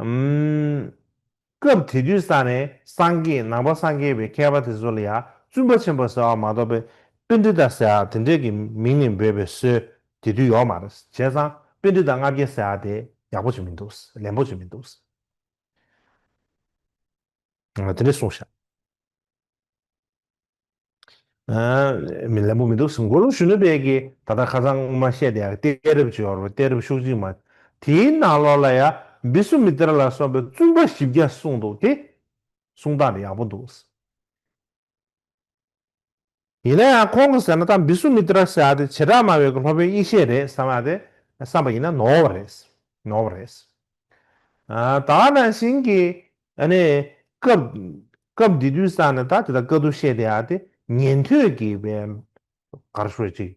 ཨམ། སྐབས་དེ་དུས་ས་ནས་སངས་རྒྱས་ནང་པ་སངས་རྒྱས་པའི་མཁས་པ་དེ་ཚོ་ལ་ཡང་བཙུན་པ་ཆེན་པོ་ཟེར་བ་མ་གཏོགས་པའི་པཎྜི་ཏ་ཟེར་བ་དེ་འདྲས་ཀྱི་མིང་ནས་འབོད་པའི་སྲོལ་དེ་དུས་ཡོད་མ་རེད། བྱས་ཙང་པཎྜི་ཏ་ལྔ་བརྒྱ་ཟེར་བ་དེ་ཡག་པོ་ཅིག་མི་འདུག་ལན་པོ་ཅིག་མི་འདུག་དེ་འདྲས་གསུངས་ཤག་ཨ། མི་ལན་པོ་མི་འདུག་མགོ་ལོག་གཞོན་ནུ་དཔལ་གྱིས་ད་ལྟ་ཁ་སང་སྔོན་མ་བཤད་བསྡད་ཡག་གཏད་རབས་ཅིག་ཡོད་རེད། གཏད་རབས་ཤུགས་ཆེ་མ། དེའི་ནང་ལོགས་ལ་ཡང་བི་སུ་མི་ཏྲ་ལ་སོགས་པའི་བཙུན་པ་བཞི་བརྒྱ་གསུངས་འདུག་དེ་གསུང་སྟངས་དེ་ཡག་པོ་འདུག་ཡིན་ན་ཡང་ཁོང་གིས་ཟེར་ན་ད་བི་སུ་མི་ཏྲ་ཟེར་ཡག་དེ་བྱེ་བྲག་སྨྲ་བའི་སློབ་དཔོན་ཡེ་ཤེས་རེད་བསམ་ཡག་དེ་བསམ་པ་ཡིན་ན་ནོར་བ་རེད། ནོར་བ་རེད། ཨ། ད་ག་ནང་བཞིན་གྱི་ཨ་ནི་སྐབས་སྐབས་འདི་དུས་ས་ནས་ད་དེ་ལྟར་བཀའ་བསྡུ་བཤད་བསྡད་ཡག་དེ་ཉན་ཐོས་ཀྱི་བའི་ག་རེ་ཞུ་ཅིག་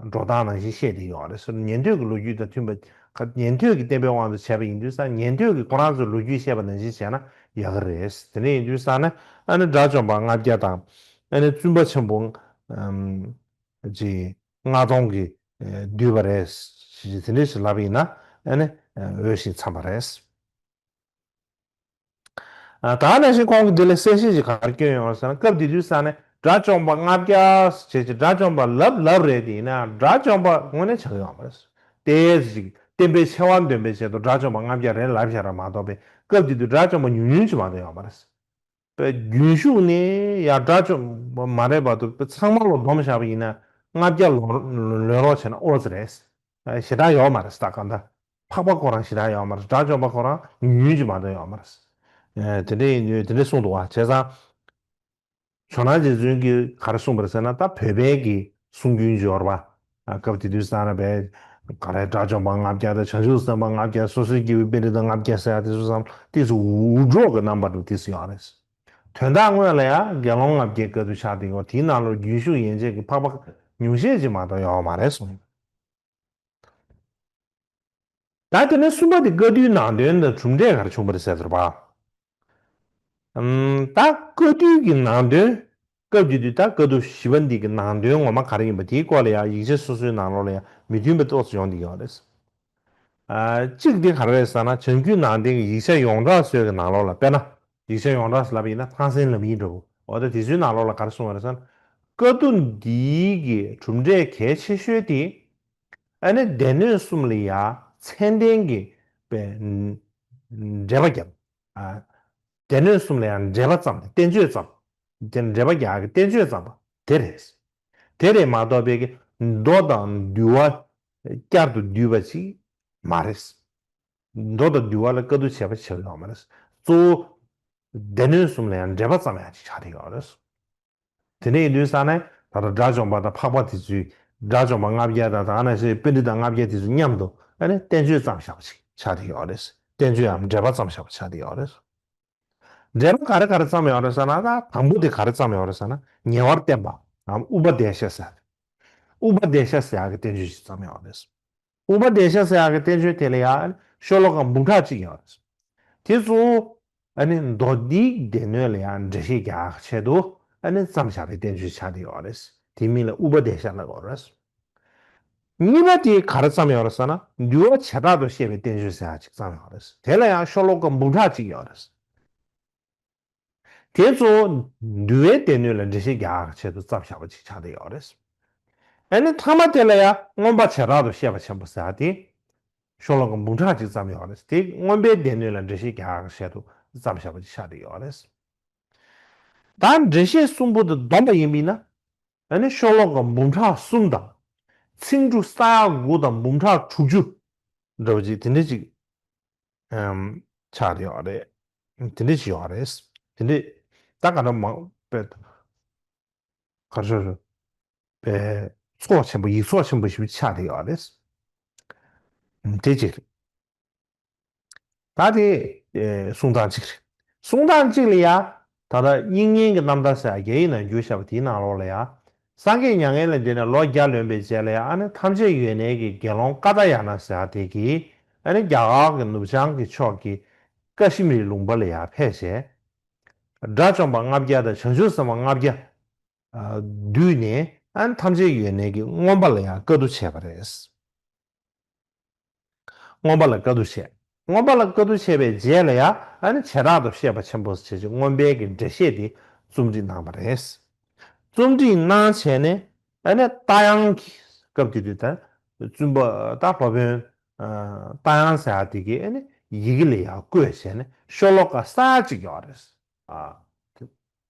འགྲོ་སྟངས་ནང་བཞིན་བཤད་བསྡད་ཡོད་རེད་ཟེར། ཉན་ཐོས་ཀྱི་ལོ་རྒྱུས་དང་མཐུན་པ། ཉན་ཐོས་ཀྱི་བསྟན་པའི་དབང་དུ་བྱས་པ་ཡིན་དུས་ས་ཉན་ཐོས་ཀྱི་ཁོ་རང་ཚོའི་ལོ་རྒྱུས་བཤད་པ་ནང་བཞིན་བྱས་ན་ཡག་གི་རེད། དེ་འདྲ་ཡིན་དུས་ས་ན་ཨ་ནི་དགྲ་བཅོམ་པ་ལྔ་བརྒྱ་དང་ཨ་ནི་བཙུན་པ་ཆེན་པོ་ཨམ་ཅིག་ལྔ་སྟོང་གིས་བསྡུས་པ་རེད། དེ་འདྲ་ཞིག་ལབ་པ་ཡིན་ན་ཨ་ནི་འོས་ཤིང་འཚམས་པ་རེད། ཨ། ད་ག་ནང་བཞིན་ཁོང་གིས་འདི་ལ་གསལ་བཤད་ཅིག་ག་རེ་བསྐྱོན་ཡོད་ཟེར་ན། སྐབས་དེ་དུས་ས་ནས་དགྲ་བཅོམ་པ་ལྔ་བརྒྱ་བྱས་ཅིག་དགྲ་བཅོམ་པ་ལབ་ལབ་རེད་དེ། ཡིན་ན་དགྲ་བཅོམ་པ་དངོས་གནས་ཆགས་ཀྱི་ཡོད་མ་རེད། ཏོག་ཙམ་ཅིག་བསྟན་པའི་ཆེ་བ་འདོན་པའི་ཆེད་དུ་དགྲ་བཅོམ་པ་ལྔ་བརྒྱ་རེད་ལབ་བཞག་ར་མ་གཏོགས་པའི་སྐབས་དེ་དུས་དགྲ་བཅོམ་པ་ཉུང་ཉུང་ཅིག་མ་གཏོགས་ཡོད་མ་རེད། པའི་རྒྱུན་ཞུགས་ནས་ཡར་དགྲ་བཅོམ་པ་མ་རེད་པ་དུ་ཚང་མ་ལོ་བསྡོམས་བཞག་པ་ཡིན་ན་ལྔ་བརྒྱ་ལོན་ལོན་རོགས་བྱས་ན་ཨོ་ཙི་རེད། ཞེ་དྲག་ཡོད་མ་རེད། ད་གང་ལྟར་འཕགས་པ་ཁོ་རང་ཞེ་དྲག་ཡོད་མ་རེད། དགྲ་བཅོམ་པ་ཁོ་རང་ཉུང་ཉུང་ཅིག་མ་གཏོགས་ཡོད་མ་རེད། དེ་འདྲའི་དེ་འདྲའི་གསུངས་འདུག་བ། བྱས་ཙང་། ཇོ་ནང་རྗེ་བཙུན་གྱིས་ག་རེ་གསུངས་པ་རེད་ཟེར་ན། ད་བོད་པའི་གི་གསུང་རྒྱུན་འབྱོར་བ། སྐབས་དེ་དུས་ས་ན་བའི་ག་རེ་དགྲ་བཅོམ་པ་ལྔ་བརྒྱ་དང་བྱང་ཆུབ་སེམས་དཔའ་ལྔ་བརྒྱ། སོ་སོའི་སྐྱེ་བོའི་པཎྜི་ཏ་ལྔ་བརྒྱ་ཟེར་ཡག་དེ་ཚོ་ཚང་མ་ཏོག་ཙམ་འུར་སྒྲོག་གི་རྣམ་པ་འདུག་དེ་ཚོ་ཡོད་རེད། དོན་དག་དངོས་ལ་ཡང་དགེ་སློང་ལྔ་བརྒྱའི་བཀའ་བསྡུ་ཆགས་བསྡད་ཡོད། དེའི་ནང་ལོགས་རྒྱུན་ཞུགས་ཡན་ཆད་ཀྱི་འཕགས་པ་ཉུང་ཤས་ཅིག་མ་གཏོགས་ཡོད་མ་རེད་གསུངས། ད་དེ་ནས་གསུམ་པ་དེ་བཀའ་བསྡུའི་ནང་དོན་དང་གྲུབ་འབྲས་ག་རེ་བྱུང་བ་རེད་ཟེར་དུས་པ། ཨམ། ད་བཀའ་བསྡུ་གི་ནང་དོན། སྐབས་དེ་དུས་ད་བཀའ་བསྡུ་བཞི་པ་འདི་གི་ནང་དོན་ངོ་མ་ག་རེ་ཡིན་པ་དེའི་སྐོར་ལ་ཡང་ཡིག་ཆ་སོ་སོའི་ནང་ལོགས་ལ་ཡང་མི་མཐུན་པ་ཏོག་ཙམ་ཡོང་བསྡད་ཡོད་རེད། ཨ། གཅིག་དེ་ག་རེ་རེད་ཟེར་ན། བྱམས་མགོན་ནང་བསྟན་གྱི་ཡིག་ཆ་ཡོངས་གྲགས་ཚོའི་གི་ནང་ལོགས་ལ། དཔེར་ན་ཡིག་ཆ་ཡོངས་གྲགས་ལབ་པ་ཡིན་ན་ཐང་སན་ལམ་ཡིག་འདྲ་བོ། འོ་ད་དེ་ཚོའི་ནང་ལོགས་ལ་ག་རེ་གསུངས་པ་རེད་ཟེར་ན། བཀའ་བསྡུ་འདིའི་གི་གྲུབ་འབྲས་གལ་ཆེ་ཤོས་དེ། ཨ་ནི་སྡེ་སྣོད་གསུམ་ལ་ཡང་མཚན་ལྡན་གྱི་པའི་འགྲེལ་པ་བརྒྱབ། ཨ། སྡེ་སྣོད་གསུམ་ལ་ཡང་འགྲེལ་པ་བརྩམས་ཏེ་བསྟན་བཅོས་བརྩམས། དེ་འགྲེལ་པ་རྒྱག་གི་བསྟན་བཅོས་བརྩམས་པ་དེ་རེད། དེ་རེད་མ་གཏོགས་པའི་གི་མདོ་དང་འདུལ་བ་བསྐྱར་དུ་བསྡུས་པ་ཅིག་མ་རེད། མདོ་དང་འདུལ་བ་ལ་བཀའ་བསྡུ་བྱས་པ་བྱས་ཡོད་མ་རེད། གཙོ་བོ་སྡེ་སྣོད་གསུམ་ལ་ཡང་འགྲེལ་པ་བརྩམས་ཡག་ཅིག་ཆགས་བསྡད་ཡོད་རེད། དེ་འདྲ་ཡིན་དུས་ས་ནས་ ད་ལྟ་དགྲ་བཅོམ་པ་དང་འཕགས་པ་དེ་ཚོའི་དགྲ་བཅོམ་པ་ལྔ་བརྒྱ་དང་དེ་ནང་བཞིན་པཎྜི་ཏ་ལྔ་བརྒྱ་དེ་ཚོ་མཉམ་དུ་ཨ་ནི་བསྟན་བཅོས་བརྩམས་བཞག་པ་ཅིག་ཆགས་བསྡད་ཡོད་རེད། བསྟན་བཅོས་འམ་འགྲེལ་པ་བརྩམས་བཞག་པ་ཆགས་བསྡད་ཡོད་རེད། འགྲེལ་པ་ག་རེ་ག་རེ་བརྩམས་ཡོད་རེད་ཟེར་ན། ད་དང་པོ་དེ་ག་རེ་བརྩམས་ཡོད་རེད་ཟེར་ན། ཉེ་བར་བསྟན་པའམ་ཨུ་པ་དེ་ཤ་ཟེར། ཨུ་པ་དེ་ཤ་ཟེར་ཡག་གི་བསྟན་བཅོས་ཤིག་བརྩམས་ཡོད་རེད། ཨུ་པ་དེ་ཤ་ཟེར་ཡག་གི་བསྟན་བཅོས་དེ་ལ་ཡང་ཤོ་ལོ་ཀ་འབུམ་ཕྲག་གཅིག་ཡོད་རེད། དེ་ཚོ་ཨ་ནི་མདོ་སྡེའི་སྡེ་སྣོད་ལ་ཡང་འགྲེལ་བཤད་རྒྱག་ཡག་ཆེད་དུ་ཨ་ནི་བརྩམས་བཞག་པའི་བསྟན་བཅོས་ཆགས་བསྡད་ཡོད་རེད། དེའི་མིང་ལ་ཨུ་པ་དེ་ཤ་ལབ་ཡོད་རེད། གཉིས་པ་དེ་ག་རེ་བརྩམས་ཡོད་རེད་ཟེར་ན། འདུལ་བ་བྱེ་བྲག་ཏུ་བཤད་པའི་བསྟན་བཅོས་ཟེར་ཡག་ཅིག་བརྩམས་ཡོད་རེད། དེ་ལ་ཡང་ཤོ་ལོ་ཀ་འབུམ་ཕྲག་གཅིག་ཡོད་རེད། དེ་ཚོ་འདུལ་བའི་སྡེ་སྣོད་ལ་འགྲེལ་བཤད་རྒྱག་ཆེད་དུ་བརྩམས་བཞག་པ་ཅིག་ཆགས་བསྡད་ཡོད་རེད། ཨ་ནི་མཐའ་མ་དེ་ལ་ཡང་མངོན་པ་བྱེ་བྲག་ཏུ་བཤད་པ་ཆེན་པོ་ཟེར་ཡག་དེ་ཤོ་ལོ་ཀ་འབུམ་ཕྲག་གཅིག་བརྩམས་ཡོད་རེད། དེ་མངོན་པའི་སྡེ་སྣོད་ལ་འགྲེལ་བཤད་རྒྱག་ཆེད་དུ་བརྩམས་བཞག་པ་ཅིག་ཆགས་བསྡད་ཡོད་རེད། ད་འགྲེལ་བཤད་གསུམ་པོ་དེ་བསྡོམས་པ་ཡིན་པ་ཡིན་ན། ཨ་ནི་ཤོ་ལོ་ཀ་འབུམ་ཕྲག་གསུམ་དང་། ཚིག་འབྲུ་ས་ཡ་དགུ་དང་འབུམ་ཕྲག་དྲུག་ཅུ་འདྲ་བོ་ཅིག་དེ་འདྲ་ཅིག་ཨམ་ཆགས་བསྡད་ཡོད་རེད། དེ་འདྲ་ཅིག་ཡོད་རེད། དེ་འདྲ་ད་ག་འདྲ་མང་པའི་ག་རེ་ཟེར། པའི་ཚོགས་ཆེན་པོ། ཡིག་ཚོགས་ཆེན་པོ་ཞིག་ཆགས་བསྡད་ཡོད་རེད། དེ་གཅིག་རེད། ད་དེ་ཨེ་གསུང་སྟངས་གཅིག་རེད། གསུང་སྟངས་གཅིག་ལ་ཡ། ད་ལྟ་དབྱིག་གཉེན་གྱི་རྣམ་ཐར་ཟེར་ཡ་རྒྱ་ཡིག་ནང་བསྒྱུར་བཞག་པ་དེའི་ནང་ལོགས་ལ་ཡ། སངས་རྒྱས་མྱ་ངན་ལས་འདས་ནས་ལོ་བརྒྱ་ལོན་པའི་རྗེས་ལ་ཡ། ཨ་ནི་ཐམས་ཅད་ཡོན་གནས་ཀྱི་དགེ་སློང་ཀ་ཏྱཱ་ཡ་ན་ཟེར་ཡ་དེ་གིས་ཨ་ནི་རྒྱ་གར་གྱི་ནུབ་བྱང་གི་ཕྱོགས་ཀྱི་ཀ་ཤི་མིར་ལུང་པ་ལ་ཡ་ཕེབས་བྱས། དགྲ་བཅོམ་པ་ལྔ་བརྒྱ་དང་བྱང་ཆུབ་སེམས་དཔའ་ལྔ་བརྒྱ་ཨ་བསྡུས་ནས། ཨ་ནི་ཐམས་ཅད་ཡོན་གནས་ཀྱི་མངོན་པ་ལ་ཡ་བཀའ་བསྡུ་བྱས་པ་རེད། མངོན་པ་ལ་བཀའ་བསྡུ་བྱས། མངོན་པ་ལ་བཀའ་བསྡུ་བྱས་པའི་རྗེས་ལ་ཡ། ཨ་ནི་བྱེ་བྲག་ཏུ་བཤད་པ་ཆེན་པོ་ཞེས་བྱ་བྱེད་མངོན་པའི་གི་འགྲེལ་བཤད་དེ་རྩོམ་སྒྲིག་གནང་བ་རེད། རྩོམ་སྒྲིག་གནང་བྱས་ནས། ཨ་ནི་རྟ་དབྱངས་ཀྱི་སྐབས་དེ་དུས་ད་བཙུན་པ་ད་སློབ་དཔོན་ཨ་རྟ་དབྱངས་ཟེར་ཡ་དེ་གིས་ཨ་ནི་ཡི་གེ་ལ་ཡ་བཀོད་བྱས་ནས་ཤོ་ལོ་ཀ་ས་ཡ་གཅིག་ཡོད་རེད། ཨ།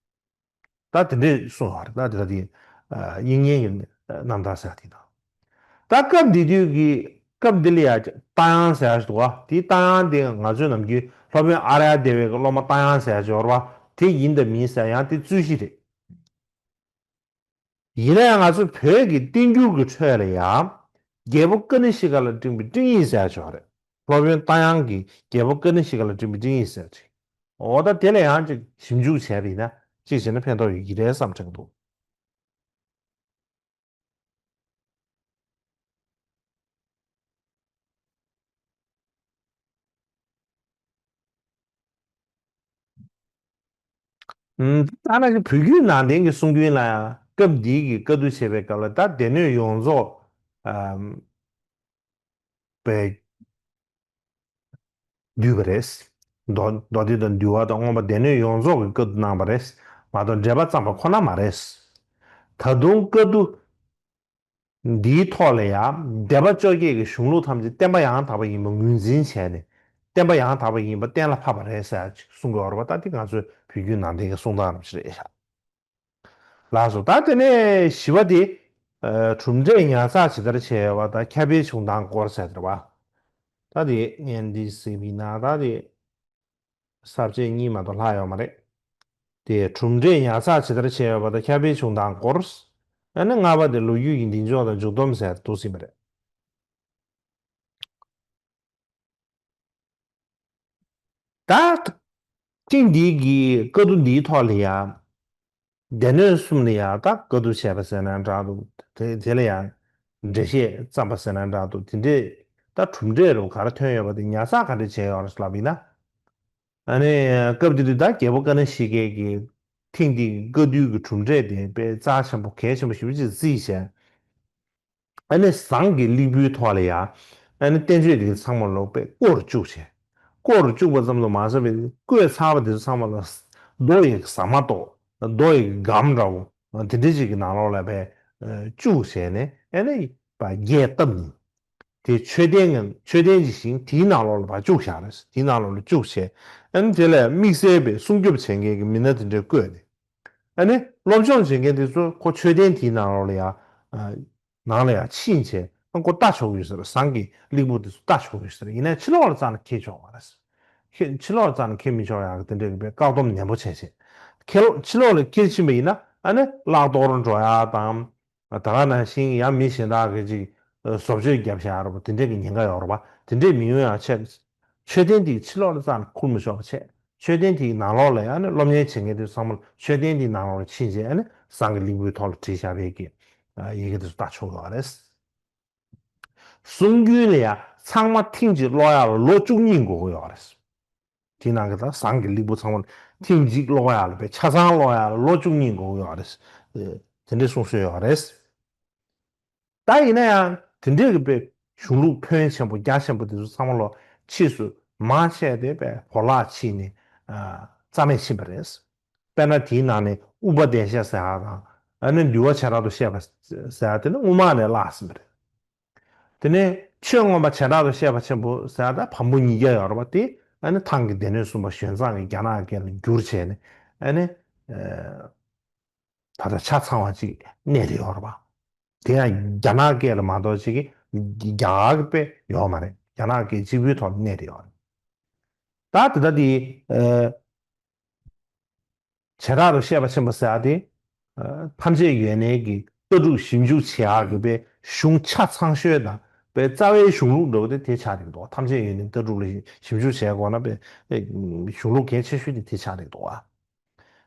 ད་དེ་འདྲས་གསུངས་པ་རེད། ད་དེ་ལ་དེ་ཨ་དབྱིག་གཉེན་གྱི་རྣམ་ཐར་ཟེར་དེ་དང་། ད་སྐབས་འདི་དུས་ཀྱི་སྐབས་འདི་ལ་ཡ་རྟ་དབྱངས་ཟེར་ཡ་ཞིག་འདུག་པ། དེ་རྟ་དབྱངས་དེ་ང་ཚོའི་ནམ་རྒྱུན་སློབ་དཔོན་ཨཱརྱ་དེ་བའི་གི་སློབ་མ་རྟ་དབྱངས་ཟེར་ཡ་ཅིག་ཡོད་རེད་པ། དེ་ཡིན་དང་མིན་ཟེར་ཡང་དེ་རྩོད་གཞི་རེད། ཡིན་ན་ཡང་ང་ཚོ་བོད་ཀྱི་བསྟན་འགྱུར་གྱི་ཁྲོད་ལ་ཡང་རྒྱལ་པོ་ཀ་ཎི་ཤི་ཀ་ལ་སྤྲིངས་པའི་སྤྲིང་ཡིག་ཟེར་ཡ་ཅིག་ཡོད་རེད། སློབ་དཔོན་རྟ་དབྱངས་ཀྱིས་རྒྱལ་པོ་ཀ་ཎི་ཤི་ཀ་ལ་སྤྲིངས་པའི་སྤྲིང་ཡིག་ཟེར་ཅིག། འོ་ད་དེ་ལ་ཡང་ཅིག་ཞིབ་འཇུག་བྱས་པ་ཡིན་ན་ཅིག་བྱས་ན་ཕན་ཐོགས་ཡོད་ཀྱི་རེད་བསམ་དྲན་གྱི་འདུག། ཨུམ། ད་ནང་བཞིན་བོད་བརྒྱུད་ནང་བསྟན་གྱི་གསུང་རྒྱུན་ལ་ཡང་སྐབས་འདིའི་གི་བཀའ་བསྡུ་བྱེད་པའི་སྐབས་ལ་ད་སྡེ་སྣོད་ཡོངས་རྫོགས་ཨམ། པའི་བསྡུས་པ་རེད། མདོ་མདོ་སྡེ་དང་འདུལ་བ་དང་མངོན་པ་སྡེ་སྣོད་ཡོངས་རྫོགས་ཀྱི་བཀའ་བསྡུ་གནང་བ་རེད། མ་གཏོགས་འགྲེལ་པ་བརྩམས་པ་ཁོ་ན་མ་རེད། ད་དུང་བཀའ་བསྡུ་འདིའི་ཐོག་ལ་ཡང་སྡེ་པ་བཅོ་བརྒྱད་ཀྱི་གཞུང་ལུགས་ཐམས་ཅད་བསྟན་པ་ཡང་དག་པ་ཡིན་པ་ངོས་འཛིན་བྱས་ནས་བསྟན་པ་ཡང་དག་པ་ཡིན་པ་གཏན་ལ་ཕབ་པ་རེད་ཟེར་ཅིག་གསུང་གི་ཡོད་རེད་པ། ད་འདི་ང་ཚོའི་བོད་བརྒྱུད་ནང་བསྟན་གྱི་གསུང་སྟངས་རང་ཞིག་རེད་ཤག། ལགས་སོ། ད་དེ་ནས་བཞི་པ་དེ། ཨ་གྲུབ་འབྲས་ཉར་ཚགས་ཇི་ལྟར་བྱས་ཡོད་པ་དང་ཁྱབ་སྤེལ་བྱུང་སྟངས་སྐོར་ཟེར་དེ་རེད་པ། ད་དེ་ངས་འདི་གཟིགས་པ་ཡིན་ན་ད་དེ་ས་བཅད་གཉིས་མ་གཏོགས་ལྷག་ཡོད་མ་རེད། དེ་གྲུབ་འབྲས་ཉར་ཚགས་ཇི་ལྟར་བྱས་ཡོད་པ་དང་ཁྱབ་སྤེལ་བྱུང་སྟངས་སྐོར། ཨ་ནི་ལྔ་པ་དེ་ལོ་རྒྱུས་ཀྱི་འདིང་ཕྱོགས་དང་མཇུག་སྡོམ་ཟེར་འདུག་ཟིན་པ་རེད། ད་ཐེངས་འདིའི་གི་བཀའ་བསྡུ་འདིའི་ཐོག་ལ་ཡང་སྡེ་སྣོད་གསུམ་ལ་ཡང་ད་བཀའ་བསྡུ་བྱས་པ་ཟེར་ན་འདྲ་འདུག། དེ་དེ་ལ་ཡང་འགྲེལ་བཤད་བརྩམས་པ་ཟེར་ན་འདྲ་འདུག། དེ་འདྲས་ད་གྲུབ་འབྲས་རུ་ག་རེ་ཐོན་ཡོད་པ་དེ་ཉར་ཚགས་ག་འདྲས་བྱས་ཡོད་རེད་ལབ་ཡིན་ན། ཨ་ནི་སྐབས་དེ་དུས་ད་རྒྱལ་པོ་ཀ་ཎ་ཤི་ཀའི་གི་ཐེངས་འདིའི་བཀའ་བསྡུའི་གི་གྲུབ་འབྲས་དེ་དཔེ་རྩ་ཆེན་པོ་གལ་ཆེན་པོ་ཞེ་པོ་ཅིག་བརྩིས་བྱས། ཨ་ནི་ཟངས་ཀྱི་སླེགས་བུའི་ཐོག་ལ་ཡ། ཨ་ནི་བསྟན་བཅོས་དེ་ཚང་མ་ལོག་པས་བརྐོས་རུ་བཅུག་བྱས། བརྐོས་རུ་བཅུག་པ་ཙམ་དུ་མ་ཟད་པའི་བརྐོས་ཚར་བ་དེ་ཚོ་ཚང་མ་ལ་རྡོ་ཡི་ཟ་མ་ཏོག་རྡོ་ཡི་སྒམ་འདྲ་བོ་དེ་འདྲ་ཞིག་གི་ནང་ལོགས་ལ་བས་བཅུག་བྱས་ནས། ཨ་ནི་བ་རྒྱས་བཏབ་ནས། དེ་མཆོད་རྟེན་ངམ་མཆོད་རྟེན་ཅིག་བཞེངས། དེའི་ནང་ལོགས་ལ་བ་བཅུག་བཞག་རེད། དེའི་ནང་ལོགས་ལ་བཅུག་བྱས། ཨ་ནི་དེ་ལས་དམིགས་བསལ་བའི་སྲུང་སྐྱོབ་བྱེད་མཁན་གྱི་མི་སྣ་དེ་འདྲས་བསྐོས་ནས། ཨ་ནི་སློབ་སྦྱོང་བྱེད་མཁན་དེ་ཚོ་ཁོ་མཆོད་རྟེན་དེའི་ནང་ལོགས་ལ་ཡ། ནང་ལ་ཡ་ཕྱིན་བྱས་ཨ་ཁོ་ལྟ་ཆོག་གི་ཡོད་ས་རེད། ཟངས་ཀྱི་སླེགས་བུ་དེ་ཚོ་ལྟ་ཆོག་གི་ཡོད་ས་རེད། ཡིན་ནའི་ཕྱི་ལོགས་ལ་རྩ་ནས་འཁྱེར་ཆོག་མ་རེད། ཁྱེར་ཕྱི་ལོགས་ལ་རྩ་ནས་འཁྱེར་མི་ཆོག་ཡག་གི་དེ་འདྲས་ཀྱི་བཀག་སྡོམ་ནན་པོ་བྱས་བྱས། ཁྱེར་ཕྱི་ལོགས་ལ་འཁྱེར་ཕྱིན་པ་ཡིན་ན་ ཨ་ནི་བརླག་གཏོར་འགྲོ་ཡ་དང་། ད་ག་ནང་བཞིན་ཡང་མི་གཞན་དག་གིས་ཅིག་བཟོ་བཅོས་བརྒྱབ་བཞག་རེད་པ། དེ་འདྲས་ཀྱི་ཉེན་ཁ་ཡོད་རེད་པ། དེ་འདྲས་མི་ཡོང་ཡ་ཆེད། མཆོད་རྟེན་དེའི་ཕྱི་ལོགས་ལ་རྩ་ནས་ཁུར་མི་ཆོག་པ་བྱས། མཆོད་རྟེན་དེའི་ནང་ལོགས་ལ་ཡང་ནི་སློབ་གཉེར་བྱེད་མཁན་དེ་ཚོ་ཚང་མ་མཆོད་རྟེན་དེའི་ནང་ལོགས་ལ་ཕྱིན་བྱས་ནི་ཟངས་ཀྱི་ལིང་བུའི་ཐོག་ལ་བྲིས་བཞག་པའི་གི་ཡི་གེ་དེ་ཚོ་ལྟ་ཆོག་ཡོད་རེད། གསུང་རྒྱུན་ལ་ཡང་ཚང་མ་ཐེངས་གཅིག་ཀློག་ཡག་ལ་ལོ་བཅུ་གཉིས་འགོར་གི་ཡོད་རེད། དེའི་ནང་གི་ད་ཟངས་ཀྱི་ལིང་བུ་ཚང་མ་ཐེངས་གཅིག་ཀློག་ཡག་ལ་དཔེ་ཆ་ཚང་ཀློག་ཡག་ལ་ལོ་བཅུ་གཉིས་འགོར་གི་ཡོད་རེད། དེ་འདྲའི་གསུང་སྲོལ་ཡོད་རེད། ད་ཡིན་ན་ཡང་དེ་འདྲའི་གི་དཔེ་གཞུང་ལུགས་ཕོན་ཆེན་པོ་རྒྱ་ཆེན་པོ་དེ་ཚོ་ཚང་མ་ལོ་ཕྱིས་སུ་མང་ཆེ་དེ་དཔེ་བོར་བརླག་ཕྱིན་ནས་རྩ་མེད་ཕྱིན་པ་རེད། དཔེར་ན་དེའི་ནང་ནས་ཨུ་པ་དེ་ཤ་ཟེར་ཡག་དང་ཨ་ནི་འདུལ་བ་བྱེ་བྲག་ཏུ་བཤད་པ་ཟེར་ཡག་དེ་ནི་སྔོན་མ་ནས་བརླག་ཟིན་པ་རེད། དེ་ནས་ཆོས་མངོན་པ་བྱེ་བྲག་ཏུ་བཤད་པ་ཆེན་པོ་ཟེར་ཡག་ད་བམ་པོ་ཉིས་བརྒྱ་ཡོད་རེད་པ། དེ་ཨ་ནི་ཐང་གི་སྡེ་སྣོད་གསུམ་པ་ཞོན་ཙང་གི་རྒྱ་ནག་སྐད་ལ་བསྒྱུར་བྱས་ནས་ཨ་ནི། ད་ལྟ་ཆ་ཚང་བ་ཅིག་གནས་བསྡད་ཡོད་རེད་པ། དེ་ཡང་རྒྱ་ནག་སྐད་ལ་མ་གཏོགས་ཅིག་གི་རྒྱ་གར་གྱི་དཔེ་ཡོད་མ་རེད། རྒྱ་ནག་སྐད་གཅིག་པུའི་ཐོག་ནས་གནས་བསྡད་ཡོད་རེད། ད་དེ་ལྟ་དེ་ཨ་བྱེ་བྲག་ཏུ་བཤད་པ་ཆེན་པོ་ཟེར་ཡག་དེ་ཨ་ཐམས་ཅད་ཡོན་གནས་ཀྱི་ལྟ་གྲུབ་ཞིབ་འཇུག་བྱེད་ཡག་གི་དཔེ་གཞུང་ཆ་ཚང་ཤོས་དང་དཔེ་རྩ་བའི་གཞུང་ལུགས་འདྲ་བོ་དེ་དེ་ཆགས་བསྡད་ཀྱི་འདུག་ཐམས་ཅད་ཡོན་གནས་ལྟ་གྲུབ་ལ་ཞིབ་འཇུག་བྱེད་དགོས་ན་དཔེ་གཞུང་ལུགས་གལ་ཆེ་ཤོས་དེ་དེ་ཆགས་བསྡད་ཀྱི་འདུག་བ།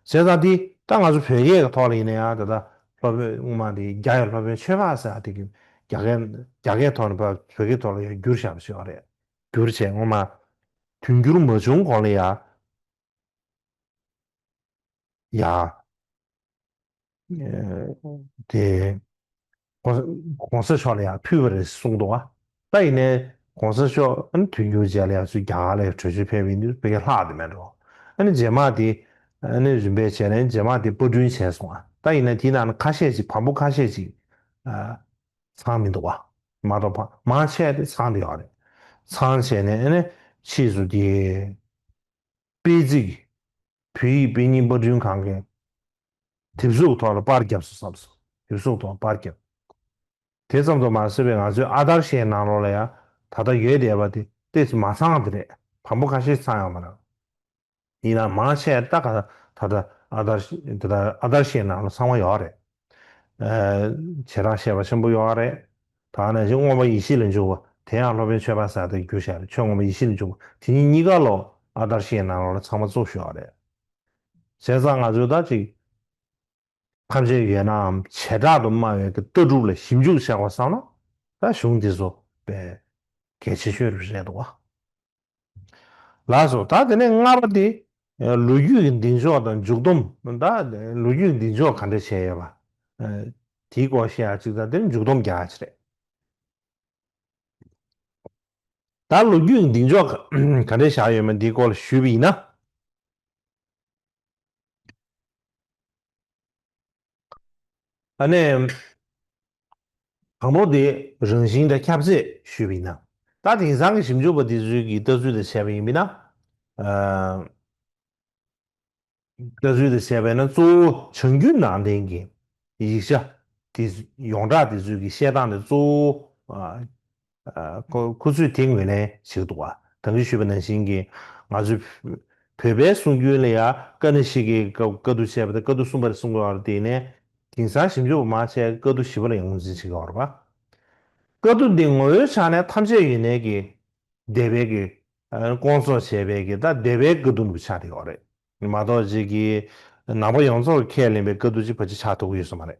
བྱས་ཙང་དེ་ད་ང་ཚོ་བོད་སྐད་ཀྱི་ཐོག་ལ་ཡིན་ན་ཡང་ད་ལྟ་སློབ་དཔོན་སྔོན་མ་དེ་རྒྱ་ཡི་སློབ་དཔོན་ཆོས་འཕགས་ཟེར་ཡག་དེ་གི་རྒྱ་སྐད་རྒྱ་སྐད་ཐོག་ནས་བོད་སྐད་ཐོག་ལ་ཡང་བསྒྱུར་བཞག་པ་ཞིག་ཡོད་རེད། བསྒྱུར་བྱས་སྔོན་མ་དུས་འགྱུར་མ་བྱུང་གོང་ལ་ཡ་ཡ། དེ་གོང་གོང་ས་མཆོག་ལ་ཡང་ཕུལ་བ་རེད་གསུངས་འདུག་བ། ད་ཡིན་ནའི་གོང་ས་མཆོག་ཨ་ནི་དུས་འགྱུར་རྗེས་ལ་ཡང་ཚུར་རྒྱ་གར་ལ་བྲོས་བྱོལ་ཕེབས་པ་ཡིན་དུས་ཕ་གིར་ལྷག་བསྡད་མེད་འགྲོ། ཨ་ནི་རྗེས་མ་དེ་ཨ་ནི་རིམ་པས་བྱས་ནས་རྗེས་མ་དེ་པར་སྐྲུན་བྱས་སོང་བ། ད་ཡིན་ནའི་དེའི་ནང་ནས་ཁ་ཤས་ཅིག་བམ་པོ་ཁ་ཤས་ཅིག་ཨ་ཚང་མི་འདུག་བ། མ་གཏོགས་བ་མང་ཆེ་དེ་ཚང་བསྡད་ཡོད་རེད། ཚང་བྱས་ནས་ཨ་ནི་ཕྱིས་སུ་དེ་དཔེ་རྩིས་བོད་ཡིག་དཔེ་རྙིང་པར་སྐྲུན་ཁང་གིས་དེབ་གཟུགས་ཐོག་ལ་པར་བརྒྱབ་སོང་བསམ་སོང་། དེབ་གཟུགས་ཐོག་པར་བརྒྱབ། དེ་ཙམ་དུ་མ་ཟད་པའི་ང་ཚོའི་ཨ་དར་ཤའི་ནང་ལོགས་ལ་ཡང་ད་ལྟ་ཡོད་བསྡད་པ་དེ་ཏོག་ཙམ་མ་ཚང་བ་དེ་རེད། བམ་པོ་ཁ་ཤས་ཚང་ཡོད་མ་རེད། ཡིན་ན་མང་ཆེ་ད་ག་ད་ལྟ་ཨ་དར་ཤ་དེ་ལྟར་ཨ་དར་ཤའི་ནང་ལ་ཚང་མ་ཡོད་རེད། ཨ་བྱེ་བྲག་བཤད་པ་ཆེན་པོ་ཡོད་རེད། ད་ནང་བཞིན་མངོན་པ་ཡེ་ཤེས་ལ་འཇུག་པ་དེ་ཡང་སློབ་དཔོན་ཆོས་འཕགས་ཟེར་དེ་བསྒྱུར་བཞག་རེད། ཆོས་མངོན་པ་ཡེ་ཤེས་ལ་འཇུག་པ་དེ་གཉིས་གཉིས་ཀ་ལོ་ཨ་དར་ཤའི་ནང་ལོགས་ལ་ཚང་མ་བཙུགས་བཞག་རེད། བྱས་ཙང་ང་ཚོས་ད་ཅིག་ཐམས་ཅད་ཡོད་ནའང་བྱེ་བྲག་ཏུ་སྨྲ་བའི་གི་ལྟ་གྲུབ་ལ་ཞིབ་འཇུག་བྱ་དགོས་བསམ་ན་ད་གཞུང་འདི་ཚོ་དཔེ་གལ་ཆེ་ཤོས་རེད་འདུག་བ། ལགས་སོ། ད་དེ་ནས་ལྔ་པ་དེ་ལོ་རྒྱུས་ཀྱི་འདིང་ཕྱོགས་དང་མཇུག་སྡོམ། ད་ལོ་རྒྱུས་ཀྱི་འདིང་ཕྱོགས་ག་འདྲས་བྱས་ཡོད་པ། དེའི་སྐོར་བཤད་ཡ་གཅིག་དང་དེ་ནས་མཇུག་སྡོམ་རྒྱག་ཡ་གཅིག་རེད། ད་ལོ་རྒྱུས་ཀྱི་འདིང་ཕྱོགས་ག་ག་འདྲས་བཞག་ཡོད་མེད་འདིའི་སྐོར་ལ་ཞུས་པ་ཡིན་ན། ཨ་ནི། དང་པོ་དེ་རང་བཞིན་དང་ཁྱབ་ཚད་ཞུས་པ་ཡིན་ན། ད་དེང་སང་གི་ཞིབ་འཇུག་པ་དེ་ཚོའི་གི་ལྟ་ཚུལ་དེ་བྱས་པ་ཡིན་པ་ཡིན་ན། ཨ། ལྟ་ཚུལ་དེ་བྱས་པ་ཡིན་ན་གཙོ་བོ་བྱང་རྒྱུད་ནང་བསྟན་གྱི་ཡིག་ཆ་དེ་ཡོངས་གྲགས་དེ་ཚོའི་གི་བཤད་སྟངས་དེ་གཙོ་བོ། ཨ། ཨ། ཁོ་ཁོ་ཚོས་དེ་ངོས་ལེན་བྱེད་ཀྱི་འདུག་བ། ད་གིན་ཞུས་པ་ནང་བཞིན་གྱི་ང་ཚོའི་བོད་པའི་གསུང་རྒྱུན་ལ་ཡང་ཀ་ན་ཤི་ཀའི་བཀའ་བཀའ་བསྡུ་བྱས་པ་དང་བཀའ་བསྡུ་གསུམ་པ་རེ་གསུང་གི་ཡོད་རེད། དེ་ནས་དེང་སང་ཞིབ་འཇུག་པ་མང་ཆེ་བཀའ་བསྡུ་བཞི་པ་ལ་ཡང་ངོས་འཛིན་བྱེད་ཀྱི་ཡོད་རེད་པ། བཀའ་བསྡུ་འདི་ངོ་བོའི་ཆ་ནས་ཐམས་ཅད་ཡོན་གནས་ཀྱི་སྡེ་པའི་གི་ཨ་སྐོང་ཚོགས་བྱས་པའི་གི་ད་སྡེ་པའི་བཀའ་བསྡུ་འདྲ་པོ་ཆགས་བསྡད་ཡོད་རེད། མ་གཏོགས་ཅིག་གི་ནང་པ་ཡོངས་རྫོགས་ཀྱིས་ཁས་ལེན་པའི་བཀའ་བསྡུ་ཅིག་ཕལ་ཆེར་ཆགས་ཐུབ་ཀྱི་ཡོད་ས་མ་རེད།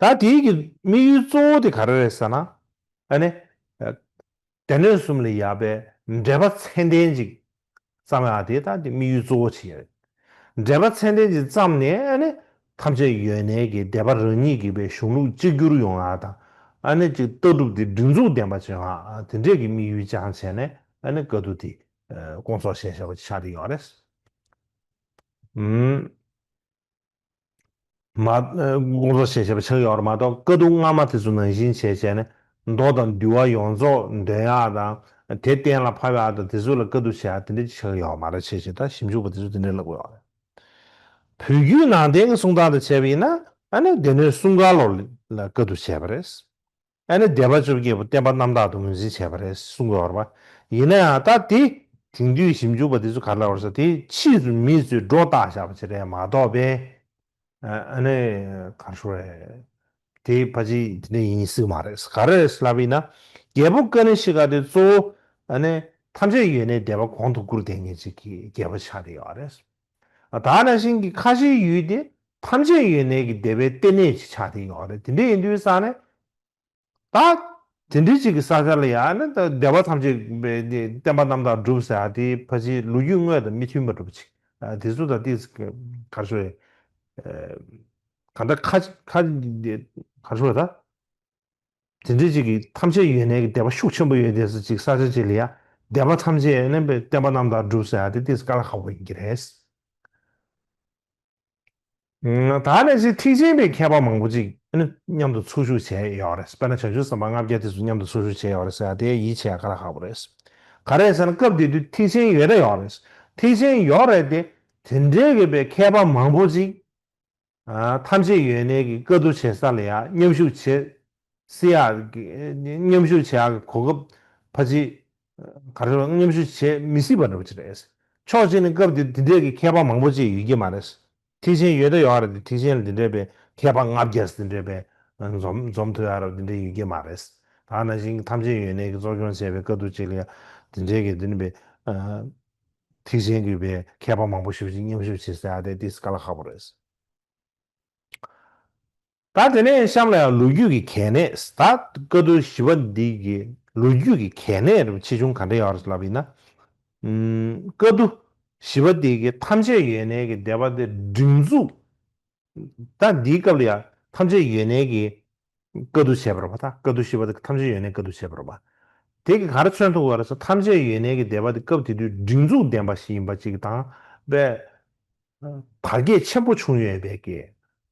ད་དེའི་གི་དམིགས་ཡུལ་གཙོ་བོ་དེ་ག་རེ་རེད་ཟེར་ན། ཨ་ནི། སྡེ་སྣོད་གསུམ་ལ་ཡོད་པའི་འགྲེལ་པ་ཚད་ལྡན་ཅིག་བརྩམ་ཡག་དེ་ད་དེ་དམིགས་ཡུལ་གཙོ་བོ་ཅིག་རེད། འགྲེལ་པ་ཚད་ལྡན་ཅིག་བརྩམས་ནས་ཨ་ནི་ཐམས་ཅད་ཡོན་གནས་ཀྱི་སྡེ་པ་རང་ཉིད་ཀྱི་པའི་གཞུང་ལུགས་གཅིག་གྱུར་ཡོང་ཡག་དང་། ཨ་ནི་ཅིག་ལྟ་གྲུབ་དེ་སྒྲིག་འཛུགས་ལྡན་པ་ཅིག་ཡོང་ཡག་དེ་འདྲས་ཀྱི་དམིགས་ཡུལ་བཅངས་བྱས་ནས་ཨ་ནི་བཀའ་བསྡུ་དེ་སྐོང་ཚོགས་བྱས་བཞག་པ་ཆགས་བསྡད་ཡོད་རེད། ཨུམ། མ། སྐོང་ཚོགས་བྱས་བྱས་པ་ཆགས་ཡོད་རེད་མ་གཏོགས་བཀའ་བསྡུ་སྔ་མ་དེ་ཚོ་ནང་བཞིན་བྱས་བྱས་ནས་མདོ་དང་འདུལ་བ་ཡོངས་རྫོགས་འདོན་ཡག་དང་དེ་གཏན་ལ་ཕབ་ཡག་དང་དེ་ཚོ་ལ་བཀའ་བསྡུ་བྱེད་ཡག་དེ་འདྲ་ཆགས་ཡོད་མ་རེད། བྱས་བྱས་ད་ཞིབ་འཇུག་པ་དེ་ཚོ་དེ་འདྲ་ལབ་ཀྱི་ཡོད་རེད། བོད་བརྒྱུད་ནང་བསྟན་གྱི་གསུང་སྟངས་དང་བྱས་པ་ཡིན་ན་ཨ་ནི་སྡེ་སྣོད་གསུམ་ཀ་ལོ་ལ་བཀའ་བསྡུ་བྱས་པ་རེད། ཨ་ནི་སྡེ་པ་བཅོ་བརྒྱད་པོ་བསྟན་པ་རྣམ་དག་ཏུ་ངོས་འཛིན་བྱས་པ་རེད་གསུང་གི་ཡོད་རེད་པ། ཡིན་ན་ཡང་ད་དེ་དེང་དུས་ཞིབ་འཇུག་པ་དེ་ཚོ་ག་རེ་ལབ་རེད་ཟེར་དེ་ཕྱིས་སུ་མི་ཚོས་སྒྲོ་བཏགས་བཞག་པ་ཅིག་རེད་མ་གཏོགས་པས། ཨ་ནི་ག་རེ་ཞུ་རེད། དེ་ཕལ་ཆེར་དེ་འདྲ་ཡིན་སྲིད་མ་རེད། ག་རེ་རེད་ལབ་ཡིན་ན། རྒྱལ་པོ་ཀ་ནི་ཤི་ཀ་དེ་གཙོ་བོ་ཨ་ནི་ཐམས་ཅད་ཡོད་གནས་བདེ་བ་གོང་དུ་བཀུར་བསྡད་མཁན་ཅིག་གི་རྒྱལ་པོ་ཆགས་བསྡད་ཡོད་རེད། ད་ནང་བཞིན་གྱི་ཁ་ཆེའི་ཡུལ་དེ་ཐམས་ཅད་ཡོད་གནས་ཀྱི་བདེ་བའི་རྟེན་གནས་ཅིག་ཆགས་བསྡད་ཡོད་རེད། དེ་འདྲ་ཡིན་དུས་ཙང་ནས། ད་དེ་འདྲའི་ཅིག་གི་ས་ཆ་ལ་ཡང་ནི་ད་བདེ་བ་ཐམས་ཅད་པའི་བསྟན་པ་རྣམ་དག་སྒྲུབ་ཟེར་ཡ་དེ་ཕལ་ཆེར་ལོ་རྒྱུས་དངོས་དང་མི་མཐུན་པ་འདྲ་པོ་ཅིག་ཨ་དེ་ཚོ་ད་ཏིས་ག་རེ་ཞུ་རེད། ག་འདྲ་ཁ་ཁ་ག་རེ་ཞུ་རེད་ད། དེ་འདྲའི་ཅིག་གི་ཐམས་ཅད་ཡོད་གནས་ཀྱི་བདེ་བ་ཤུགས་ཆེན་པོ་ཡོད་དེ་ཚོ་ཅིག་ས་ཆ་ཅིག་ལ་ཡང་བདེ་བ་ཐམས་ཅད་ནི་བསྟན་པ་རྣམ་དག་སྒྲུབ་ཟེར་ཡ་དེ་ཏིས་དཀའ་ལས་ཁག་པོ་ཡིན་གྱི་རེད། ད་ནས་ཅིག་ཐེག་ཆེན་པའི་མཁས་པ་མང་པོ་ཅིག་མཉམ་དུ་འཚོ་བཞུགས་བྱས་ཡོད་རེད། དཔེར་ན་བྱང་ཆུབ་སེམས་དཔའ་ལྔ་བརྒྱ་དེ་ཚོ་མཉམ་དུ་འཚོ་བཞུགས་བྱས་ཡོད་རེད་ཟེར་ཡ་དེ་ཡིད་ཆེས་ཡ་དཀའ་ལས་ཁག་པོ་རེད། ག་རེ་ཟེར་ན་སྐབས་དེ་དུས་ཐེག་ཆེན་ཡོད་ད་ཡོད་རེད། ཐེག་ཆེན་ཡོད་རེད་དེ། དེ་འདྲའི་གི་པའི་མཁས་པ་མང་པོ་ཅིག་ཐམས་ཅད་ཡོད་གནས་ཀྱི་བཀའ་བསྡུ་བྱེད་ས་ལ་ཡང་མཉམ་ཞུགས་བྱེད་སྲིད་ཡག་གི་མཉམ་ཞུགས་བྱེད་ཡག་གི་གོ་སྐབས་ཕལ་ཆེར་ག་རེ་མཉམ་ཞུགས་བྱེད་མི་སྲིད་པ་འདྲ་པོ་ཅིག་རེད། ཕྱོགས་གཅིག་ནས་སྐབས་དེ་དེ་འདྲས་ཀྱི་མཁས་པ་མང་པོ་ཅིག་ཡོད་ཀྱི་མ་རེད། ཐེག་ཆེན་ཡོད་ད་ཡོད་རེད་དེ་ཐེག་ཆེན་ལ་དེ་འདྲས་པའི་མཁས་པ་ལྔ་བརྒྱ་དེ་འདྲས་པའི་འཛོམས་འཛོམས་ཐུབ་ཡག་ར་དེ་འདྲས་ཡོད་ཀྱི་མ་རེད། ད་ནང་བཞིན་ཐམས་ཅད་ཡོད་གནས་ཀྱི་གཙོ་སྐྱོང་བྱས་པའི་བཀའ་བསྡུ་ཅིག་ལ་ཡང་དེ་འདྲས་ཀྱི་དེ་འདྲས་པའི་ཐེག་ཆེན་གྱི་པའི་མཁས་པ་མང་པོ་ཞེ་པོ་ཅིག་མཉམ་ཞུགས་བྱེད་ས་ཡག་དེ་ཏིས་དཀའ་ལས་ཁག་པོ་རེད། ད་དེ་ནས་གཤམ་ལ་ཡང་ལོ་རྒྱུས་ཀྱི་གལ་གནད། ད་བཀའ་བསྡུ་བཞི་པ་འདི་གི་ལོ་རྒྱུས་ཀྱི་གལ་གནད་རེད་ཆེ་ཆུང་ག་འདྲ་ཡོད་རེད་ལབ་ཡིན་ན། ཨུམ། བཀའ་བསྡུ་བཞི་པ་འདི་གི་ཐམས་ཅད་ཡོད་གནས་ཀྱི་བདེ་བ་དེ་སྒྲིག་འཛུགས། ད་འདིའི་སྐབས་ལ་ཡང་ཐམས་ཅད་ཡོད་གནས་ཀྱི་བཀའ་བསྡུ་བྱས་པ་རེད་པ། ད་བཀའ་བསྡུ་བཞི་པ་དེ་ཐམས་ཅད་ཡོད་གནས་བཀའ་བསྡུ་བྱས་པ་རེད་པ། དེ་གི་ག་རེ་མཚོན་ཐུབ་པ་རེད་ཟེར་ཐམས་ཅད་ཡོད་གནས་ཀྱི་བདེ་བ་དེ་སྐབས་དེ་དུས་སྒྲིག་འཛུགས་ལྡན་པ་ཞིག་ཡིན་པ་ཅིག་དང་། དཔེ། དར་རྒྱས་ཆེན་པོ་བྱུང་ཡོད་པའི་གི་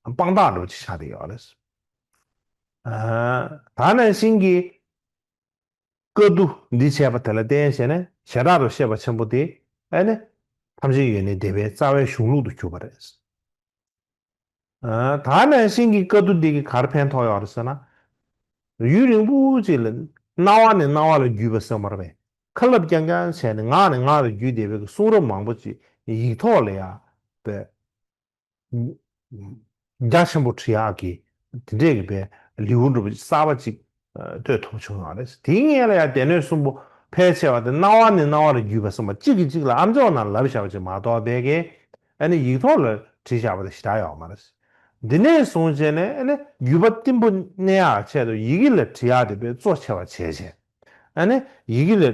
དཔང་རྟགས་འདྲ་པོ་ཅིག་ཆགས་བསྡད་ཡོད་རེད། ཨ། ད་ནང་བཞིན་གྱི་བཀའ་བསྡུ་འདི་བྱས་པ་དེ་ལ་བརྟེན་བྱས་ནས་བྱེ་བྲག་ཏུ་བཤད་པ་ཆེན་པོ་དེ་ཨ་ནི་ཐམས་ཅད་ཡོད་གནས་བདེ་བའི་རྩ་བའི་གཞུང་ལུགས་སུ་གྱུར་པ་རེད། ཨ། ད་ནང་བཞིན་གྱི་བཀའ་བསྡུ་འདི་གིས་ག་རེ་ཕན་ཐོགས་ཡོད་རེད་ཟེར་ན། ཡུན་རིང་པོ་ཅིག་ལ་རྣ་བ་ནས་རྣ་བ་ལ་བརྒྱུད་པ་ཟེར་བ་རེད་པས། ཁ་སླབ་རྐྱང་རྐྱང་བྱས་ནས་ངག་ནས་ངག་ལ་བརྒྱུད་བསྡད་པའི་གསུང་རབ་མང་པོ་ཅིག་ཡིག་ཐོག་ལ་ཡང་པས། རྒྱ་ཆེན་པོ་བྲི་ཡག་གི་དེ་འདྲས་ཀྱི་པའི་ལེའུ་འདྲ་པོ་གསར་པ་ཅིག་ཨ། གཏོད་ཐུབ་བྱུང་ཡོད་རེད། དེའི་སྔོན་ལ་ཡང་སྡེ་སྣོད་གསུམ་པོ་ཕལ་ཆེ་བ་དེ་རྣ་བ་ནས་རྣ་བ་ལ་བརྒྱུད་པ་གསུམ་པ་གཅིག་གིས་གཅིག་ལ་ཨ་མཆོག་ནང་ལབ་བཞག་པ་ཅིག་མ་གཏོགས་པའི་གི་ཨ་ནི་ཡིག་ཐོག་ལ་བྲིས་བཞག་པ་དེ་ཞེ་དྲག་ཡོད་མ་རེད། འདི་ནས་བཟུང་བྱས་ནས་ཨ་ནི་བརྒྱུད་པ་བརྟན་པོ་གནས་ཡག་ཆེད་དུ་ཡི་གེ་ལ་བྲི་ཡག་དེ་དཔེ་གཙོ་ཆེ་བ་བྱས་བྱས། ཨ་ནི་ཡི་གེ་ལ་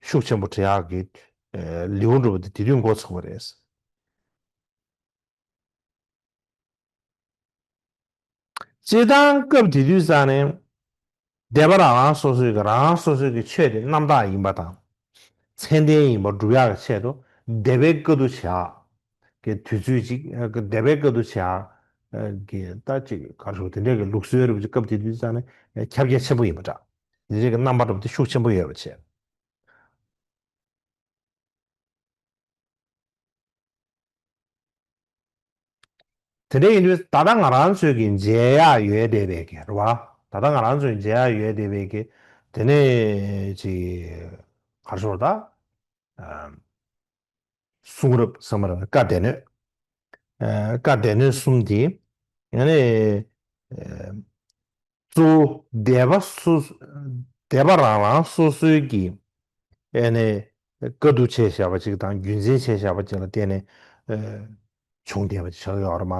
ཤུགས་ཆེན་པོ་བྲི་ཡག་གི་ཨ། ལེའུ་འདྲ་པོ་དེ་དེ་དུས་འགོ་ཚུགས་པ་རེད། སྤྱིར་བཏང་སྐབས་དེ་དུས་ཙང་ནས་སྡེ་པ་རང་རང་སོ་སོའི་གི་རང་རང་སོ་སོའི་གི་ཆོས་དེ་རྣམ་དག་ཡིན་པ་དང་། མཚན་ལྡན་ཡིན་པ་སྒྲུབ་ཡག་གི་ཆེད་དུ་སྡེ་པའི་བཀའ་བསྡུ་བྱེད་ཡག་གི་དུས་ཚོད་ཅིག་སྡེ་པའི་བཀའ་བསྡུ་བྱེད་ཡག་གི་ད་ཅིག་ག་རེ་ཞུ་དེ་འདྲའི་གི་ལུགས་སྲོལ་རེད་པ་ཅིག་སྐབས་དེ་དུས་ཙང་ནས་ཁྱབ་རྒྱ་ཆེན་པོ་ཡིན་པ་འདྲ། དེ་འདྲའི་གི་རྣམ་པ་འདྲ་པོ་དེ་ཤུགས་ཆེན་པོ་ཡོད་པ་བྱས། དེ་འདྲ་ཡིན་དུས་ད་ལྟ་ང་རང་ཚོས་ཀྱི་མཇལ་ཡག་ཡོད་བསྡད་པའི་གི་རེད་བ། ད་ལྟ་ང་རང་ཚོས་མཇལ་ཡག་ཡོད་བསྡད་པའི་གི་དེ་ནས་ཅིག་ག་རེ་ཞུ་ད། ཨ། གསུང་རབ་ཟེར་བ་རེད། བཀའ་སྡེ་སྣོད། ཨ། བཀའ་སྡེ་སྣོད་གསུམ་དེ་ཡང་ནས་ཨ། གཙོ་བོ་སྡེ་པ་སོ། སྡེ་པ་རང་རང་སོ་སོའི་གི་ཨ་ནི་བཀའ་བསྡུ་བྱས་བཞག་པ་ཅིག་དང་རྒྱུན་འཛིན་བྱས་བཞག་པ་ཅིག་ལ་བརྟེན་ནས་ཨ། བྱུང་བསྡད་པ་ཅིག་ཆགས་ཡོད་རེད་མ་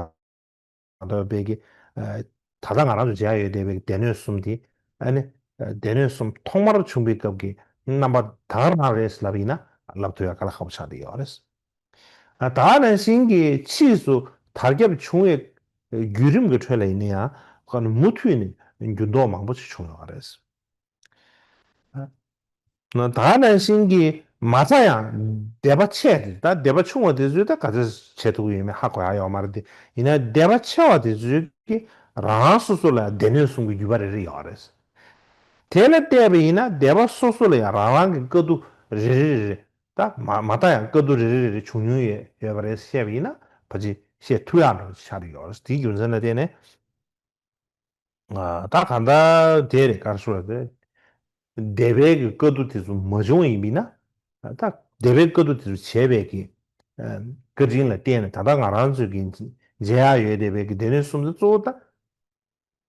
གཏོགས་པའི་གི་ཨ། ད་ལྟ་ང་རང་ཚོ་མཇལ་ཡོད་བསྡད་པའི་སྡེ་སྣོད་གསུམ་དེ་ཨ་ནི་སྡེ་སྣོད་གསུམ་ཐོག་མར་བྱུང་བའི་སྐབས་ཀྱི་རྣམ་པ་ད་ག་རང་རེད་ལབ་ཡིན་ན་ལབ་ཐུབ་ཡག་དཀའ་ལས་ཁག་པོ་ཆགས་བསྡད་ཡོད་རེད། ད་ནང་བཞིན་གྱི་ཕྱིས་སུ་དར་ཁྱབ་བྱུང་བའི་བརྒྱུད་རིམ་གྱི་ཁྲོད་ལ་ཡིན་ན་ཡང་ཁོ་ནི་མུ་མཐུད་ནས་འགྱུར་ལྡོག་མང་པོ་ཞིག་བྱུང་ཡོད་རེད། ད་ནང་བཞིན་གྱི་མ་རྩ་ཡང་སྡེ་པ་ཆེ་དེ་ད་སྡེ་པ་ཆུང་བ་དེ་ཚོས་ད་ག་ཚོད་བྱེད་ཐུབ་ཀྱི་ཡོད་མེད་ཧ་གོ་ཡག་ཡོད་མ་རེད་དེ། ཡིན་ན་སྡེ་པ་ཆེ་བ་དེ་ཚོས་ཀྱི་རང་རང་སོ་སོ་ལ་སྡེ་སྣོད་གསུམ་གྱི་བརྒྱུད་པ་རེ་རེ་ཡོད་རེད། དེ་ལ་བལྟས་པ་ཡིན་ན་སྡེ་པ་སོ་སོ་ལ་ཡང་རང་རང་གི་བཀའ་བསྡུ་རེ་རེ་རེ་རེ། ད་མ་མ་མཐའ་ཡང་བཀའ་བསྡུ་རེ་རེ་རེ་རེ་བྱུང་མྱོང་ཡོད་ཡོད་པ་རེད་བཤད་པ་ཡིན་ན་ཕལ་ཆེར་བཤད་ཐུབ་ཡག་འདྲ་བོ་ཆགས་ཀྱི་ཡོད་རེད། དེའི་རྒྱུ་མཚན་ལ་བརྟེན་ནས་ཨ། ད་གང་ལྟར་དེ་རེད་ག་རེ་ཞུ་རེད། སྡེ་པའི་གི་བཀའ་བསྡུ་དེ་ཚོ་མ་བྱུང་བ་ཡིན་པ་ཡིན་ན་ད་སྡེ་པའི་བཀའ་བསྡུ་དེ་ཚོ་བྱས་པའི་གི་ཨ། བཀའ་དྲིན་ལ་བརྟེན་ནས་ད་ལྟ་ང་རང་ཚོའི་གི་ མཇལ་ཡག་ཡོད་བསྡད་པའི་གི་སྡེ་སྣོད་གསུམ་དེ་གཙོ་བོ་ད་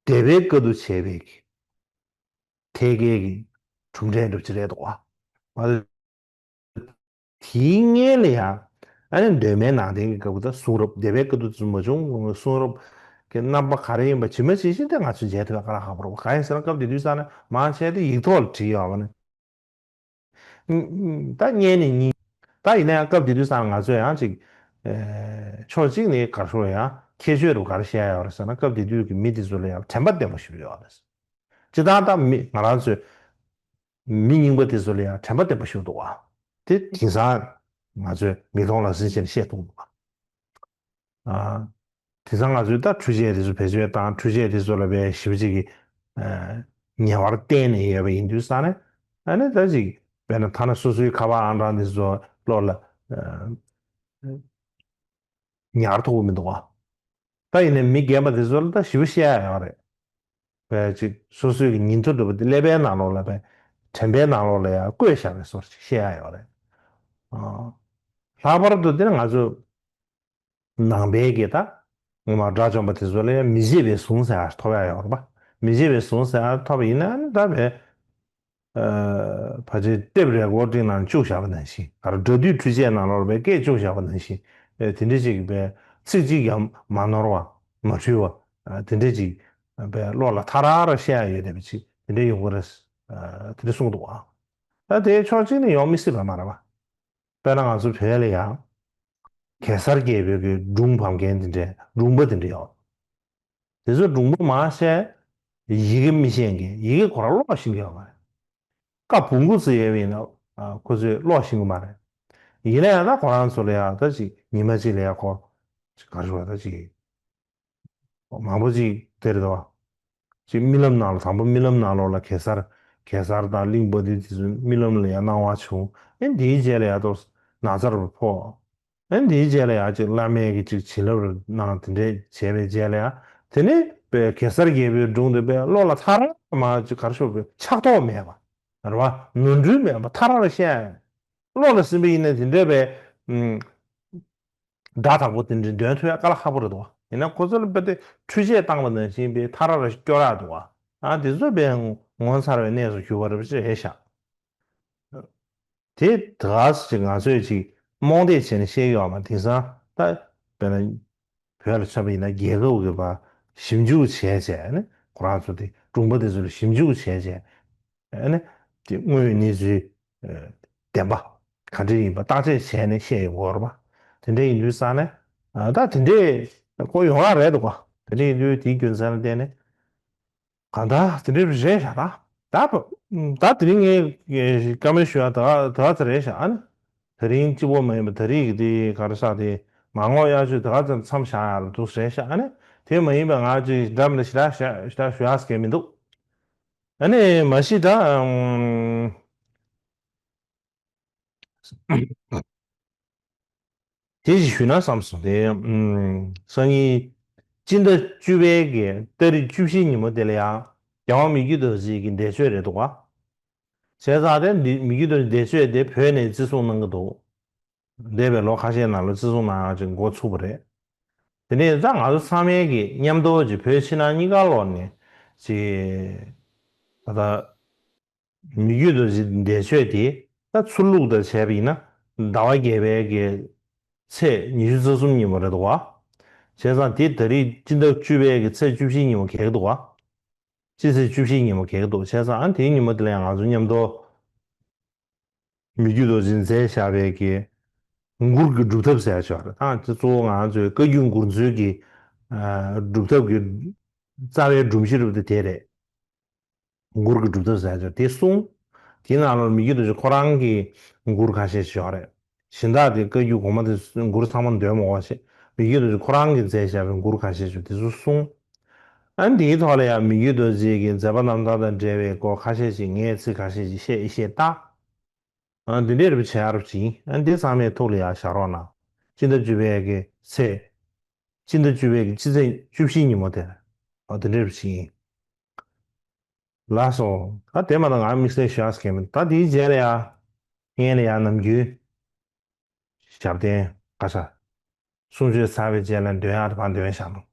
འདས་པའི་སྐབས་དུ་བྱས་པའི་གི་ཐད་ཀའི་གི་གྲུབ་འབྲས་འགྲུབ་ཀྱི་རེད་འདུག་བ། དེའི་སྔོན་ལ་ཡང་ཨ་ནི་གདོད་མའི་ནང་བསྟན་གྱི་སྐབས་དུ་ད་གསུང་རབ་འདས་པའི་སྐབས་དུ་ཙམ་མ་བྱུང་། གསུང་རབ་ཀྱི་རྣམ་པ་ག་རེ་ཡིན་པ་ཇི་མ་ཇི་བཞིན་དེ་ང་ཚོས་མཇལ་ཐུབ་པ་དཀའ་ལས་ཁག་པོ་རེད། གང་ཡིན་ཟེར་ན་སྐབས་དེ་དུས་ཙམ་ནས་མང་ཆེ་བ་དེ་ཡིག་ཐོག་ལ་བྲིས་ཡོད་པ་ནི། ད་སྔོན་ནས་གཉིས། ད་ཡིན་ན་ཡང་སྐབས་དེ་དུས་ཙམ་ང་ཚོས་ཡང་ཅིག་ཕྱོགས་གཅིག་ནས་ག་རེ་ཞུ་ཡང་ཁྱད་ཆོས་རུ་ག་རེ་བཤད་ཡོད་རེད་ཟེར་ན། སྐབས་དེ་དུས་ཀྱི་མི་དེ་ཚོ་ལ་ཡང་དྲན་པ་བརྟན་པོ་ཞིག་ཡོད་རེད། སྤྱིར་བཏང་ད་མི་ང་རང་ཚོས་མི་རྙིང་པ་དེ་ཚོ་ལ་ཡང་དྲན་པ་བརྟན་པོ་ཞིག་འདུག་བ། དེ་དེང་སང་ང་ཚོས་མིག་མཐོང་ལག་ཟིན་བྱས་ནས་བཤད་ཐུབ་འདུག་བ། ཨ། དེང་སང་ང་ཚོས་ད་འཕྲུལ་ཆས་དེ་ཚོ་བེད་སྤྱོད་བཏང་། འཕྲུལ་ཆས་དེ་ཚོ་ལ་དཔེ་ཞེ་པོ་ཅིག་གི་ཨ་ཉེ་བར་བསྟན་ནས་ཡོད་པ་ཡིན་དུས་ཙང་ནས། ཨ་ནི་ད་ཅིག་དཔེར་ན་ཐ་ན་སོ་སོའི་ཁ་པར་ཨང་གྲངས་དེ་ཚོ་བློ་ལ་ཨ་ཉར་ཐུབ་ཀྱི་མི་འདུག་བ། ད་ཡིན་ནའི་མི་རྒན་པ་དེ་ཚོ་ལ་ད་ཞེ་པོ་བཤད་ཡག་ཡོད་རེད། དཔེ་ཅིག་སོ་སོའི་གི་ཉིན་ཐོ་འདྲ་པོ་དེ་ཀླད་པའི་ནང་ལོགས་ལ་དཔེ་དྲན་པའི་ནང་ལོགས་ལ་ཡང་བཀོད་བཞག་པའི་བཟོ་ཅིག་བཤད་ཡག་ཡོད་རེད། ཨ། ལྷག་པར་དུ་དེ་ནི་ང་ཚོ་ནང་པའི་གི་ད་ངོ་མ་དགྲ་བཅོམ་པ་དེ་ཚོ་ལ་ཡང་མི་བརྗེད་པའི་གཟུངས་ཟེར་ཡག་ཐོབ་ཡག་ཡོད་རེད་པ། མི་བརྗེད་པའི་གཟུངས་ཟེར་ཡག་ཐོབ་པ་ཡིན་ན་ཨ་ནི་ད་དཔེ་ཨ་ཕལ་ཆེར་ཊེབ་རེ་ཀོར་ཌིང་ནང་བཅུག་བཞག་པ་ནང་བཞིན། ག་རེ། སྒྲ་སྡུད་འཕྲུལ་ཆས་ནང་ལོགས་ལ་དཔེ་སྐད་བཅུག་བཞག་པ་ནང་བཞིན། ཨེ་དེ་འདྲ་ཅིག་དཔེ་ཚིག་གཅིག་ཀྱང་མ་ནོར་བ། མ་འཁྲུལ་བ། ཨ་དེ་འདྲ་ཅིག་དཔེ་བློ་ལ་ཐག་རང་རང་བཤད་ཡག་ཡོད་བསྡད་པ་ཅིག་དེ་འདྲ་ཡོང་གི་རེད། ཨ་དེ་འདྲ་གསུངས་འདུག་བ། ད་དེ་ཕྱོགས་གཅིག་ནས་ཡོང་མི་སྲིད་པ་མ་རེད་པ། དཔེར་ན་ང་ཚོ་བོད་ལ་ཡང་གེ་སར་རྒྱལ་པོའི་གི་སྒྲུང་ཕམ་མཁན་དེ་འདྲའི་སྒྲུང་པ་དེ་འདྲ་ཡོད། དེ་ཚོ་སྒྲུང་པ་མང་ཆེ་ཡི་གེ་མི་ཤེས་མཁན། ཡི་གེ་ཁོ་རང་ཀློག་ཤེས་ཀྱི་ཡོད་མ་རེད། ཀ་བོང་གུ་ཙམ་ཡོད་པ་ཡིན་ན་ཨ་ཁོ་ཚོས་ཀློག་ཤེས་ཀྱི་མ་རེད། ཡིན་ན་ཡང་ད་ཁོ་རང་ཚོ་ལ་ཡང་ད་ཅིག་ཉི་མ་གཅིག་ལ་ཡང་ཁོ་ག་རེ་ཞུ་བ། ད་ཅིག་མང་པོ་ཅིག་དེ་རེད་དོ། ཅིག་རྨི་ལམ་ནང་ལ། དང་པོ་རྨི་ལམ་ནང་ལོགས་ལ་གེ་སར། གེ་སར་དང་གླིང་པ་དེ་དེ་ཚོ་རྨི་ལམ་ལ་ཡང་སྣང་བ་བྱུང་། ཨེ་འདིའི་རྗེས་ལ་ཡང་ཏོག་ཙམ་ན་ཚ་རུ་ཕོག་ཨེ་འདིའི་རྗེས་ལ་ཡང་ཅིག་བླ་མས་ཀྱི་ཅིག་བྱིན་རླབས་རུ་གནང་། དེ་འདྲས་བྱས་པའི་རྗེས་ལ་ཡང་དེ་ནས་དཔེ་གེ་སར་རྒྱལ་པོའི་སྒྲུང་དེ་དཔེ་བློ་ལ་ཐག་རང་མ་ཅིག་ག་རེ་ཞུ་དགོས། ཆགས་ཐོགས་མེད་པ་རེད་བ། ནོར་འཁྲུལ་མེད་པ་ཐག་རང་རང་བཤད། བློ་ལ་ཟིན་པ་ཡིན་ན་དེ་འདྲས་པའི་ཨུམ། སྒྲ་དག་པོ་དེ་འདྲའི་འདོན་ཐུབ་ཡ་དཀའ་ལས་ཁག་པོ་རེད་འདུག་བ། ཡིན་ན་ཁོ་ཚོ་ལ་དཔེ་དེ་འཕྲུལ་ཆས་བཏང་པ་ནང་བཞིན་པའི་ཐག་རང་རང་སྐྱོར་ཡག་འདུག་བ། ཨ་དེ་ཚོ་དཔེ་ངོ་མཚར་བའི་གནས་སུ་གྱུར་པ་རེད་པ་ཅིག་རེད་ཤག་དེ་དག་ཅིག་ང་ཚོས་ཅིག་རྨོངས་དད་བྱས་ནས་བཤད་ཀྱི་ཡོད་མ། དེང་སང་ད་དཔེར་ན་བོད་ལ་མཚོན་པ་ཡིན་ན་རྒྱལ་ཁབ་ཀྱི་བར་ཞིབ་འཇུག་བྱས་བྱས་ནས་ཁོ་རང་ཚོ་དེ་སྒྲུང་པ་དེ་ཚོ་ལ་ཞིབ་འཇུག་བྱས་བྱས། ཨ་ནི་དེ་དངོས་ཡོད་གནས་ཚུལ་ཨ་བདེན་པ་ག་འདྲ་ཡིན་པ་བརྟག་དཔྱད་བྱས་ནས་བཤད་ཡོང་གི་ཡོད་རེད་པ། དེ་འདྲ་ཡིན་དུས་ཙང་ནས་ཨ་ད་དེ་འདྲས་གོ་ཡོང་ཡག་རེད་འདུག་ག་དེ་འདྲ་ཡིན་དུས་དེའི་རྒྱུ་མཚན་ལ་བརྟེན་ནས་གང་ལྟར་དེ་འདྲས་རེད་ཤག་ད་ད་ད་དེ་རིང་ངས་བཀའ་མོལ་ཞུ་ཡག་ད་ག་ད་ག་ཚོད་རེད་ཤག་ཨ་ནི་དེ་རིང་གཅིག་པོ་མ་ཡིན་པ་ད་རེས་ཀྱི་དེ་ག་རེ་ཟེར། དེ་མ་དངུལ་གཡར་ཆུ་ད་ག་ཚོད་མཚམས་བཞག་ཡག་ལ་འདུག་རེད་ཤག་ཨ་ནི་དེ་མ་ཡིན་པ་ང་ཅིག་འདྲ་མི་འདྲ་ཞེ་དྲག་ཞེ་དྲག་ཞེ་དྲག་ཞུ་ཡག་གང་ཡང་མི་འདུག་ཨ་ནི་མ་གཞི་ད་ཨམ། དེ་ཞིག་ཞུས་ན་བསམ་སོང་། དེ་ཨམ། སང་ཉིན་སྤྱི་ཟླ་བཅུ་པའི་གི་ཏ་རིག་བཅུ་བཞི་ཉིན་མོ་དེ་ལ་ཡང་རྒྱལ་དབང་མི་བསྐྱོད་རྡོ་རྗེ་གི་འདས་མཆོད་རེད་འདུག་ག་བྱས་ཙང་དེ་འདི་མི་བསྐྱོད་རྡོ་རྗེ་འདས་མཆོད་དེ་བོད་ནས་བརྩི་སྲུང་གནང་གི་འདུག་འདས་པའི་ལོ་ཁ་ཤས་ནང་ལ་བརྩི་སྲུང་གནང་ཡག་ཅིག་འགོ་ཚུགས་པ་རེད། དེ་ནས་ད་ང་ཚོ་ཚང་མས་ཀྱི་མཉམ་དུ་ཅིག་བོད་ཕྱི་ནང་གཉིས་ཀ་ལོག་ནས་ཅིག་ད་ལྟ་མི་བསྐྱོད་རྡོ་རྗེ་འདས་མཆོད་དེ་ད་ཚུར་ལུགས་ལྟར་བྱས་པ་ཡིན་ན་ཟླ་བ་བརྒྱད་པའི་གི་ཚེས་ཉི་ཤུ་རྩ་གསུམ་ཉིན་མོ་རེད་འདུག་བ། བྱས་ཙང་དེ་ད་རེས་སྤྱི་ཟླ་བཅུ་པའི་གི་ཚེས་བཅུ་བཞི་ཉིན་མོ་གྱེས་ཀྱི་འདུག་བ། སྤྱི་ཚེས་བཅུ་བཞི་ཉིན་མོ་གྱེས་ཀྱི་འདུག་བྱས་ཙང་ཨ་དེའི་ཉིན་མོ་དེ་ལ་ཡང་ང་ཚོ་མཉམ་དུ་མི་བསྐྱོད་རྡོ་རྗེས་མཛད་བཞག་པའི་གི་མགུར་གྱི་སྒྲུབ་ཐབས་ཟེར་ཡག་ཅིག་ཡོད་རེད། ད་དེ་གཙོ་བོ་ང་ཚོའི་བཀའ་བརྒྱུད་མགུར་མཛོད་ཀྱི་ཨ་སྒྲུབ་ཐབས་ཀྱི་རྩ་བའི་སྒྲོམ་གཞི་རུ་དེ་དེ་རེད། མགུར་གྱི་སྒྲུབ་ཐབས་ཟེར་ཡག་ཅིག་དེ་གསུངས། དེའི་ནང་ལ་མི་བསྐྱོད་རྡོ་རྗེ་ཁོ་རང་གི་མགུར་ཁ་ཤས་ཤིག་ཡོད་རེད། གཞན་དག་དེ་བཀའ་བརྒྱུད་གོང་མ་དེ་མགུར་ཚང་མ་འདོན་མ་དགོས་པ་བྱས། མི་བསྐྱོད་རྡོ་རྗེ་ཁོ་རང་གིས་མཛད་བཞག་པའི་མགུར་ཁ་ཤས་ཤིག་དེ་ཚོ་གསུངས། ཨ་ནི་དེའི་ཐོག་ལ་ཡང་མི་བསྐྱོད་རྡོ་རྗེ་གི་མཛད་པ་རྣམ་ཐར་དང་འབྲེལ་བའི་སྐོར་ཁ་ཤས་ཤིག་ངས་ཚིག་ཁ་ཤས་ཤིག་བཤད་ཡིན་ཞེས་བཏགས། ཨ་འདི་འདྲའི་རིགས་བྱེད་ཡག་རབས་ཅིག་ཡིན། ཨ་འདི་ཚང་མས་ཐུགས་ལ་ཡག་བཞག་རོགས་གནང་། སྤྱི་ཟླ་བཅུ་པའི་གི་ཚེས། སྤྱི་ཟླ་བཅུ་པའི་གི་སྤྱི་ཚེས་བཅུ་བཞི་ཉིན་མོ་དེར། ཨ་འདི་འདྲའི་རིགས་ཅིག་ཡིན། ལགས་སོ། ཨ་དེ་མ་གཏོགས་ང་དམིགས་བསལ་ཞུ་ཡག་གང་མེད། ད་དེའི་རྗེས་ལ་ཡ། སྔོན་ལ་ཡ་ནམ་རྒྱུན། ཞབས་བརྟན་བཀའ་ཤག་གསུང་ཆོས་ཚར་བའི་རྗེས་ལ་འདོན་ཡག་དེ་ཕར་འདོན་བཞག་ནོ།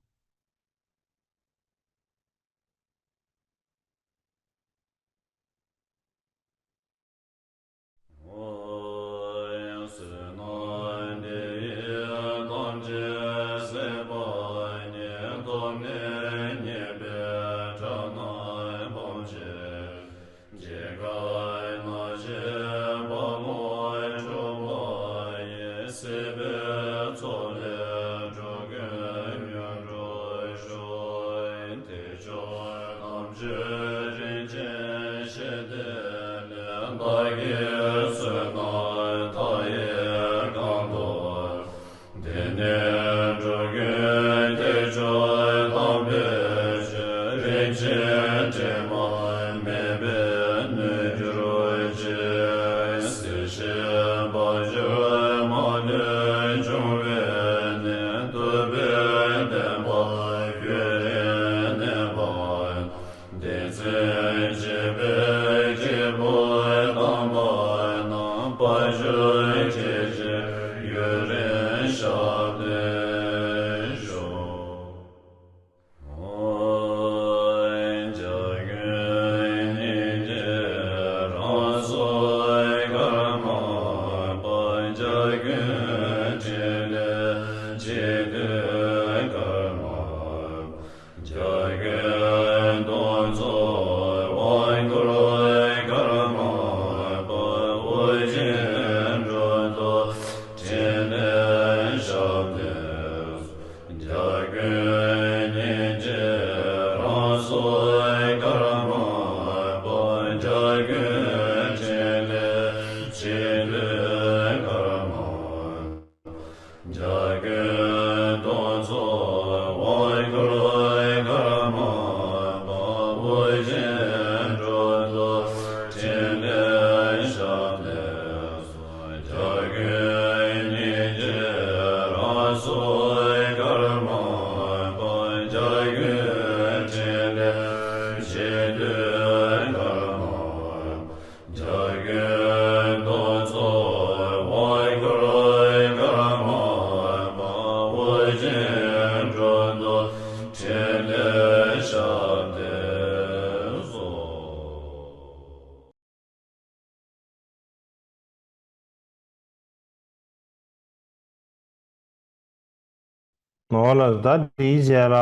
ནོར་ལ་ད་དེའི་རྗེས་ལ་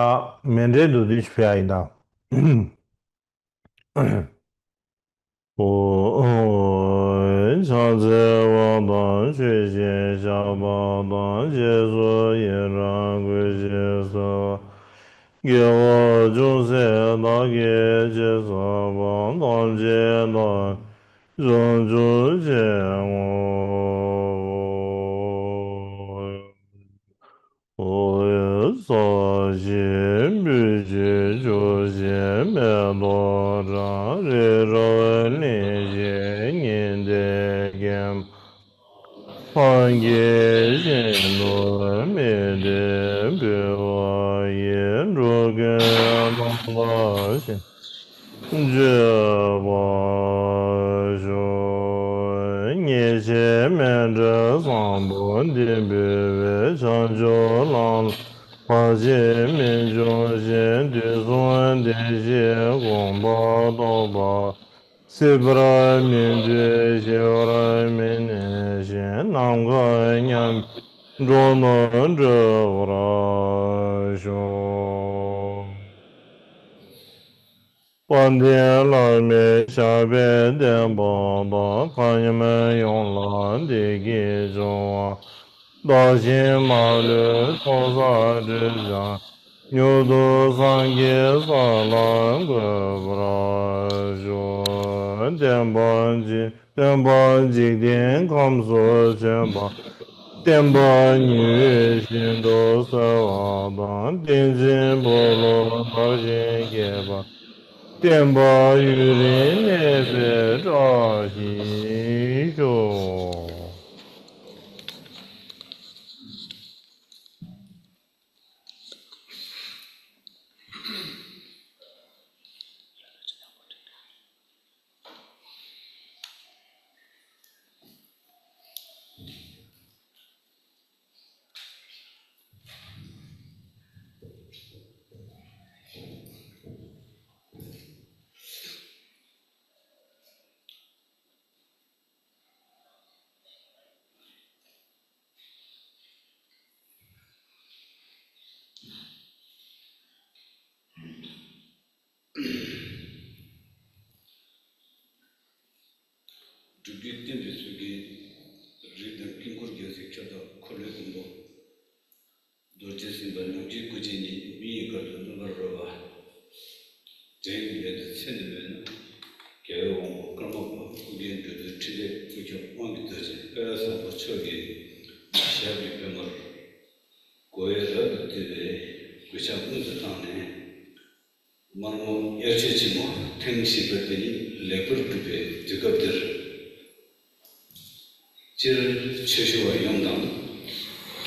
མཎྜལ་མདོར་བསྡུས་ཤིག་ཕུལ་ཡ་ཡིན་ད། ཕྱག་འཚལ་བ་དང་མཆོད་ཅིང་བཤགས་པ་དང་། རྗེས་སུ་ཡི་རང་བསྐུལ་ཞིང་གསོལ་བ། དགེ་བ་ཅུང་ཟད་བདག་གིས་ཅི་བསགས་པ། ཐམས་ཅད་བདག་གིས་བྱང་ཆུབ་བྱེད་ངོ་། ས་གཞི་སྤོས་ཀྱིས་བྱུགས་ཤིང་མེ་ཏོག་བཀྲ་རི་རབ་བརླན་ཞིང་ཉི་ཟླའི་གད་སྙིགས་གང་གི་ཞིང་དུ་མེ་འདི་འབུལ་བ་ཡིས། འགྲོ་ཀུན་རྣམ་དག་ཞིང་བཅུ་པར་ཤོག། ཉེས་བྱས་མཎྜལ་བཟང་པོ་འདི་འབུལ་བས། བྱང་ཆུབ་ལམ་ལ་བར་ཆད་མི་འབྱུང་ཞིང་། དུས་གསུམ་བདེ་གཤེགས་གོ་འཕང་ཐོབ་པ། སྲིད་པར་མི་འདོད་ཞི་བར་མི་གནས་ཤིང་། ནམ་མཁའ་མཉམ་པའི་འགྲོ་དོན་འགྲུབ་པར་ཤོག། དཔལ་ལྡན་བླ་མའི་ཞབས་པད་བརྟན་པ་དང་། མཁའ་མཉམ་ཡོངས་ལ་བདེ་སྐྱིད་འབྱུང་བ། བདག་གཞན་མ་ལུས་ཚོགས་བསགས་སྒྲིབ་སྦྱངས། མྱུར་དུ་སངས་རྒྱས་ས་ལ་འགོད་པར་ཤོག། བསྟན་པ་འཇིག་བསྟན་པ་འཇིག་རྟེན་ཁམས་སུ་བྱོན་པ། བསྟན་པ་ཉི་འོད་བཞིན་དུ་གསལ་བ་དང་། བསྟན་འཛིན་འཁོར་ལོ་བདག་གཞན་གཅེས་པ། བསྟན་པ་ཡུན་རིང་གནས་པའི་བཀྲ་ཤིས་ཤོག། འགྲན་གྱི་ལས་དུ་ཚེ་འདི་མེད་ན། རྒྱལ་བའི་དབང་པོ་ཀརྨ་པ་ཨོ་རྒྱན་འགྲོ་འདུལ་ཕྲིན་ལས་དཀོན་མཆོག་དབང་གི་རྡོ་རྗེ་དཔལ་བཟང་པོ་མཆོག་གི་ཞབས་ཀྱི་པད་མར་གོ་བས་རབ་ཏུ་བཏུད་པའི་གུས་ཕྱག་དངོས་སུ་བཏང་ནས། མར་ངོ་དབྱར་ཆོས་ཆེན་མོ་ཐེངས་བཞི་པ་དེ་ཉིད་ལེགས་པར་གྲུབ་པའི་དུས་སྐབས་འདིར། སྤྱིར་ཆོས་ཞུ་བ་ཡོངས་དང་།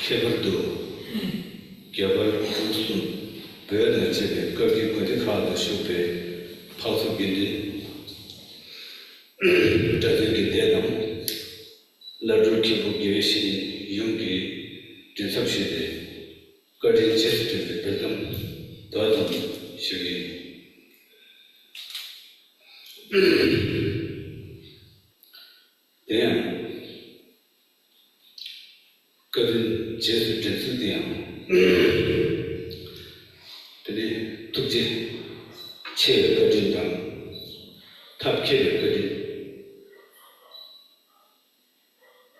ཁྱད་པར་དུ་རྒྱ་གར་འབྲུག་གསུམ་བོད་དང་བཅས་པའི་བཀའ་བརྒྱུད་དགོན་སྡེ་ཁག་ཏུ་བཞུགས་པའི་འཕགས་ཚོགས་དགེ་འདུན་གྲྭ་བཙུན་གྱི་སྡེ་དང་། བླ་སྤྲུལ་མཁན་པོ་དགེ་བའི་བཤེས་གཉེན་ཡོངས་ཀྱིས་མགྲིན་ཚབ་ཞུས་ཏེ། བཀའ་དྲིན་རྗེས་སུ་དྲན་པའི་དཔལ་གཏམ་དོ་ཙམ་ཞུ་གི་ཡིན། དེ་ཡང་། བཀའ་དྲིན་རྗེས་སུ་དྲན་ཚུལ་དེ་ཡང་། དེ་ནི་ཐུགས་རྗེ་ཆེ་བའི་བཀའ་དྲིན་དང་། ཐབས་མཁས་པའི་བཀའ་དྲིན།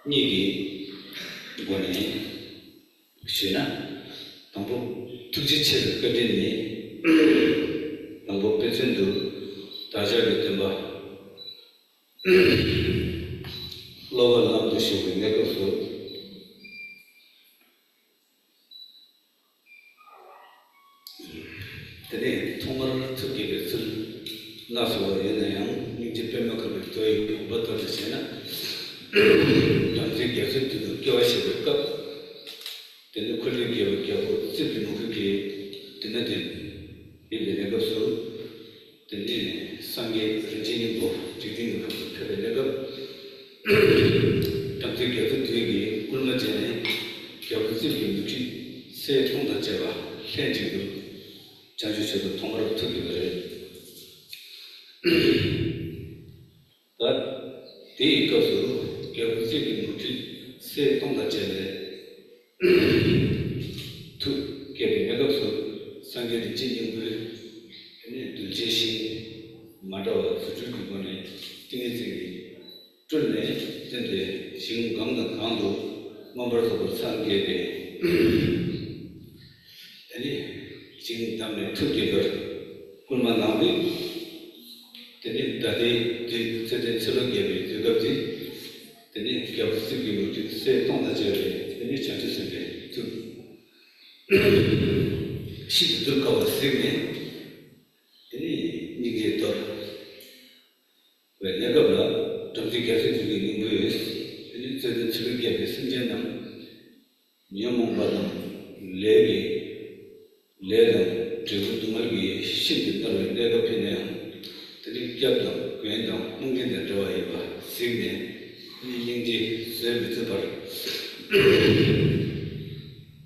གཉིས་ཀྱི་སྒོ་ནས་ཞུས་ན། དང་པོ་ཐུགས་རྗེ་ཆེ་བའི་བཀའ་དྲིན་ནི། དང་པོ་དཔེ་མཚོན་དུ་བདག་ཅག་གི་སྟོན་པ་སློབ་པ་ལམ་དུ་ཞུགས་པའི་གནས་སྐབས་སུ། དེ་ནས་ཐོག་མར་ཐུགས་དགྱེས་པའི་ཚུལ་སྣ་ཚོགས་པ་ཡོད་ན་ཡང་། སྙིང་རྗེ་པདྨ་དཀར་པོའི་རྡོ་ཡི་བུམ་པ་ལྟར་དུ་བྱས་ན། བྲམ་ཟེ་རྒྱ་མཚོའི་མདུན་དུ་སྐྱེ་བ་བཞེས་པའི་སྐབས། དེ་ནས་འཁོར་ལོས་བརྒྱན་པའི་རྒྱལ་པོ་རྩིབས་ཀྱི་མུ་གེ་གིས་མདུན་ན་བསྡད་ཡོད་པའི་གནས་སྐབས་སུ། དེ་ནས་སངས་རྒྱས་རིན་ཆེན་སྙིང་པོ་འཇིག་རྟེན་གྱི་ཁམས་སུ་ཕེབས་པའི་གནས་སྐབས། བྲམ་ཟེ་རྒྱ་མཚོའི་མདུན་གྱི་སྐུལ་མ་བྱས་ནས། རྒྱལ་པོ་རྩིབས་ཀྱི་མུ་ཁྲི་སྲས་སྟོང་དང་བཅས་པ་ལྷན་ཅིག་ཏུ་བྱང་ཆུབ་མཆོག་ཏུ་ཐོག་མར་ཐུགས་དགྱེས་པ་རེད། ད་དེའི་སྐབས་སུ་རྒྱལ་པོ་རྩིབས་ཀྱི་མུ་ཁྲི་སྲས་སྟོང་དང་བཅས་པས་ཐུགས་བསྐྱེད་པའི་གནས་སྐབས་སུ། སངས་རྒྱས་རིན་ཆེན་སྙིང་པོས་གདུལ་བྱའི་ཞིང་མ་འདྲ་བ་རྫུ་འཕྲུལ་གྱི་སྒོ་ནས་ཏིང་ངེ་འཛིན་གྱིས་སྤྲུལ་ནས་བསྟན་ཏེ། ཞིང་གང་དང་གང་དུ་མངོན་པར་རྫོགས་པར་སངས་རྒྱས་ཏེ། དེ་ནས་ཞིང་བདམས་ནས་ཐུགས་དགྱེས་པར་སྐུལ་མ་གནང་བས། དེ་ནས་ད་ལྟའི་དུས་ཚེ་ཏན་ཚེ་ལོ་བརྒྱ་པའི་དུས་སྐབས་འདི། དེ་ནས་རྒྱལ་པོ་རྩིབས་ཀྱི་མུ་ཁྲི་སྲས་སྟོང་དང་བཅས་པས་དེ་ནས་བྱང་ཆུབ་སེམས་དཔའི་ཐུགས་ཤིན་ཏུ་གདུལ་དཀའ་བ་གཟིགས་ནས། དེ་ནས་སྙིང་རྗེ་དོར་བའི་གནས་སྐབས་ལ། བྲམ་ཟེ་རྒྱ་མཚོའི་མདུན་གྱི་སྙིང་པོས། དེ་ནས་ཚེ་ཏན་ཚེ་ལོ་བརྒྱ་པའི་སེམས་ཅན་རྣམས། ཉོན་མོངས་པ་དང་ལས་ཀྱི་ལས་དང་འབྲས་བུ་སྡུག་བསྔལ་གྱིས་ཤིན་ཏུ་མནར་བའི་གནས་སྐབས་འདི་ནའང་། དེ་ནི་སྐྱབས་དང་མགོན་དང་རླུང་རྒྱུན་དང་འབྲེལ་བ་ཡིན་པ་གཟིགས་ནས། དེ་ནི་སྙིང་རྗེ་བཟོད་མི་ཚུགས་པར།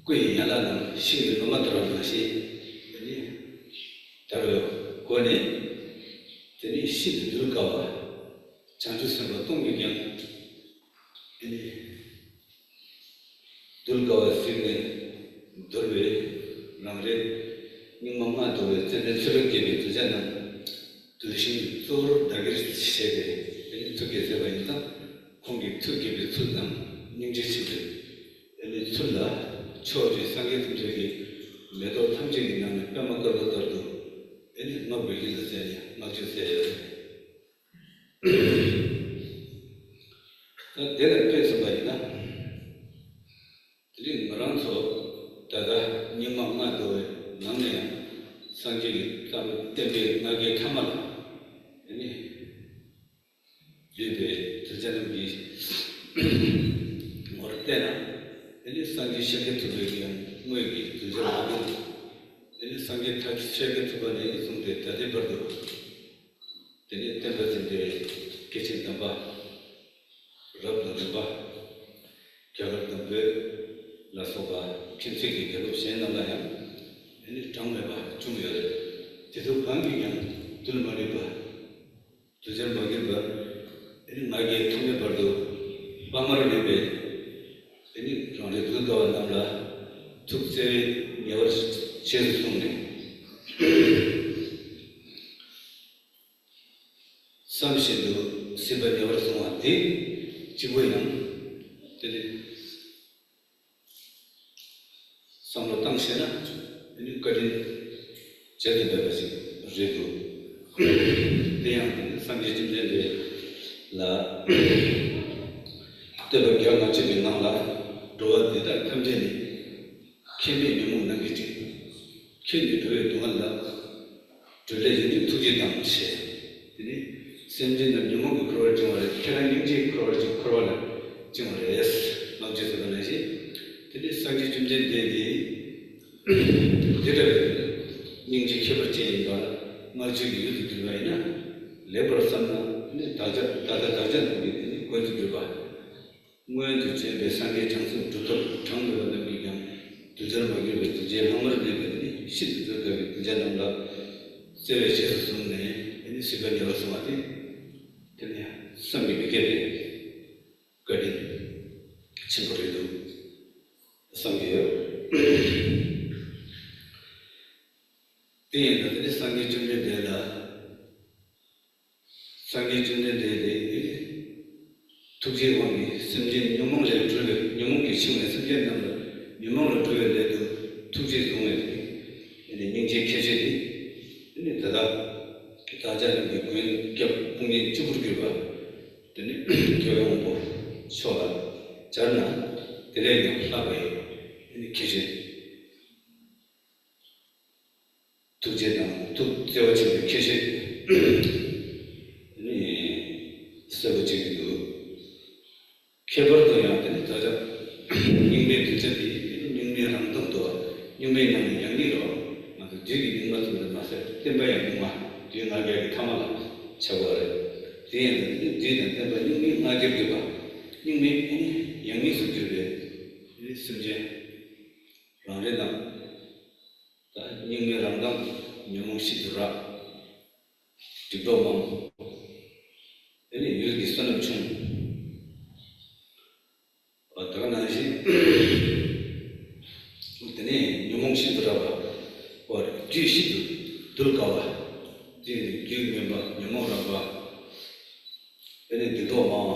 སྐུ་ཡི་ཡན་ལག་རྣམས་ཤིང་གི་ལོ་མ་དར་བ་ནང་བཞིན། དེ་ནི་དར་བའི་སྒོ་ནས། དེ་ནི་ཤིན་ཏུ་གདུལ་དཀའ་བ། བྱང་ཆུབ་སེམས་དཔའ་སྟོང་གིས་ཀྱང་། དེ་ནི། གདུལ་དཀའ་བ་གཟིགས་ནས་འདོར་བའི་རང་རེ། སྙིགས་མ་ལྔ་བདོ་བའི་ཚེ་ཏན་ཚེ་ལོ་བརྒྱ་པའི་གདུལ་བྱ་རྣམས། གདུལ་ཞིང་གཙོ་བོར་བདག་གིར་བཞེས་ཏེ། དེ་ནི་ཐུགས་བསྐྱེད་མཛད་པ་ཡིན་ཙང་། ཁོང་གི་ཐུགས་དགྱེས་པའི་ཚུལ་དང་སྙིང་རྗེ་ཆེན་པོའི་དེ་ནི་ཚུལ་ལ། ཕྱོགས་བཅུའི་སངས་རྒྱས་ཐམས་ཅད་ཀྱིས་མེ་ཏོག་ཐམས་ཅད་ཀྱི་ནང་ནས་པདྨ་དཀར་པོ་ལྟར་དུ། དེ་ནི་བསྔགས་པའི་ཡིད་ལ་མཛད་ནས་བསྔགས་བརྗོད་མཛད་ཡོད། ད་དེ་ལ་དཔེ་མཚོན་པ་ཡིན་ན། དེ་རིང་ང་རང་ཚོ་ད་ལྟ་སྙིགས་མ་ལྔ་བདོ་བའི་ནང་ནས་ཡང་། སངས་རྒྱས་ཀྱི་བསྟན་པའི་ང་རྒྱལ་ཐ་མ་ལ། དེ་ནི་འདུས་པའི་གདུལ་བྱ་རྣམས་ཀྱི་ངོར་བལྟས་ན། དེ་ནི་སངས་རྒྱས་ཤཱཀྱ་ཐུབ་པའི་ཡང་དངོས་ཀྱི་གདུལ་བྱ་མ་གཏོགས། དེ་ནི་སངས་རྒྱས་ཤཱཀྱ་ཐུབ་པ་ནས་བཟུང་སྟེ་ད་ལྟའི་བར་དུ། དེ་ནས་བསྟན་པ་འཛིན་པའི་སྐྱེས་ཆེན་དམ་པ་རབ་དང་རིམ་པ། རྒྱ་གར་དང་བོད་ལ་སོགས་པ་ཁྱིམ་མཚེས་ཀྱི་རྒྱལ་ཁབ་གཞན་རྣམས་ལ་ཡང་། དེ་ནི་གྲངས་མེད་པ་བྱུང་ཡོད་རེད། དེ་ཚོ་གང་གིས་ཀྱང་གདུལ་མ་ནུས་པ། གདུལ་བྱར་མ་གྱུར་པ། དེ་ནི་ང་རྒྱལ་ཐོག་མེད་བར་དུ་དཔའ་ངར་ལྡན་པའི། དེ་ནི་རང་རེ་གདུལ་དཀའ་བ་རྣམས་ལ་ཐུགས་བརྩེ་བས་ཉེ་བར་བྱས་སུ་བཟུང་ནས། བསམ་བཞིན་དུ་སྲིད་པ་ཉེ་བར་བཟུང་བ་དེ་གཅིག་པུ་ཡང་། དེ་ནི་བསམ་བློ་བཏང་ཤེས་ན། དེ་ནི་བཀའ་དྲིན་བརྗེད་དུ་མེད་པ་ཞིག་རེད་འདུག། དེ་ཡང་སངས་རྒྱས་བཅོམ་ལྡན་འདས་ལ་བསྟོད་པ་བརྒྱ་ལྔ་བཅུ་པའི་ནང་ལ། འགྲོ་བ་འདི་དག་ཐམས་ཅད་ནི། ཁྱེད་མེད་ཉོན་མོངས་ནམ་མཁའི་སྤྲིན། ཁྱེད་ནི་འགྲོ་བའི་སྡུག་བསྔལ་ལ། སྒྲོལ་ལས་ཡོངས་འདྲེན་ཐུགས་རྗེ་དང་ཞེས། དེ་ནི་སེམས་ཅན་རྣམས་ཉོན་མོངས་ཀྱིས་འཁོར་བར་བཅིང་བ་རེད། ཁྱེད་རང་སྙིང་རྗེས་འཁོར་བར་བཅིང་འཁོར་བ་ལ་བཅིང་བ་རེད། ལྔ་བཅུ་ཟེར་བ་ནང་བཞིན། དེ་ནི་སངས་རྒྱས་བཅོམ་ལྡན་འདས་འདི། དེ་ལྟར་སྙིང་རྗེ་ཁྱད་པར་ཅན་ཡིན་པར་ལྔ་བཅུ་གི་ཡུལ་དུ་གྱུར་པ་ཡིན་ན། ལེགས་པར་བསམ་ན་ནི་བདག་ཅག་ད་ལྟ་བདག་ཅག་རྣམས་ཀྱི་དེ་ནི་མགོན་དུ་གྱུར་པ། མངོན་དུ་བྱོན་པའི་སངས་རྒྱས་བྱང་སེམས་གྲུབ་ཐོབ་གྲངས་མེད་པ་རྣམས་ཀྱིས་ཀྱང་གདུལ་བྱར་མ་གྱུར་པའི་གདུལ་བྱའི་ལྷག་མར་གནས་པའི་དེ་ནི་ཤིན་ཏུ་གདུལ་དཀའ་བའི་གདུལ་བྱ་རྣམས་ལ་བརྩེ་བའི་རྗེས་སུ་བཟུང་ནས་དེ་ནི་སྲིད་པའི་བདེ་བ་སྲུང་བ་དེ། དེ་ནི་བསམ་གྱིས་མི་ཁྱབ་པའི་བཀའ་དྲིན་ཆེན་པོ་རེད་འདུག་བསམ་གྱི་ཡོད། དེ་ཡིན་ན་དེ་ནི་སངས་རྒྱས་བཅོམ་ལྡན་འདས་ལ། སངས་རྒྱས་བཅོམ་ལྡན་འདས་དེ་ཐུགས་རྗེའི་དབང་གིས་སེམས་ཅན་ཉོན་མོངས་ལས་སྒྲོལ་བའི། ཉོན་མོངས་ཀྱི་འཆིང་བས་སེམས་ཅན་རྣམས་ལ་ཉོན་མོངས་ལས་སྒྲོལ་བའི་སླད་དུ་ཐུགས་རྗེས་བཟུང་བའི་དེ་ནི་སྙིང་རྗེའི་ཁྱད་ཆོས་དེ། དེ་ནི་ད་ལྟ་བདག་ཅག་རྣམས་ཀྱི་མགོན་སྐྱབས་དཔུང་གཉེན་གཅིག་པུར་གྱུར་པ། དེ་ནི་རྒྱལ་བའི་དབང་པོ་མཆོག་ལ་སྦྱར་ན་དེ་ལས་ཀྱང་ལྷག་པའི་དེ་ནི་ཁྱད་ཆོས། ཐུགས་རྗེ་དང་ཐུགས་བརྩེ་བ་ཆེན་པོའི་ཁྱད་ཆོས་ནི་གསལ་པོ་བརྗོད་ཀྱི་འདུག་ཁྱད་པར་དུ་ཡང་དེ་ནི་བདག་ཅག་རྙིང་མའི་གདུལ་བྱ་དེ་རྙིང་མའི་རང་མདངས་དུ་བ། རྙིང་མའི་ནང་ནས་ཡང་རྙིང་རོ། ང་ཚོ་བདུད་ཀྱི་རྙིང་མ་ཙམ་དུ་མ་ཟད་བསྟན་པ་ཡང་རྙིང་མ། བདུད་ང་རྒྱལ་གྱི་ཐ་མ་ལ་བྱ་དགོས་པ་རེད། དེ་ཡང་དེ་ནི་བདུད་དང་བསྟན་པ་རྙིང་མའི་ང་རྒྱལ་དགོས་པ། རྙིང་མའི་ནི་ཡང་རྙིང་སུ་གྱུར་པའི་སེམས་ཅན་རང་རེ་དང་། ད་རྙིང་མའི་རང་མདངས་ཉོན་མོངས་ཤིན་ཏུ་རགས། སྡིག་གྲོགས་མང་། དེ་ནས་ཡུལ་གྱི་བསོད་ནམས་ཆུང་། ད་ག་ནང་བཞིན་དེ་ནས་ཉོན་མོངས་ཤིན་ཏུ་རགས་པ། རྒྱུད་ཤིན་ཏུ་གདུལ་དཀའ་བ། དེ་ནས་རྒྱུད་ངན་པ་ཉོན་མོངས་རགས་པ། དེ་ནས་སྡིག་གྲོགས་མང་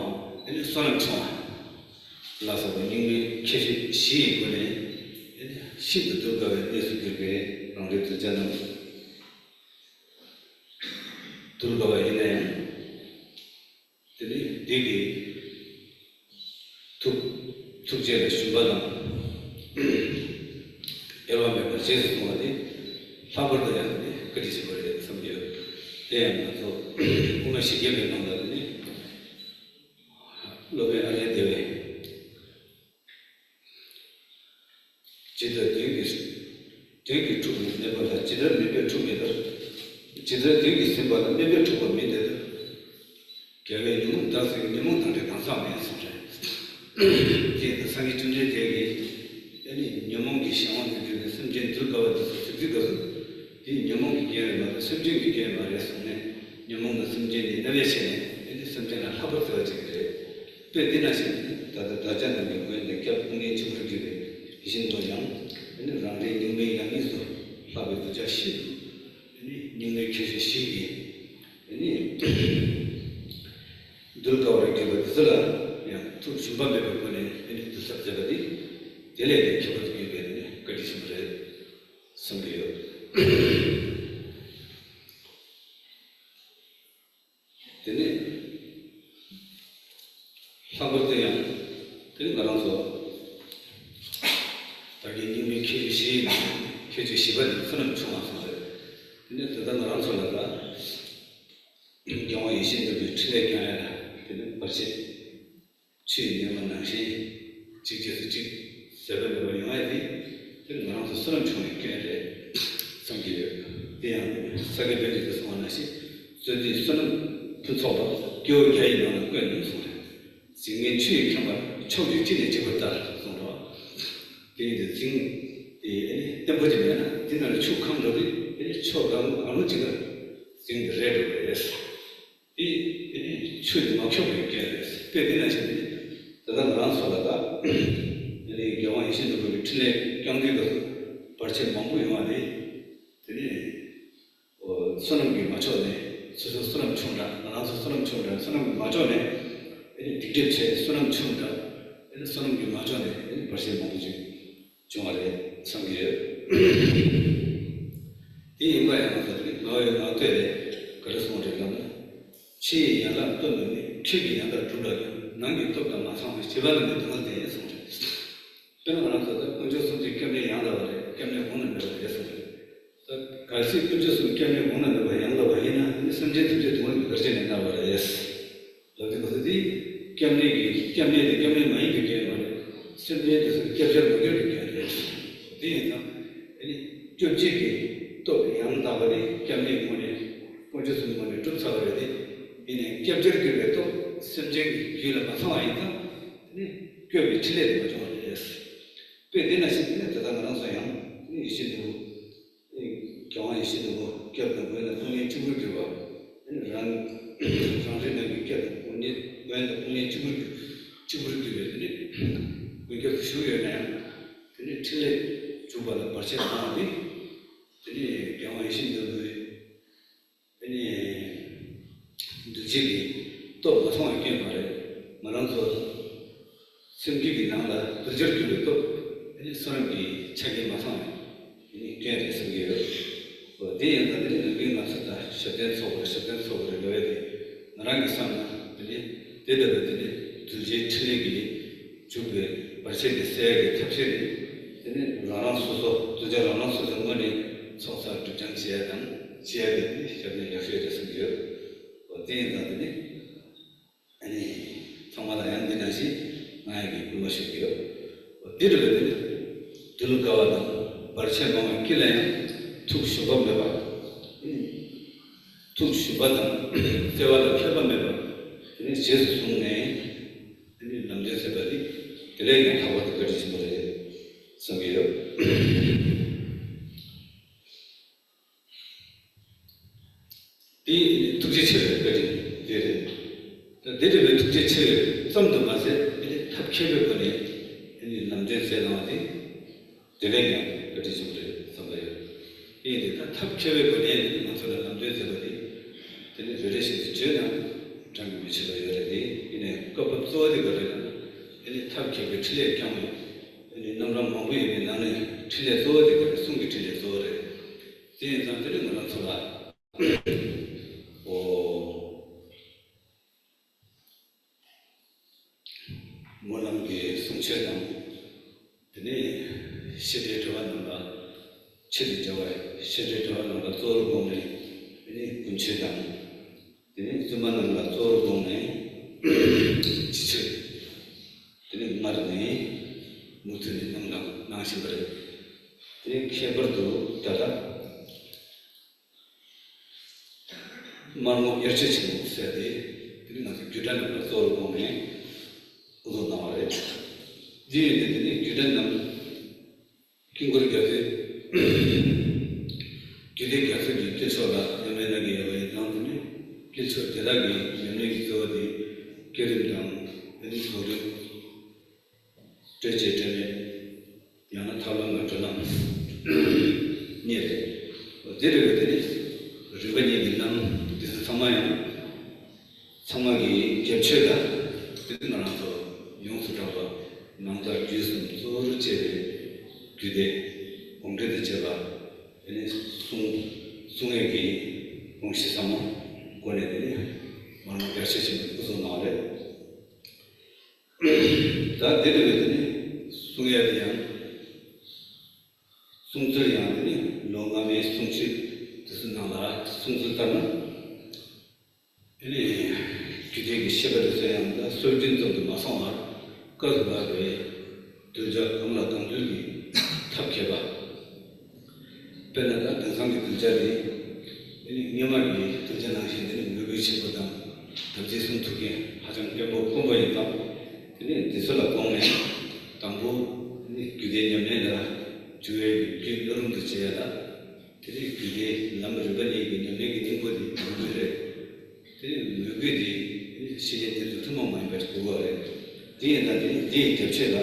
བ། དེ་ནས་བསོད་ནམས་ཆུང་བ་ལ་སོགས་པ་རྙིང་མའི་ཁྱད་ཆོས་བཞི་ཡི་སྒོ་ནས། དེ་ནས་ཤིན་ཏུ་གདུལ་དཀའ་བའི་གནས་སུ་གྱུར་པའི་རང་རེའི་གདུལ་བྱ་རྣམས་གདུལ་དཀའ་བ་ཡིན་ན་ཡང་། དེ་ནས་བདུད་ཀྱི་ཐུགས་ཐུགས་རྗེ་ལ་ཞུམ་པ་དང་འབྲལ་བ་མེད་པར་རྗེས་སུ་བཟུང་བ་དེ་ལྷག་པར་དུ་ཡང་དེ་ནི་བཀའ་དྲིན་ཆེན་པོ་རེད་བསམ་གྱི་ཡོད། དེ་ཡང་ང་ཚོ་དབུ་མ་བཞི་བརྒྱ་པའི་ནང་ལ་དེ་ནི་སློབ་དཔོན་ཨ་ལས་བདེ་བས། ཇི་ལྟར་བདུད་ཀྱིས་བདུད་ཀྱིས་འཁྲུགས་པའི་ནད་པ་ལ། ཇི་ལྟར་མུན་པས་འཁྲུགས་མེད་པར། ཇི་ལྟར་བདུད་ཀྱིས་ཟིན་པ་ལ། སྨན་པས་འཁྲུགས་པ་མིན་དེ་ལྟར། རྒྱལ་བས་ཉོན་མོངས་བདག་ཟིན་ཉོན་མོངས་དང་བྲལ་གང་ཟག་མེད་གསུངས་རེད། ཅེས་དང་སངས་རྒྱས་བཅོམ་ལྡན་འདས་ཀྱིས་ཨ་ནི་ཉོན་མོངས་ཀྱི་གཞན་དབང་དུ་གྱུར་ནས་སེམས་ཅན་གདུལ་དཀའ་བ་འདི་ཚོ་ཟེར་དུས་སྐབས་སུ། དེ་ཉོན་མོངས་ཀྱི་རྐྱེན་རེད་མ་གཏོགས་སེམས་ཅན་གྱི་རྐྱེན་མ་རེད་གསུངས་ནས། ཉོན་མོངས་དང་སེམས་ཅན་གཉིས་མནར་བའི་ཆེད་ནས་ཨ་ནི་སེམས་ཅན་ལ་ལྷག་པར་བརྩེ་བ་བྱེད་ཀྱི་རེད། དཔེ་འདི་ན་བཞིན་དུ་ནི་ད་ལྟ་བདག་ཅག་རྣམས་ཀྱི་མགོན་ནས་སྐྱབས་དཔུང་གཉེན་གཅིག་པུར་གྱུར་པའི་ཡིད་བཞིན་ནོར་ཡང་ཨ་ནི་རང་རེའི་རྙིང་མའི་ཡང་སྙིང་སུ་ལྷག་པའི་གདུལ་བྱ་ཤིན་ཏུ་ཨ་ནི་རྙིང་མའི་ཁྱད་ཆོས་བཞི་གིས་ཨ་ནི་གདུལ་དཀའ་བར་གྱུར་པ་འདི་ཚོ་ལ་ཡང་ཐུགས་ཞུམ་པ་མེད་པའི་སྒོ་ནས་ཨ་ནི་གདུལ་བྱར་མཛད་པ་འདི་དེ་ལས་ཀྱང་ཁྱད་པར་དུ་གྱུར་པའི་ཨ་ནི་བཀའ་དྲིན་ཆེན་པོ་རེད་གསུང་གི་ཡོད། དེ་ནས་ལྷག་པར་དུ་ཡང་དེ་ནི་ང་རང་ཚོ་ད་གིན་རྙིང་མའི་ཁྱད་ཆོས་བཞི་ཡིན་ན། ཁྱད་ཆོས་བཞི་པ་ནི་བསོད་ནམས་ཆུང་བ་སོགས་རེད། དེ་ནས་ད་ལྟ་ང་རང་ཚོ་ལ་ད་རྒྱལ་དབང་ཡེ་ཤེས་ནོར་བུའི་འཕྲིན་ལས་སྐྱོང་ཡ་ལ་དེ་ནི་བར་ཆད། ཆུ་ཡི་སྣོན་པ་ནང་བཞིན་གཅིག་རྗེས་སུ་གཅིག་ཟད་པ་མེད་པར་ཡོང་ཡ་དེ། དེ་ནི་ང་རང་ཚོ་བསོད་ནམས་ཆུང་བའི་སྐྱོན་རེད་བསམ་གྱི་ཡོད། དེ་ཡང་ས་སྐྱ་པཎྜི་ཏས་གསུངས་པ་ནང་བཞིན། རྩོད་ལྡན་བསོད་ནམས་ཕུན་ཚོགས་པ། སྐྱེ་བོ་བརྒྱ་ཡི་ནང་ན་དཀོན་ནོ་གསུངས་རེད། རྫིང་ངན་ཆུ་ཡིས་ཁེངས་པ། ཕྱོགས་བཅུའི་སྤྱི་ནས་འཇིག་པར་ལྟར་གསུངས་རོ། དེ་ཡིན་དུས་རྫིང་དེ་ཨེ་ནི་བརྟན་པོ་ཅིག་མེད་ན་དེ་ནང་ལ་ཆུ་གང་འགྲོ་དུས་ཨེ་ནི་ཕྱོགས་གང་གང་རུང་ཅིག་ལ་རྫིང་དེ་རལ་འགྲོ་གི་རེད། དེ་ཨེ་ནི་ཆུ་དེ་མ་འཁྱོག་པའི་རྐྱེན་རེད། དཔེ་དེ་ནང་བཞིན་དེ་ད་ལྟ་ང་རང་ཚོ་ལ་ད་ཨེ་ནི་རྒྱལ་དབང་ཡེ་ཤེས་ནོར་བུ་གི་འཕྲིན་ལས་བསྐྱངས་དུས་སྐབས་སུ་བར་ཆད་མང་པོ་ཡོང་བ་རེད། དེ་ནས། བསོད་ནམས་ཀྱིས་མ་ཆོག་ནས་སོ་སོ་བསོད་ནམས་ཆུང་དྲགས། ང་རང་ཚོ་བསོད་ནམས་ཆུང་དྲགས། བསོད་ནམས་ཀྱིས་མ་ཆོག་ནས་ཨེ་ནི་སྡིག་སྒྲིབ་ཆེ། བསོད་ནམས་ཆུང་དྲགས། ཨེ་ནི་བསོད་ནམས་ཀྱིས་མ་ཆོག་ནས་ཨེ་ནི་བར་ཆད་མང་པོ་ཅིག་བྱུང་བ་རེད་བསམ་གྱི་ཡོད། དེ་ཡིན་པ་ཡང་ང་ཚོ་དེ་ནི་ང་བའི་ངག་བཀོད་རེད། ག་རེ། ཕྱིའི་ཡན་ལག་སྟོབས་མི་དམིགས། ཕྱི་གི་ཡང་དག་སྒྲུབ་ལ་ཡང་། ནང་གི་སྟོབས་དང་མ་ཚང་བས། བྱིས་པ་རྣམས་ནི་སྡུག་བསྔལ་བདེན་གསུངས་ཏེ། དཔེར་ན་ང་རང་ཚོ་ད་དཀོན་མཆོག་གསུམ་གྱི་སྐྱབས་གནས་ཡང་དག་པ་རེད། སྐྱབས་གནས་གོང་ན་མེད་པ་རེད་གསུངས་ཏེ། ད་གལ་སྲིད་དཀོན་མཆོག་གསུམ་སྐྱབས་གནས་གོང་ན་མེད་པ་ཡང་དག་པ་ཡིན་ན། ཨ་ནི་སེམས་ཅན་ཐམས་ཅད་སྡུག་བསྔལ་གྱི་བར་ཆད་ནས་ཐར་བ་རེད། ལབ་དུས་ག་ཚོད་དེ་སྐྱབས་གནས་ཀྱི་སྐྱབས་གནས་དེ་སྐྱབས་གནས་མ་ཡིན་པའི་སྐྱོན་མ་རེད། སེམས་ཅན་དེ་ཚོར་སྐྱབས་བྱར་མ་གྱུར་པའི་སྐྱོན་རེད། དེ་ཡིན་ཙང་ཨ་ནི་སྐྱོབ་བྱེད་ཀྱི་སྟོབས་ཡང་དག་པ་དེ་སྐྱབས་གནས་ངོས་ནས་དཀོན་མཆོག་གསུམ་ངོས་ནས་གྲུབ་ཚར་བ་རེད་དེ། ཡིན་ནའི་སྐྱབས་བྱར་གྱུར་པའི་སྟོབས་སེམས་ཅན་གྱི་རྒྱུད་ལ་མ་ཚང་བ་ཡིན་ཙང་ཨ་ནི་སྐྱོབ་པའི་ཕྲིན་ལས་དེ་མ་བྱུང་བ་རེད། དཔེ་དེ་ནང་བཞིན་དེ་ནས་ད་ལྟ་ང་རང་ཚོ་ཡང་ཨ་ནི་ཡེ་ཤེས་འདུལ་རྒྱལ་དབང་ཡེ་ཤེས་འདུལ་བ་སྐྱབས་དང་མགོན་དང་དཔུང་གཉེན་གཅིག་པུར་གྱུར་པ། རང་རང་རེ་རྣམས་ཀྱི་སྐྱབས་དང་དཔུང་གཉེན་མགོན་དང་དཔུང་གཉེན་གཅིག་པུར་གྱུར་གཅིག་པུར་གྱུར་པའི་དེ་ནི་མགོན་སྐྱབས་སུ་བཞུགས་ཡོད་ན་ཡང་། དེ་ནི་ཕྲིན་ལས་འཇུག་པ་ལ་བར་ཆད་བཏང་བ་དེ། དེ་ནི་རྒྱལ་དབང་ཡེ་ཤེས་འདུལ་བའི་དེ་ནི་གདུལ་བྱ་གི་སྟོབས་མ་ཚང་བའི་སྐྱོན་མ་རེད། ང་རང་ཚོ་སེམས་རྒྱུད་ཀྱི་ནང་ལ་གདུལ་བྱར་གྱུར་པའི་སྟོབས་དེ་ནི་བསོད་ནམས་ཀྱི་ཆ་རྐྱེན་མ་ཚང་བའི་དེ་ནི་སྐྱོན་རེད་བསམ་གྱི་ཡོད། འོ་དེ་ཡིན་ཙང་དེ་ནི་ནམ་རྒྱུན་ང་ཚོ་ད་ཞབས་བརྟན་ཚོགས་པ་རེད། ཞབས་བརྟན་ཚོགས་པ་རེད་ལབ་ཡ་དེ་ང་རང་གི་བསམ་ན་དེ་ནི་དེ་ལྟ་བུའི་དེ་ནི་གདུལ་བྱའི་ཕྲིན་ལས་ཀྱི་འཇུག་པའི་བར་ཆད་དེ་སེལ་ཡ་གི་ཐབས་ཤེས་དེ། དེ་ནི་རང་རང་སོ་སོ་གདུལ་བྱ་རང་རང་སོ་སོའི་ངོས་ནས་ཚོགས་བསགས་སྒྲིབ་སྦྱང་བྱེད་ཡ་དང་བྱེད་ཡ་དེ་ནི་ཞབས་བརྟན་ཡག་ཤོས་རེད་བསམ་གྱི་ཡོད། འོ་དེ་ཡིན་ཙང་དེ་ནི་ཨ་ནི་ཚང་མ་ལ་ཡང་འདི་ནང་བཞིན་ང་ཡི་གི་སྐུལ་མ་ཞུ་གི་ཡོད། འོ་དེ་རེད་པས། དེ་ནི་གདུལ་དཀའ་བ་དང་བར་ཆད་མང་བའི་དཀྱིལ་ལ་ཡང་ཐུགས་ཞུམ་པ་མེད་པ། ཨ་ནི་ཐུགས་ཞུམ་པ་དང་བརྩེ་བ་ལ་ལྷོད་པ་མེད་པ། དེ་ནི་རྗེས་སུ་བཟུང་ནས། དེ་ནི་ལམ་སྟོན་མཛད་པ་འདི་དེ་ལས་ཡང་དག་པ་དང་བཀའ་དྲིན་ཆེན་པོ་རེད་བསམ་གྱི་ཡོད། དེ་ནི་ཐུགས་རྗེ་ཆེ་བའི་བཀའ་དྲིན་དེ་རེད། ད་དེ་འདྲ་བའི་ཐུགས་རྗེ་ཆེ་བའི་ཙམ་དུ་མ་ཟད། དེ་ནི་ཐབས་མཁས་པའི་སྒོ་ནས་དེ་ནི་ལམ་སྟོན་མཛད་གནང་བ་དེ། དེ་ལས་ཀྱང་བཀའ་དྲིན་ཆེན་པོ་རེད་བསམ་པ་ཡོད། དེ་ཡིན་དུས་ད་ཐབས་མཁས་པའི་སྒོ་ནས་ང་ཚོ་ལ་ལམ་སྟོན་མཛད་པ་དེ། དེ་ནི་རེ་རེ་བཞིན་དུ་བརྗོད་ན་གྲངས་ཀྱིས་མི་ཆོད་པ་ཡོད་རེད་དེ། ཡིན་ནའི་སྐབས་བབ་གཙོ་བོ་དེ་ག་རེ་རེད་ན། དེ་ནི་ཐབས་མཁས་པའི་ཕྲིན་ལས་བསྐྱངས་པའི་དེ་ནི་རྣམ་གྲངས་མང་པོ་ཡོད་པའི་ནང་ནས་ཕྲིན་ལས་གཙོ་བོ་དེ་ག་རེ། གསུང་གི་ཕྲིན་ལས་གཙོ་བོ་རེད། དེ་ཡིན་ཙང་དེ་ནི་ང་རང་ཚོ་ལ། ཨོ། སྨོན་ལམ་གྱི་གསུང་ཆོས་དང་། དེ་ནས་བཤད་གྲྭའི་གྲྭ་པ་རྣམས་ལ་ཆེད་དུ་བཅར་བའི་བཤད་གྲྭའི་གྲྭ་པ་རྣམས་ལ་གཙོ་བོར་དགོངས་ནས། དེ་ནས་ཀུན་མཆོད་དང་། དེ་ནས་བཙུན་མ་རྣམས་ལ་གཙོ་བོར་དགོངས་ནས་སྤྱི་ཆོས། དེ་ནས་སྔར་ནས་མུ་མཐུད་ནས་གནང་དང་གནང་བཞིན་པ་རེད། དེ་ནས་ཁྱད་པར་དུ་ད་ལྟ། དམར་སྔོ་དབྱར་ཆོས་ཆེན་མོ་ཟེར་ཏེ། དེ་ནི་ང་ཚོ་རྒྱུད་གྲྭ་རྣམས་ལ་གཙོ་བོར་དགོངས་ནས་དབུ་འཛུགས་གནང་བ་རེད། འདི་ཡིན་ཏེ། དེ་ནི་རྒྱུད་གྲྭ་རྣམས་དཀྱིལ་འཁོར་རྒྱ་མཚོའི། རྒྱུད་སྡེ་རྒྱ་མཚོ་གི་དཀྱིལ་ཆོག་ལ་ཉམས་ལེན་གནང་གི་ཡོད་པ་ཡིན་ཙང་། དེ་ནི་དཀྱིལ་ཆོག་དེ་དག་གི་ཉམས་ལེན་གྱི་གཙོ་བོ་དེ་བསྐྱེད་རིམ་དང་། དེ་ནི་རྫོགས་རིམ། སྤྲོས་བཅས་སྤྲོས་མེད། ཡང་ན་ཐབས་ལམ་དང་གྲོལ་ལམ་གཉིས་རེད། འོ་དེ་རེད་པས། དེ་ནི་རིམ་པ་གཉིས་ཀྱི་ལམ་འདི་ཚོ་ཚང་མ་ཡང་ཚང་མ་གི་རྒྱབ་ཆོས་ལ། དེ་ནི་ང་རང་ཚོ་ཡོངས་སུ་གྲགས་པ་ནང་ལྟར་རྒྱུད་གསུམ་གཙོ་བོར་བྱས་པའི་རྒྱུད་སྡེ་དགོངས་འགྲེལ་དང་བཅས་པ། དེ་ནི་གསུང་གསུང་ཡས་ཀྱི་དགོངས་གཞི་ཚང་མ་སྒོ་ནས། དེ་ནི་དམར་སྔོ་དབྱར་ཆོས་ཆེན་མོ་དབུ་འཛུགས་གནང་བ་རེད། ད་དེ་རེད་པས། དེ་ནི་གསུང་ཡས་དེ་ཡང་། གསུང་ཚུལ་ཡང་དེ་ནི་ལོ་སྔ་མའི་གསུང་ཆོས་དེ་ཚོའི་ནང་ལ་གསུང་ཚུལ་ལྟར་ན། དེ་ནི་རྒྱུད་སྡེ་གི་བཤད་པ་དེ་ཚོ་ཡང་ད་སྲོལ་རྒྱུན་ཙམ་དུ་མ་སོང་བར། བཀའ་བརྒྱུད་པའི་གདུལ་བྱ་གང་ལ་གང་འདུལ་གྱི་ཐབས་མཁས་པ། དཔེར་ན་ད་དེང་སང་གི་གདུལ་བྱ་དེ། དེ་ནི་སྔོན་མ་གི་གདུལ་བྱ་ནང་བཞིན་དེ་ནི་མོས་གུས་ཆེན་པོ་དང་། དམ་ཚིག་སྲུང་ཐུབ་མཁན་ཧ་ཅང་དཔོན་པོ་དཀོན་པོ་ཡིན་ཙང་། དེ་ནི་འདི་ཚོ་ལ་དགོངས་ནས། དང་པོ་དེ་ནི་རྒྱུད་སྡེ་ཉམས་ལེན་ལ་འཇུག་པའི་རྒྱུ་སྣུར་རུང་དུ་བྱེད་ཡ་ལ། དེ་ནི་རྒྱུད་སྡེའི་ལམ་རིམ་པ་གཉིས་ཀྱི་ཉམས་ལེན་གྱི་སྙིང་པོ་དེ་མོས་གུས་རེད། དེ་ནི་མོས་གུས་དེ་དེ་ནི་ཤེས་བྱའི་གནས་ཚུལ་ཐུན་མོང་མ་ཡིན་པ་ཞིག་དགོས་པ་རེད། དེ་ཡིན་ན་དེ་ནི་དེའི་རྒྱབ་ཆོས་ལ།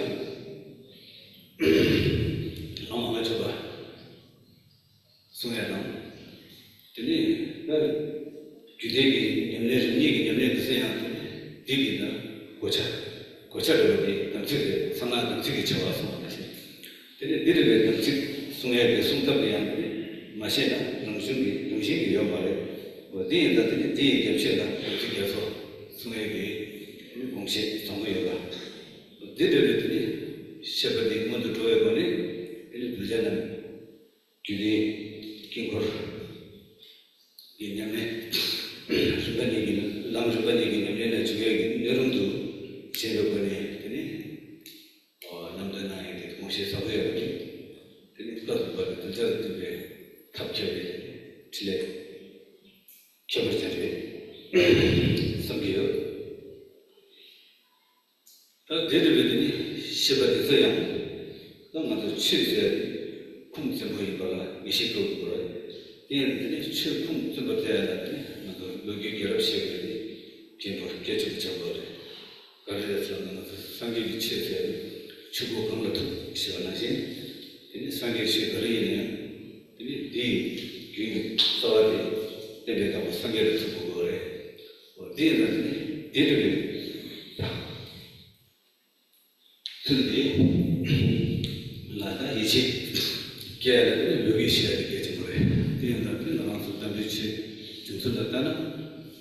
ལམ་ལྔ་མཆོད་པ་གསུང་ཡ་དང་། དེ་ནས་ད་རྒྱུད་སྡེ་གི་ཉམས་ལེན། རིམ་གཉིས་ཀྱི་ཉམས་ལེན་འདི་ཚོ་ཡང་དེ་ནི་འདི་གི་ད་གོ་ཆ། གོ་ཆ་འདྲ་བོ་དེ་དམ་ཚིག་རེད། གསང་སྔགས་དམ་ཚིག་གི་ཆེ་བ་གསུང་བ་ནང་བཞིན། དེ་ནས་འདི་རེད་པས། དམ་ཚིག་གསུང་ཡས་དེ་གསུང་ཐབས་དེ་ཡང་དེ་ནི་མ་ཤེས་ན་རང་བྱུང་གི་རང་བཞིན་གྱིས་ཡོད་མ་རེད། འོ་དེ་ཡིན་ད་དེ་ནི་དེ་ཡི་རྒྱབ་ཆོས་ལ་ཡོངས་འཛིན་རྒྱ་མཚོ་གསུང་ཡས་ཀྱི་དེ་ནི་དགོངས་བཞེད་བཟང་པོ་ཡོད་ལ། འོ་དེ་འདྲ་བའི་དེ་ནི་བཤད་པ་དེ་སྔོན་དུ་འགྲོ་བའི་སྒོ་ནས་དེ་ནི་གདུལ་བྱ་རྣམས་རྒྱུད་སྡེའི་དཀྱིལ་འཁོར་གྱི་ཉམས་ལེན། རིམ་པ་གཉིས་ཀྱི་ལམ་རིམ་པ་གཉིས་ཀྱི་ཉམས་ལེན་ལ་འཇུག་ཡས་ཀྱི་སྣོད་རུང་དུ་བྱེད་པའི་སྒོ་ནས་དེ་ནི་ལམ་སྟོན་གནང་ཡས་དེ་དགོངས་བཞེད་བཟང་པོ་ཡོད་པ་རེད། དེ་ནི་བཀའ་བསྡུ་བ་དང་གདུལ་བྱ་ལ་བསྟུན་པའི་ཐབས་མཁས་པའི་ཕྲིན་ལས་ཁྱད་པར་ཅན་རེད་བསམ་གྱི་ཡོད། ད་དེ་འདྲ་བའི་དེ་ནི་བཤད་པ་དེ་ཚོ་ཡང་ད་ང་ཚོ་ཆོས་ཟེར་ཏེ་ཁུངས་བཙུན་པོ་ཡིན་པ་ལ་ངེས་ཤེས་སྐྱེ་དགོས་རེད། དེ་ཡང་དེ་ནི་ཆོས་ཁུངས་བཙུན་པ་དེ་ཡང་ད་དེ་ནི་ང་ཚོ་ལོ་རྒྱུས་རྒྱལ་རབས་ཤེས་དགོས་ཏེ་མཁན་པོ་སྐད་ཆ་བྱ་དགོས་རེད། ག་རེ་རེད་ཟེར་ན་ང་ཚོ་སངས་རྒྱས་ཀྱི་ཆོས་ཟེར་ཏེ་ཆོས་སྒོ་གང་ལ་ཐུག་ཞེས་པ་ནང་བཞིན་དེ་ནི་སངས་རྒྱས་ཆོས་ག་རེ་ཡིན་ན་ཡང་། དེ་ནི་དེའི་རྒྱུན་གྱི་རྩ་བ་དེ་བསྟན་པའི་བདག་པོ་སངས་རྒྱས་ལ་ཐུག་དགོས་པ་རེད། འོ་དེ་ཡིན་ན་དེ་ནི་དེ་འདྲ་བའི་ཚུལ་དེ་ལ་ད་ཡིད་ཆེས་སྐྱེ་ཡ་ལ་དེ་ནི་ལོ་རྒྱུས་ཤེས་ཡ་དེ་གལ་ཆེན་པོ་རེད། དེ་ཡིན་ན་དེ་ནི་ང་རང་ཚོ་དམ་པའི་ཆོས་བྱུང་ཚུལ་ལ་ལྟ་ན་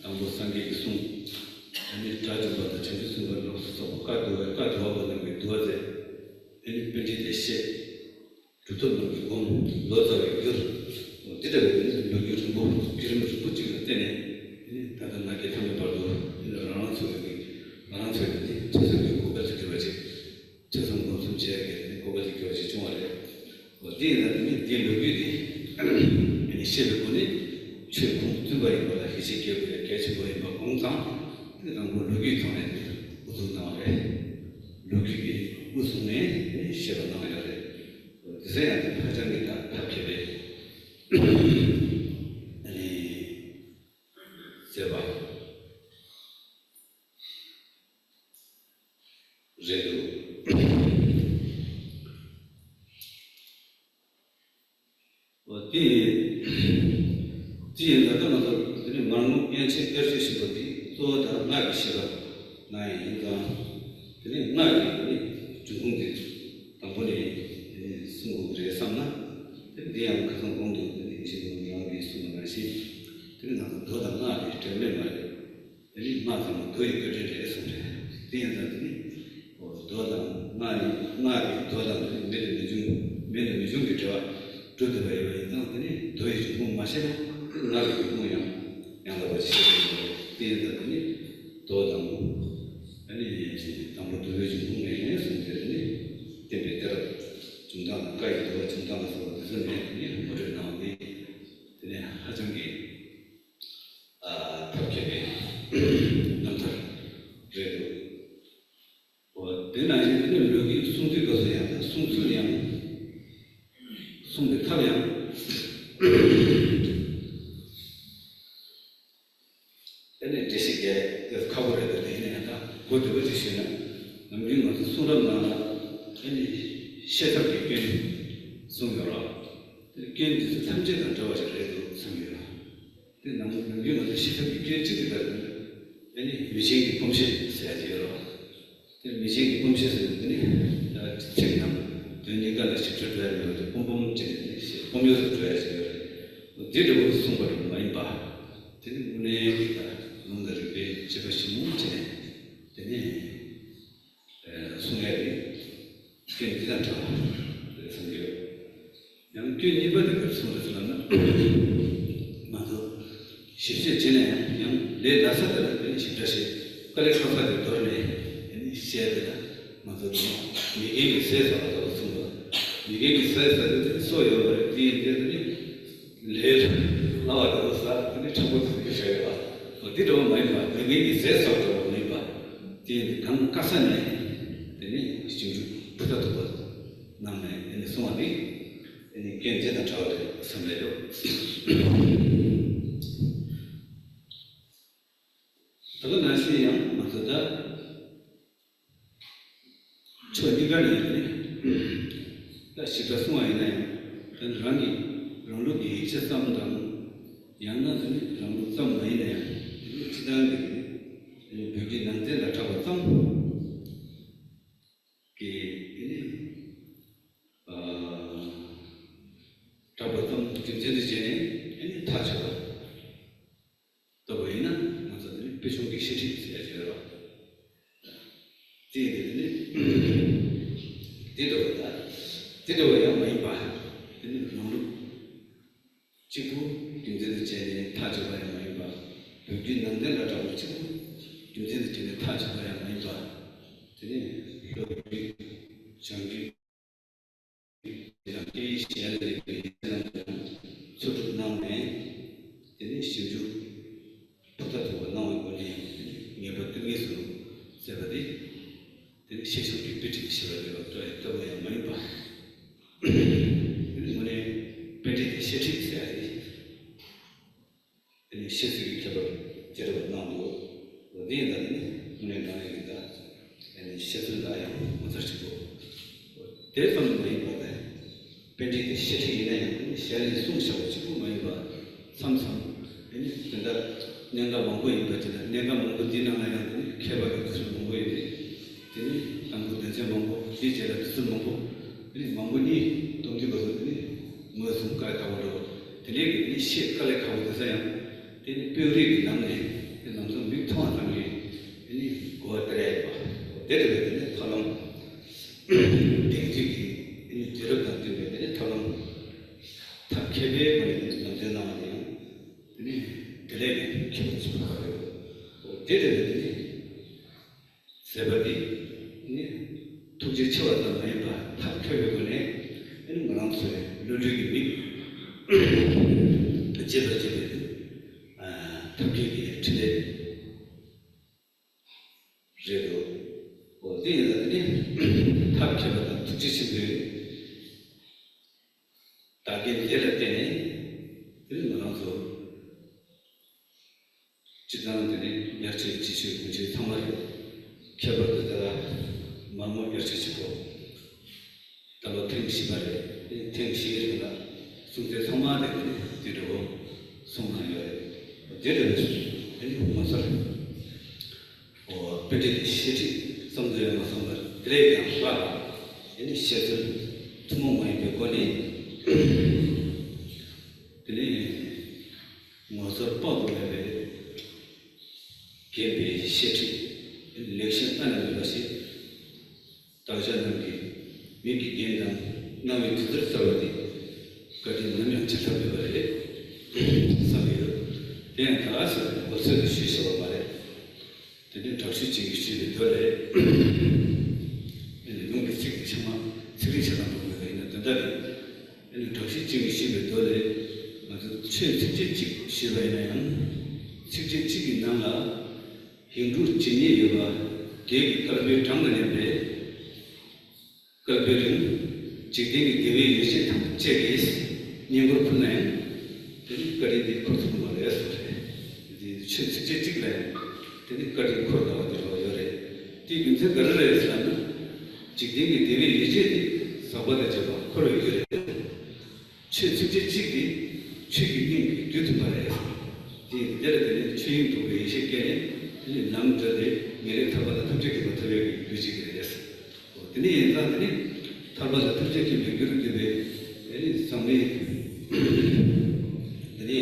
དང་པོ་སངས་རྒྱས་ཀྱི་གསུང་། དེ་ནི་སྒྲ་འཇུག་པ་དང་བྱང་ཆུབ་སེམས་དཔའ་ལ་སོགས་པ་བཀའ་བསྡུ་བའི་བཀའ་བསྡུ་བ་པོ་རྣམས་ཀྱིས་བསྡུ་བ་མཛད། དེ་ནི་པཎྜི་ཏས་བཤད། གྲུབ་ཐོབ་རྣམས་ཀྱིས་བསྒོམ། ལོ་ཙཱ་བས་བསྒྱུར། འོ་འདི་འདྲ་བའི་ལོ་རྒྱུས་རིང་པོ་བརྒྱུད་རིམ་རིང་པོ་གཅིག་ལ་བརྟེན་ནས་ད་ལྟ་ང་རྒྱལ་ཐ་མའི་བར་དུ་རང་རང་ཚོ་ཡི་ང་རང་ཚོ་ཡི་ཐོས་བསམ་གྱི་གོ་སྐབས་ཅིག་བྱུང་བ་ཅིག་ཐོས་བསམ་སྒོམ་གསུམ་བྱེད་ཡག་གི་གོ་སྐབས་ཅིག་བྱུང་བ་ཅིག་བྱུང་བ་རེད། འོ་འདི་ཡིན་ན་དེ་ནི་འདིའི་ལོ་རྒྱུས་དེ་ཤེས་པའི་སྒོ་ནས་ཆོས་ཁུངས་བཙུན་པ་ཡིན་པ་ལ་ཡིད་ཆེས་སྐྱེ་དགོས་ཡ་གལ་ཆེན་པོ་ཡིན་པ་དགོངས་ཙང་དེ་དང་པོ་ལོ་རྒྱུས་ཐོག་ནས་དེ་འགོ་འཛུགས་གནང་བ་རེད། ལོ་རྒྱུས་ཀྱི་དབུ་བཟུང་ནས་བཤད་པ་གནང་ཡོད་རེད། དེ་ཚོ་ཡང་དེ་ཧ་ཅང་གི་ད་ཐབས་མཁས་པའི་ཨ་ནི་མཛད་པ་རེད་འདུག་འོ་དེ་དེ་ཡིན་ད་ལྟ་ང་ཚོ་དེ་ནི་མར་ངོ་པཎ་ཆེན་དཔལ་སྤྲུལ་ཞིག་པོ་དེ་གཙོ་བོ་དང་སྔགས་ཀྱི་བཤད་པ་གནང་ཡས་ཡིན་ཙང་། དེ་ནས་སྔགས་ཀྱི་དེ་ནི་འབྱུང་ཁུངས་དེ་དང་པོ་ནས་དེ་ནི་གསུང་དགོས་ཀྱི་རེད་བསམ་ན། དེ་འདི་ཡང་ཁ་སང་གོང་དུ་དེ་ནི་ཡིན་ཞིག་རང་གིས་གསུངས་པ་ནང་བཞིན་དེ་ནི་ང་ཚོ་མདོ་དང་སྔགས་ཀྱི་འབྲེལ་མེད་མ་རེད། དེ་ནི་སྔགས་ཚང་མ་མདོ་ཡི་བཀའ་དྲིན་རེད་གསུངས་རེད། དེ་ཡིན་ཙང་དེ་ནི་མདོ་དང་སྔགས་ཡི་སྔགས་ཀྱི་མདོ་དང་དེ་ནི་མེད་དུ་མི་འབྱུང་མེད་དུ་མི་འབྱུང་གི་འབྲེལ་བ་གྲུབ་བསྡད་པ་ཡོད་པ་ཡིན་ཙང་དེ་ནི་མདོ་ཡི་འབྱུང་ཁུངས་མ་ཤེས་ན་དེ་སྔགས་ཀྱི་འབྱུང་ཁུངས་ཡང་ཡང་དག་པ་ཅིག་ཤེས་དགོས་ཀྱི་རེད། དེ་ཡིན་ཙང་དེ་ནི་མདོ་དང་། ཨ་ནི་དང་པོ་མདོ་ཡི་འབྱུང་ཁུངས་ནས་གསུངས་ཏེ་ནི་བསྟན་པའི་གཏད་རབས་འབྱུང་སྟངས་དང་བཀའ་ཡི་འདུལ་བ་འབྱུང་སྟངས་ལ་སོགས་པ་དེ་ཚོ་ནས་ནི་ངོ་སྤྲོད་གནང་སྟེ་དེ་ནས་ཧ་ཅང་གི་ཨ་ཐབས་མཁས་པའི་རྣམ་ཐར་རེད་འདུག་འོ་དེ་ནང་བཞིན་དེ་ནས་ལོ་རྒྱུས་གསུང་དུས་སྐབས་སུ་ཡང་དང་གསུང་ཚུལ་ཡང་གསུང་པའི་ཐབས་ཡང་། དེ་ནས་འགྲེལ་བཤད་རྒྱག་ཡ་ཁག་པོ་རེད་འདུག་དེ་ཡིན་ན་ཡང་ད་གོ་བདེ་པོ་ཅིག་ཞུས་ན། ནམ་རྒྱུན་ང་ཚོ་གསུང་རབ་ནང་ལ་ཨ་ནི་ཤེས་ཐབས་ཀྱི་སྐྱོན་གསུངས་ཡོད་རེད། དེ་སྐྱོན་འདི་ཚོ་ཐམས་ཅད་དང་འདྲ་བ་ཞིག་རེད་འདུག་བསམ་གྱི་ཡོད། དེ་ནམ་ནམ་རྒྱུན་ང་ཚོ་ཤེས་ཐབས་ཀྱི་སྐྱོན་གཅིག་དེ་ག་རེ་རེད། ཨ་ནི་མི་ཆེན་གྱི་སྤོམ་ཤེས་ཟེར་ཡ་ཅིག་ཡོད་རེད། དེ་མི་ཆེན་གྱི་སྤོམ་ཤེས་ཟེར་ནས་དེ་ནི་ཚིག་དང་དོན་གཉིས་ཀ་ལ་ཞིབ་ཕྲ་འགྲོ་ཡ་མེད་པ་དེ་སྤོམ་སྤོམ་བྱས་ནས་ཤེས་སྤོམ་ཡོད་དུ་འགྲོ་ཡ་ཞིག་ཡོད་རེད། འདི་འདྲ་བོ་གསུངས་པ་རེད་མ་ཡིན་པ། དེ་ནི་དངོས་གནས་ཀྱི་ད་ལུང་དང་རིགས་པའི་དཔྱད་པ་ཞིབ་མོ་བྱས་ནས་དེ་ནི་གསུང་ཡ་རེད། དེ་འདི་དང་འདྲ་བ་རེད་བསམ་གྱི་ཡོད། ཡང་སྐྱོན་གཉིས་པ་དེ་ག་རེ་གསུངས་རེད་ཟེར་ན། ང་ཚོ་ཞིབ་བཤེར་བྱས་ནས་ཡང་ལས་སླ་ས་དེ་ལ་ཞིབ་ཕྲ་བྱས། དཀའ་ལས་ཁག་ས་དེ་དོར་ནས་བཤད་དེ་ལ་ང་ཚོ་དེ་མི་རྒན་གྱི་ཟས་ཟ་བ་ལྟ་བུ་གསུངས་པ། མི་རྒན་གྱི་ཟས་ཟ་དུས་དེ་སོ་ཡོད་པ་རེད། དེ་ཡིན་དུས་དེ་ནི་ལས་སླ་བ་དེ་ཚོ་ཟ་དེ་ནི་ཕྲན་བུ་དེ་ཚོ་བྱ་ཡོད་པ། འོ་དེ་འདྲ་བ་མ་ཡིན་པ། མི་རྒན་གྱི་ཟས་ཟ་བ་འདྲ་བ་མ་ཡིན་པ། དེ་ཡིན་དུས་གང་དཀའ་ས་ནས་དེ་ནི་ཞིབ་འཇུག་ཕུ་ཐག་ཐུག་པ་གནང་ནས་དེ་ནི་གསུང་བ་ནི། དེ་ནི་སྐྱོན་དེ་དང་འདྲ་བ་རེད་བསམ་པས་ཡོད། ད་ག་ནང་བཞིན་ཡང་ང་ཚོ་ད་ཕྱོགས་གཉིས་ཀ་ནས་དེ་ནི་ད་ཞིབ་ཕྲ་གསུང་བ་ཡིན་ན་ཡང་ད་ནི་རང་གི་རང་ལུགས་ཀྱི་ཡིག་ཆ་ཙམ་དང་། ཡང་ན་དེ་ནི་རང་ལུགས་ཙམ་མ་ཡིན་ན་ཡང་དེ་ནི་སྤྱི་བཏང་གི་དེ་ནི་བོད་བརྒྱུད་ནང་བསྟན་ལ་གྲགས་པ་ཙམ་གྱི་དེ་ནི་ཨ་གྲགས་པ་ཙམ་རྒྱུ་མཚན་དུ་བྱས་ནས་དེ་ནི་ཐག་ཆོད་པ། དེ་འདྲ་བ་ཡང་མ་ཡིན་པ། དེ་ནི་རང་ལུགས་གཅིག་པུ་རྒྱུ་མཚན་དུ་བྱས་ནས་ཐག་གཅོད་པ་ཡང་མ་ཡིན་པ། བོད་བརྒྱུད་ནང་བསྟན་ལ་གྲགས་པ་གཅིག་པུ་རྒྱུ་མཚན་དུ་བྱས་ནས་ཐག་གཅོད་པ་ཡང་མ་ཡིན་པ། དེ་ནི་བློ་རྒྱུད་བྱང་རྒྱུད་དང་སྐད་ཡིག་གཞན་ལ་ཡོད་པའི་ཡིག་ཆ་རྣམས་ཀྱང་འཚོལ་སྒྲུབ་གནང་ནས། དེ་ནི་ཞིབ་འཇུག་ཐུགས་ཐག་ཐུག་པ་གནང་བའི་སྒོ་ནས་ངེས་པར་ཏིང་ངེ་འཛིན་ཟེར་བ་དེ། དེ་ནི་ཤེས་བྱ་གི་དཔེ་ཁྲིད་ཞེས་པ་ལས་ལྡོག་པའི་ལྟ་བ་ཡང་མ་ཡིན་པ། དེ་ནི་དངོས་གནས་དཔེ་ཁྲིད་དེ་བཤད་ཁྲིད་ཟེར་ཡ་རེད། དེ་ནི་བཤད་ཚིག་གི་ཁྱད་པར་ཅི་འདྲ་བ་གནང་འདུག་འོ་དེ་ཡིན་ད་དེ་ནི་དངོས་གནས་ནང་ཡིན་ད། དེ་ནི་བཤད་ཚུལ་ལ་ཡང་ངོ་མཚར་ཆེན་པོ། དེ་ཙམ་མ་ཡིན་པར་དེ། པཎྜི་ཏའི་བཤད་ཁྲིད་ཡིན་ན་ཡང་གཞན་ལས་གསུངས་བཞག་པ་གཅིག་པུ་མ་ཡིན་པར་མཚམས་མཚམས་དེ་ནི་དེ་འདྲ་གནད་འགག་མང་པོ་ཡིན་པ་ཅིག་ལ་གནད་འགག་མང་པོ་འདི་ནང་ལ་ཡང་དེ་ནི་མཁས་པ་གི་དུས་ཚོད་མང་པོ་ཡོད་རེད། དེ་ནི་དང་པོ་དོན་ཚན་མང་པོ་དེའི་རྗེས་ལ་དུས་ཚོད་མང་པོ་དེ་ནི་མང་པོ་གཉིས་གཏོང་དུས་བར་དུ་དེ་ནི་ངོས་བཟུང་དཀའ་ལས་ཁག་པོ་འགྲོ། དེ་ལས་ཀྱི་དེ་ནི་བཤད་དཀའ་ལས་ཁག་པོ་དེ་ཚོ་ཡང་དེ་ནི་དཔོན་རིགས་ཀྱི་ནང་ནས་དེ་ནམ་སང་མིག་མཐོང་བ་ཙམ་གྱིས་དེ་ནི་གོ་བ་སྟེར་ཡ་ཡོད་པ་དེ་འདྲ་བའི་དེ་ནི་ཐབས་ལམ། དེང་དུས་ཀྱི་དེ་ནི་དུས་རབས་དང་བསྟུན་པའི་དེ་ནི་ཐབས་ལམ་ཐབས་མཁས་པའི་སྒོ་ནས་དེ་ནི་ནང་དོན་གནང་བ་དེ་ཡང་དེ་ནི་དེ་ལས་ཀྱང་ཁྱད་པར་ཆེན་པོ་ཡོད། དེ་འདྲ་བའི་དེ་ནི་མཛད་པ་འདི་ནི་ཐུགས་རྗེ་ཆེ་བ་ཙམ་མ་ཡིན་པར་ཐབས་མཁས་པའི་སྒོ་ནས་དེ་ནི་ང་རང་ཚོའི་བློ་གྲོས་ཀྱི་མིག་འབྱེད་པར་བྱེད་པའི་ཐབས་མཁས་ཀྱི་ཕྲིན་ལས། རེད་འདུག་འོ་དེ་ཡིན་ན་དེ་ནི་ཐབས་མཁས་པ་དང་ཐུགས་རྗེ་ཆེན་པོའི་བདག་རྐྱེན་དེ་ལ་བརྟེན་ནས་དེ་ནི་ང་རང་ཚོ་སྤྱི་བཏང་དེ་ནི་ཡར་ཆེ་སྤྱི་ཆོས་དགོན་ཆེན་ཚང་མ་རེད། ཁྱད་པར་དུ་དེ་ལ་མར་མོ་ཡར་ཆེ་ཆེན་པོ། ད་ལོ་ཐེངས་བཞི་པ་རེད། ཐེངས་བཞི་རེད་ལ་སྲུང་བརྩི་ཚང་མ་དེ་ནི་དེ་འདྲ་བོ་གསུང་གནང་ཡོད་རེད། དེ་འདྲ་བོ་དེ་ནི་ངོ་མཚར། ཨོ་པཎྜི་ཏའི་བཤད་ཁྲིད་བསམ་ཚུལ་ཡང་མ་བསམ་པར་དེ་ལས་ཀྱང་ལྷག་པ་དེ་ནི་བཤད་ཚུལ་ཐུན་མོང་མ་ཡིན་པའི་སྒོ་ནས་དེ་ནི་ངོ་མཚར་དཔག་ཏུ་མེད་པའི་རྒན་པའི་བཤད་ཁྲིད་ལེགས་བཤད་སྔ་ན་མེད་པ་ཞིག་བདག་ཅག་རྣམས་ཀྱི་མིག་གི་རྒྱན་དང་རྣ་བའི་དུས་ཚོད་གསར་བ་དེ་བཀའ་དྲིན་ནམ་ཡང་བརྗེད་ཐབས་མེད་པ་རེད་བསམ་ཡོད། དེ་ཡང་ད་ག་ཟེར་ན་མགོ་ཚོད་དུ་ཞུས་བཞག་པ་མ་རེད། དེ་ནས་དྲག་ཤུལ་ཅན་གྱིས་ཞུས་པའི་མདོ་ལས། ཨེ་ནི་ལུང་གི་ཚིག་དེ་ཚང་མ་ཚིག་རིས་ཆ་ཚང་པོ་ཡོད་པ་ཡིན་ན་དོན་དག་རེད། ཨེ་ནི་དྲག་ཤུལ་ཅན་གྱིས་ཞུས་པའི་མདོ་ལས། ང་ཚོས་ཆོས་ཚིགས་བཅད་གཅིག་ཞུས་པ་ཡིན་ན་ཡང་། ཚིགས་བཅད་གཅིག་གི་ནང་ལ། ཧིན་དུ་ཇི་སྙེད་ཡོད་པ་བརྒྱད་ཀྱི་དཀར་པོའི་གྲངས་ལ་མཉམ་པའི་དཀར་པོའི་རིང་། འཇིག་རྟེན་གྱི་བདེ་བའི་ཡོ་བྱད་ཐམས་ཅད་ཀྱིས་བསྙེན་བཀུར་ཕུལ་ན་ཡང་དེ་ནི་བཀའ་དྲིན་དེ་འཁོར་ཐུབ་མ་རེད་གསུངས་རེད། དེ་ཆོས་ཚིགས་བཅད་གཅིག་ལ་ཡང་དེ་ནི་བཀའ་དྲིན་འཁོར་དཀའ་བ་དེ་འདྲ་བ་ཡོད་རེད། དེའི་རྒྱུ་མཚན་ག་རེ་རེད་ཟེར་ན། འཇིག་རྟེན་གྱི་བདེ་བའི་ཡོ་བྱད་དེ་ཟག་པ་དང་བཅས་པ་འཁོར་བའི་རྒྱུ་རེད། ཆོས་ཚིགས་བཅད་གཅིག་གིས་ཆོས་ཀྱི་དབྱིངས་ཀྱི་རྒྱུ་ཐོན་པ་རེད། དེ་འདིར་དེ་ནི་ཆོས་དབྱིངས་རྟོགས་པའི་ཡེ་ཤེས་སྐྱེས་ནས་དེ་ནི་ལམ་འདྲ་སྟེ་ངེས་ལེགས་ཐར་པ་ལ་ཐམས་ཅད་མཁྱེན་པ་ཐོབ་ཡག་གི་རྒྱུ་གཅིག་རེད། དེ་ནི་ཡིན་ཙང་དེ་ནི་ཐར་པ་ལ་ཐམས་ཅད་མཁྱེན་པའི་རྒྱུ་རུ་གྱུར་པའི་དེ་ནི་ཟག་མེད་དེ་ནི་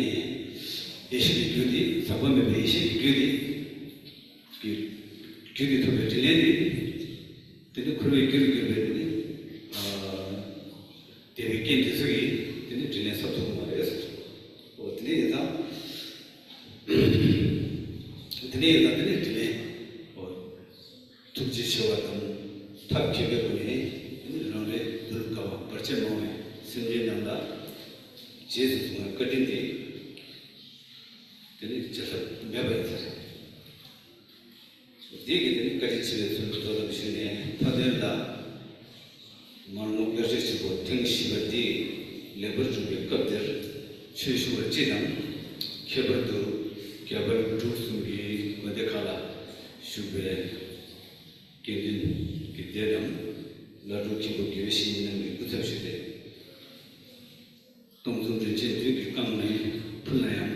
ཡེ་ཤེས་ཀྱི་རྒྱུ་དེ་ཟག་པ་མེད་པའི་ཡེ་ཤེས་ཀྱི་རྒྱུ་དེ་ཀྱི་རྒྱུ་དེ་ཐོབ་པའི་དྲིན་ལན་དེ། དེ་ནི་འཁོར་བའི་རྒྱུ་རུ་གྱུར་པའི་དེ་ནི། ཨ། དེ་བའི་རྐྱེན་དེ་ཚོ་ཡིས་དེ་ནི་དྲིན་ལན་གསབ་ཐུབ་མ་རེད། འོ་དེ་ནི་ཡིན་ཙང་། དེ་ནི་ཡིན་ཙང་དེ་ནི་དྲིན་ལན། འོ། ཐུགས་རྗེ་ཆེ་བ་དང་ཐབས་མཁས་པའི་སྒོ་ནས་དེ་ནི་རང་རེའི་འདུལ་དཀའ་བ་བར་ཆད་མང་བའི་སེམས་ཅན་རྣམས་ལ་རྗེས་སུ་བཟུང་བའི་བཀའ་དྲིན་དེ་དེ་ནི་བརྗེད་ཐབས་མེད་པ་ཡིན་ས་རེད། དེ་གི་དེ་ནི་བཀའ་དྲིན་ཆེ་བའི་ཚུལ་དུ་མདོ་ཙམ་ཞུས་ནས་མཐའ་དོན་ལ། མར་ངོ་དབྱར་ཆོས་ཆེན་པོ་ཐེངས་བཞི་པ་འདི་ལེགས་པར་གྲུབ་པའི་སྐབས་འདིར་ཆོས་ཞུ་བ་སྤྱི་དང་། ཁྱད་པར་དུ་རྒྱ་བལ་འབྲུག་གསུམ་གྱི་དགོན་སྡེ་ཁག་ལ་བཞུགས་པའི་དགེ་འདུན་གྱི་སྡེ་དང་། བླ་སྤྲུལ་མཁན་པོ་དགེ་བའི་བཤེས་གཉེན་རྣམས་ཀྱི་སྐུ་ཚབ་ཞུས་ཏེ། སྟོང་གསུམ་རིན་ཆེན་མདུན་གྱིས་བཀང་ནས་ཕུལ་ན་ཡང་།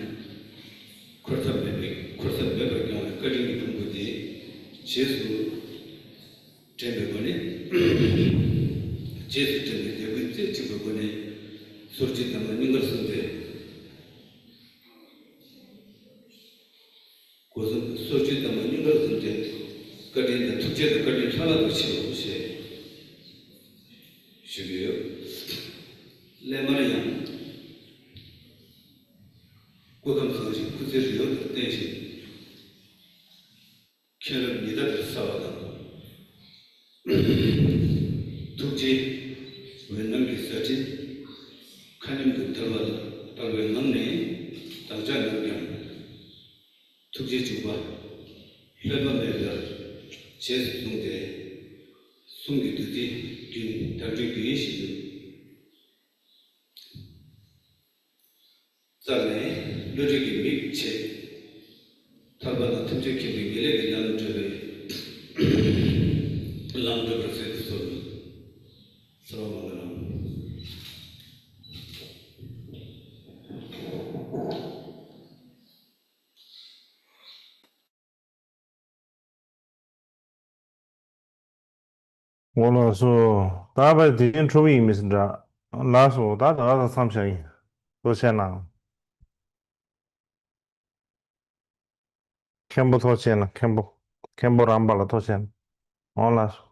འཁོར་ཐབས་མེད་པའི་འཁོར་ཐབས་མེད་པར་སྐྱོང་བའི་བཀའ་དྲིན་གྱི་ཕུང་པོ་དེ་རྗེས་སུ་དྲན་པའི་སྒོ་ནས། རྗེས་སུ་དྲན་པའི་དད་གུས་རྩེ་གཅིག་པའི་སྒོ་ནས་སོར་སྒྱུར་དམ་པ་སྙིང་གར་བཟུང་སྟེ། སྒོ་གསུམ་སོར་སྒྱུར་དམ་པ་སྙིང་གར་བཟུང་སྟེ། བཀའ་དྲིན་དང་ཐུགས་རྗེ་དང་བཀའ་དྲིན་ལྷག་ལྷག་ཏུ་ཆེའོ་ཞེས་ཞུ་གི་ཡོད། སླད་མར་ཡང་སྐུ་ཁམས་བཟང་ཞིང་སྐུ་ཚེ་རིང་བར་བརྟན་ཞིང་། མཁྱེན་རབ་ཉི་ཟླ་ལྟར་གསལ་བ་དང་། ཐུགས་རྗེའི་འོད་སྣང་གི་ཟེར་ཕྲེང་མཁའ་མཉམ་དུ་དར་བ་དང་དར་བའི་ངང་ནས་བདག་ཅག་རྣམས་ཀྱང་ཐུགས་རྗེ་འཇུག་པ་ལྷོད་མ་མེད་པར་རྗེས་སུ་བཟུང་སྟེ། གསུང་གི་བདུད་རྩིའི་རྒྱུན་དར་སྤེལ་རྒྱུན་བཞིན་དུ་བཙལ་ནས་བློ་གྲོས་ཀྱི་མིག་ཕྱེ། ཐར་པ་དང་ཐམས་ཅད་མཁྱེན་པའི་ངེས་ལེགས་ཀྱི་ལམ་བགྲོད་པའི་ལམ་བགྲོད་པར་མཛད་དུ་གསོལ། སརྦ་མངྒ་ལཾ། འོ་ལགས་སོ། ད་བར་དེ་འཕྲོ་བོ་ཡིན་མི་སྲིད་འདྲ། ལགས་སོ། ད་ད་ག་ཚང་མཚམས་བཞག་ཡིན། ཐུགས་རྗེ་གནང་། མཁན་པོ་ཐུགས་རྗེ་གནང་། མཁན་པོ། མཁན་པོ་རམ་པ་ལགས་ཐུགས་རྗེ་གནང་། འོ་ལགས་སོ།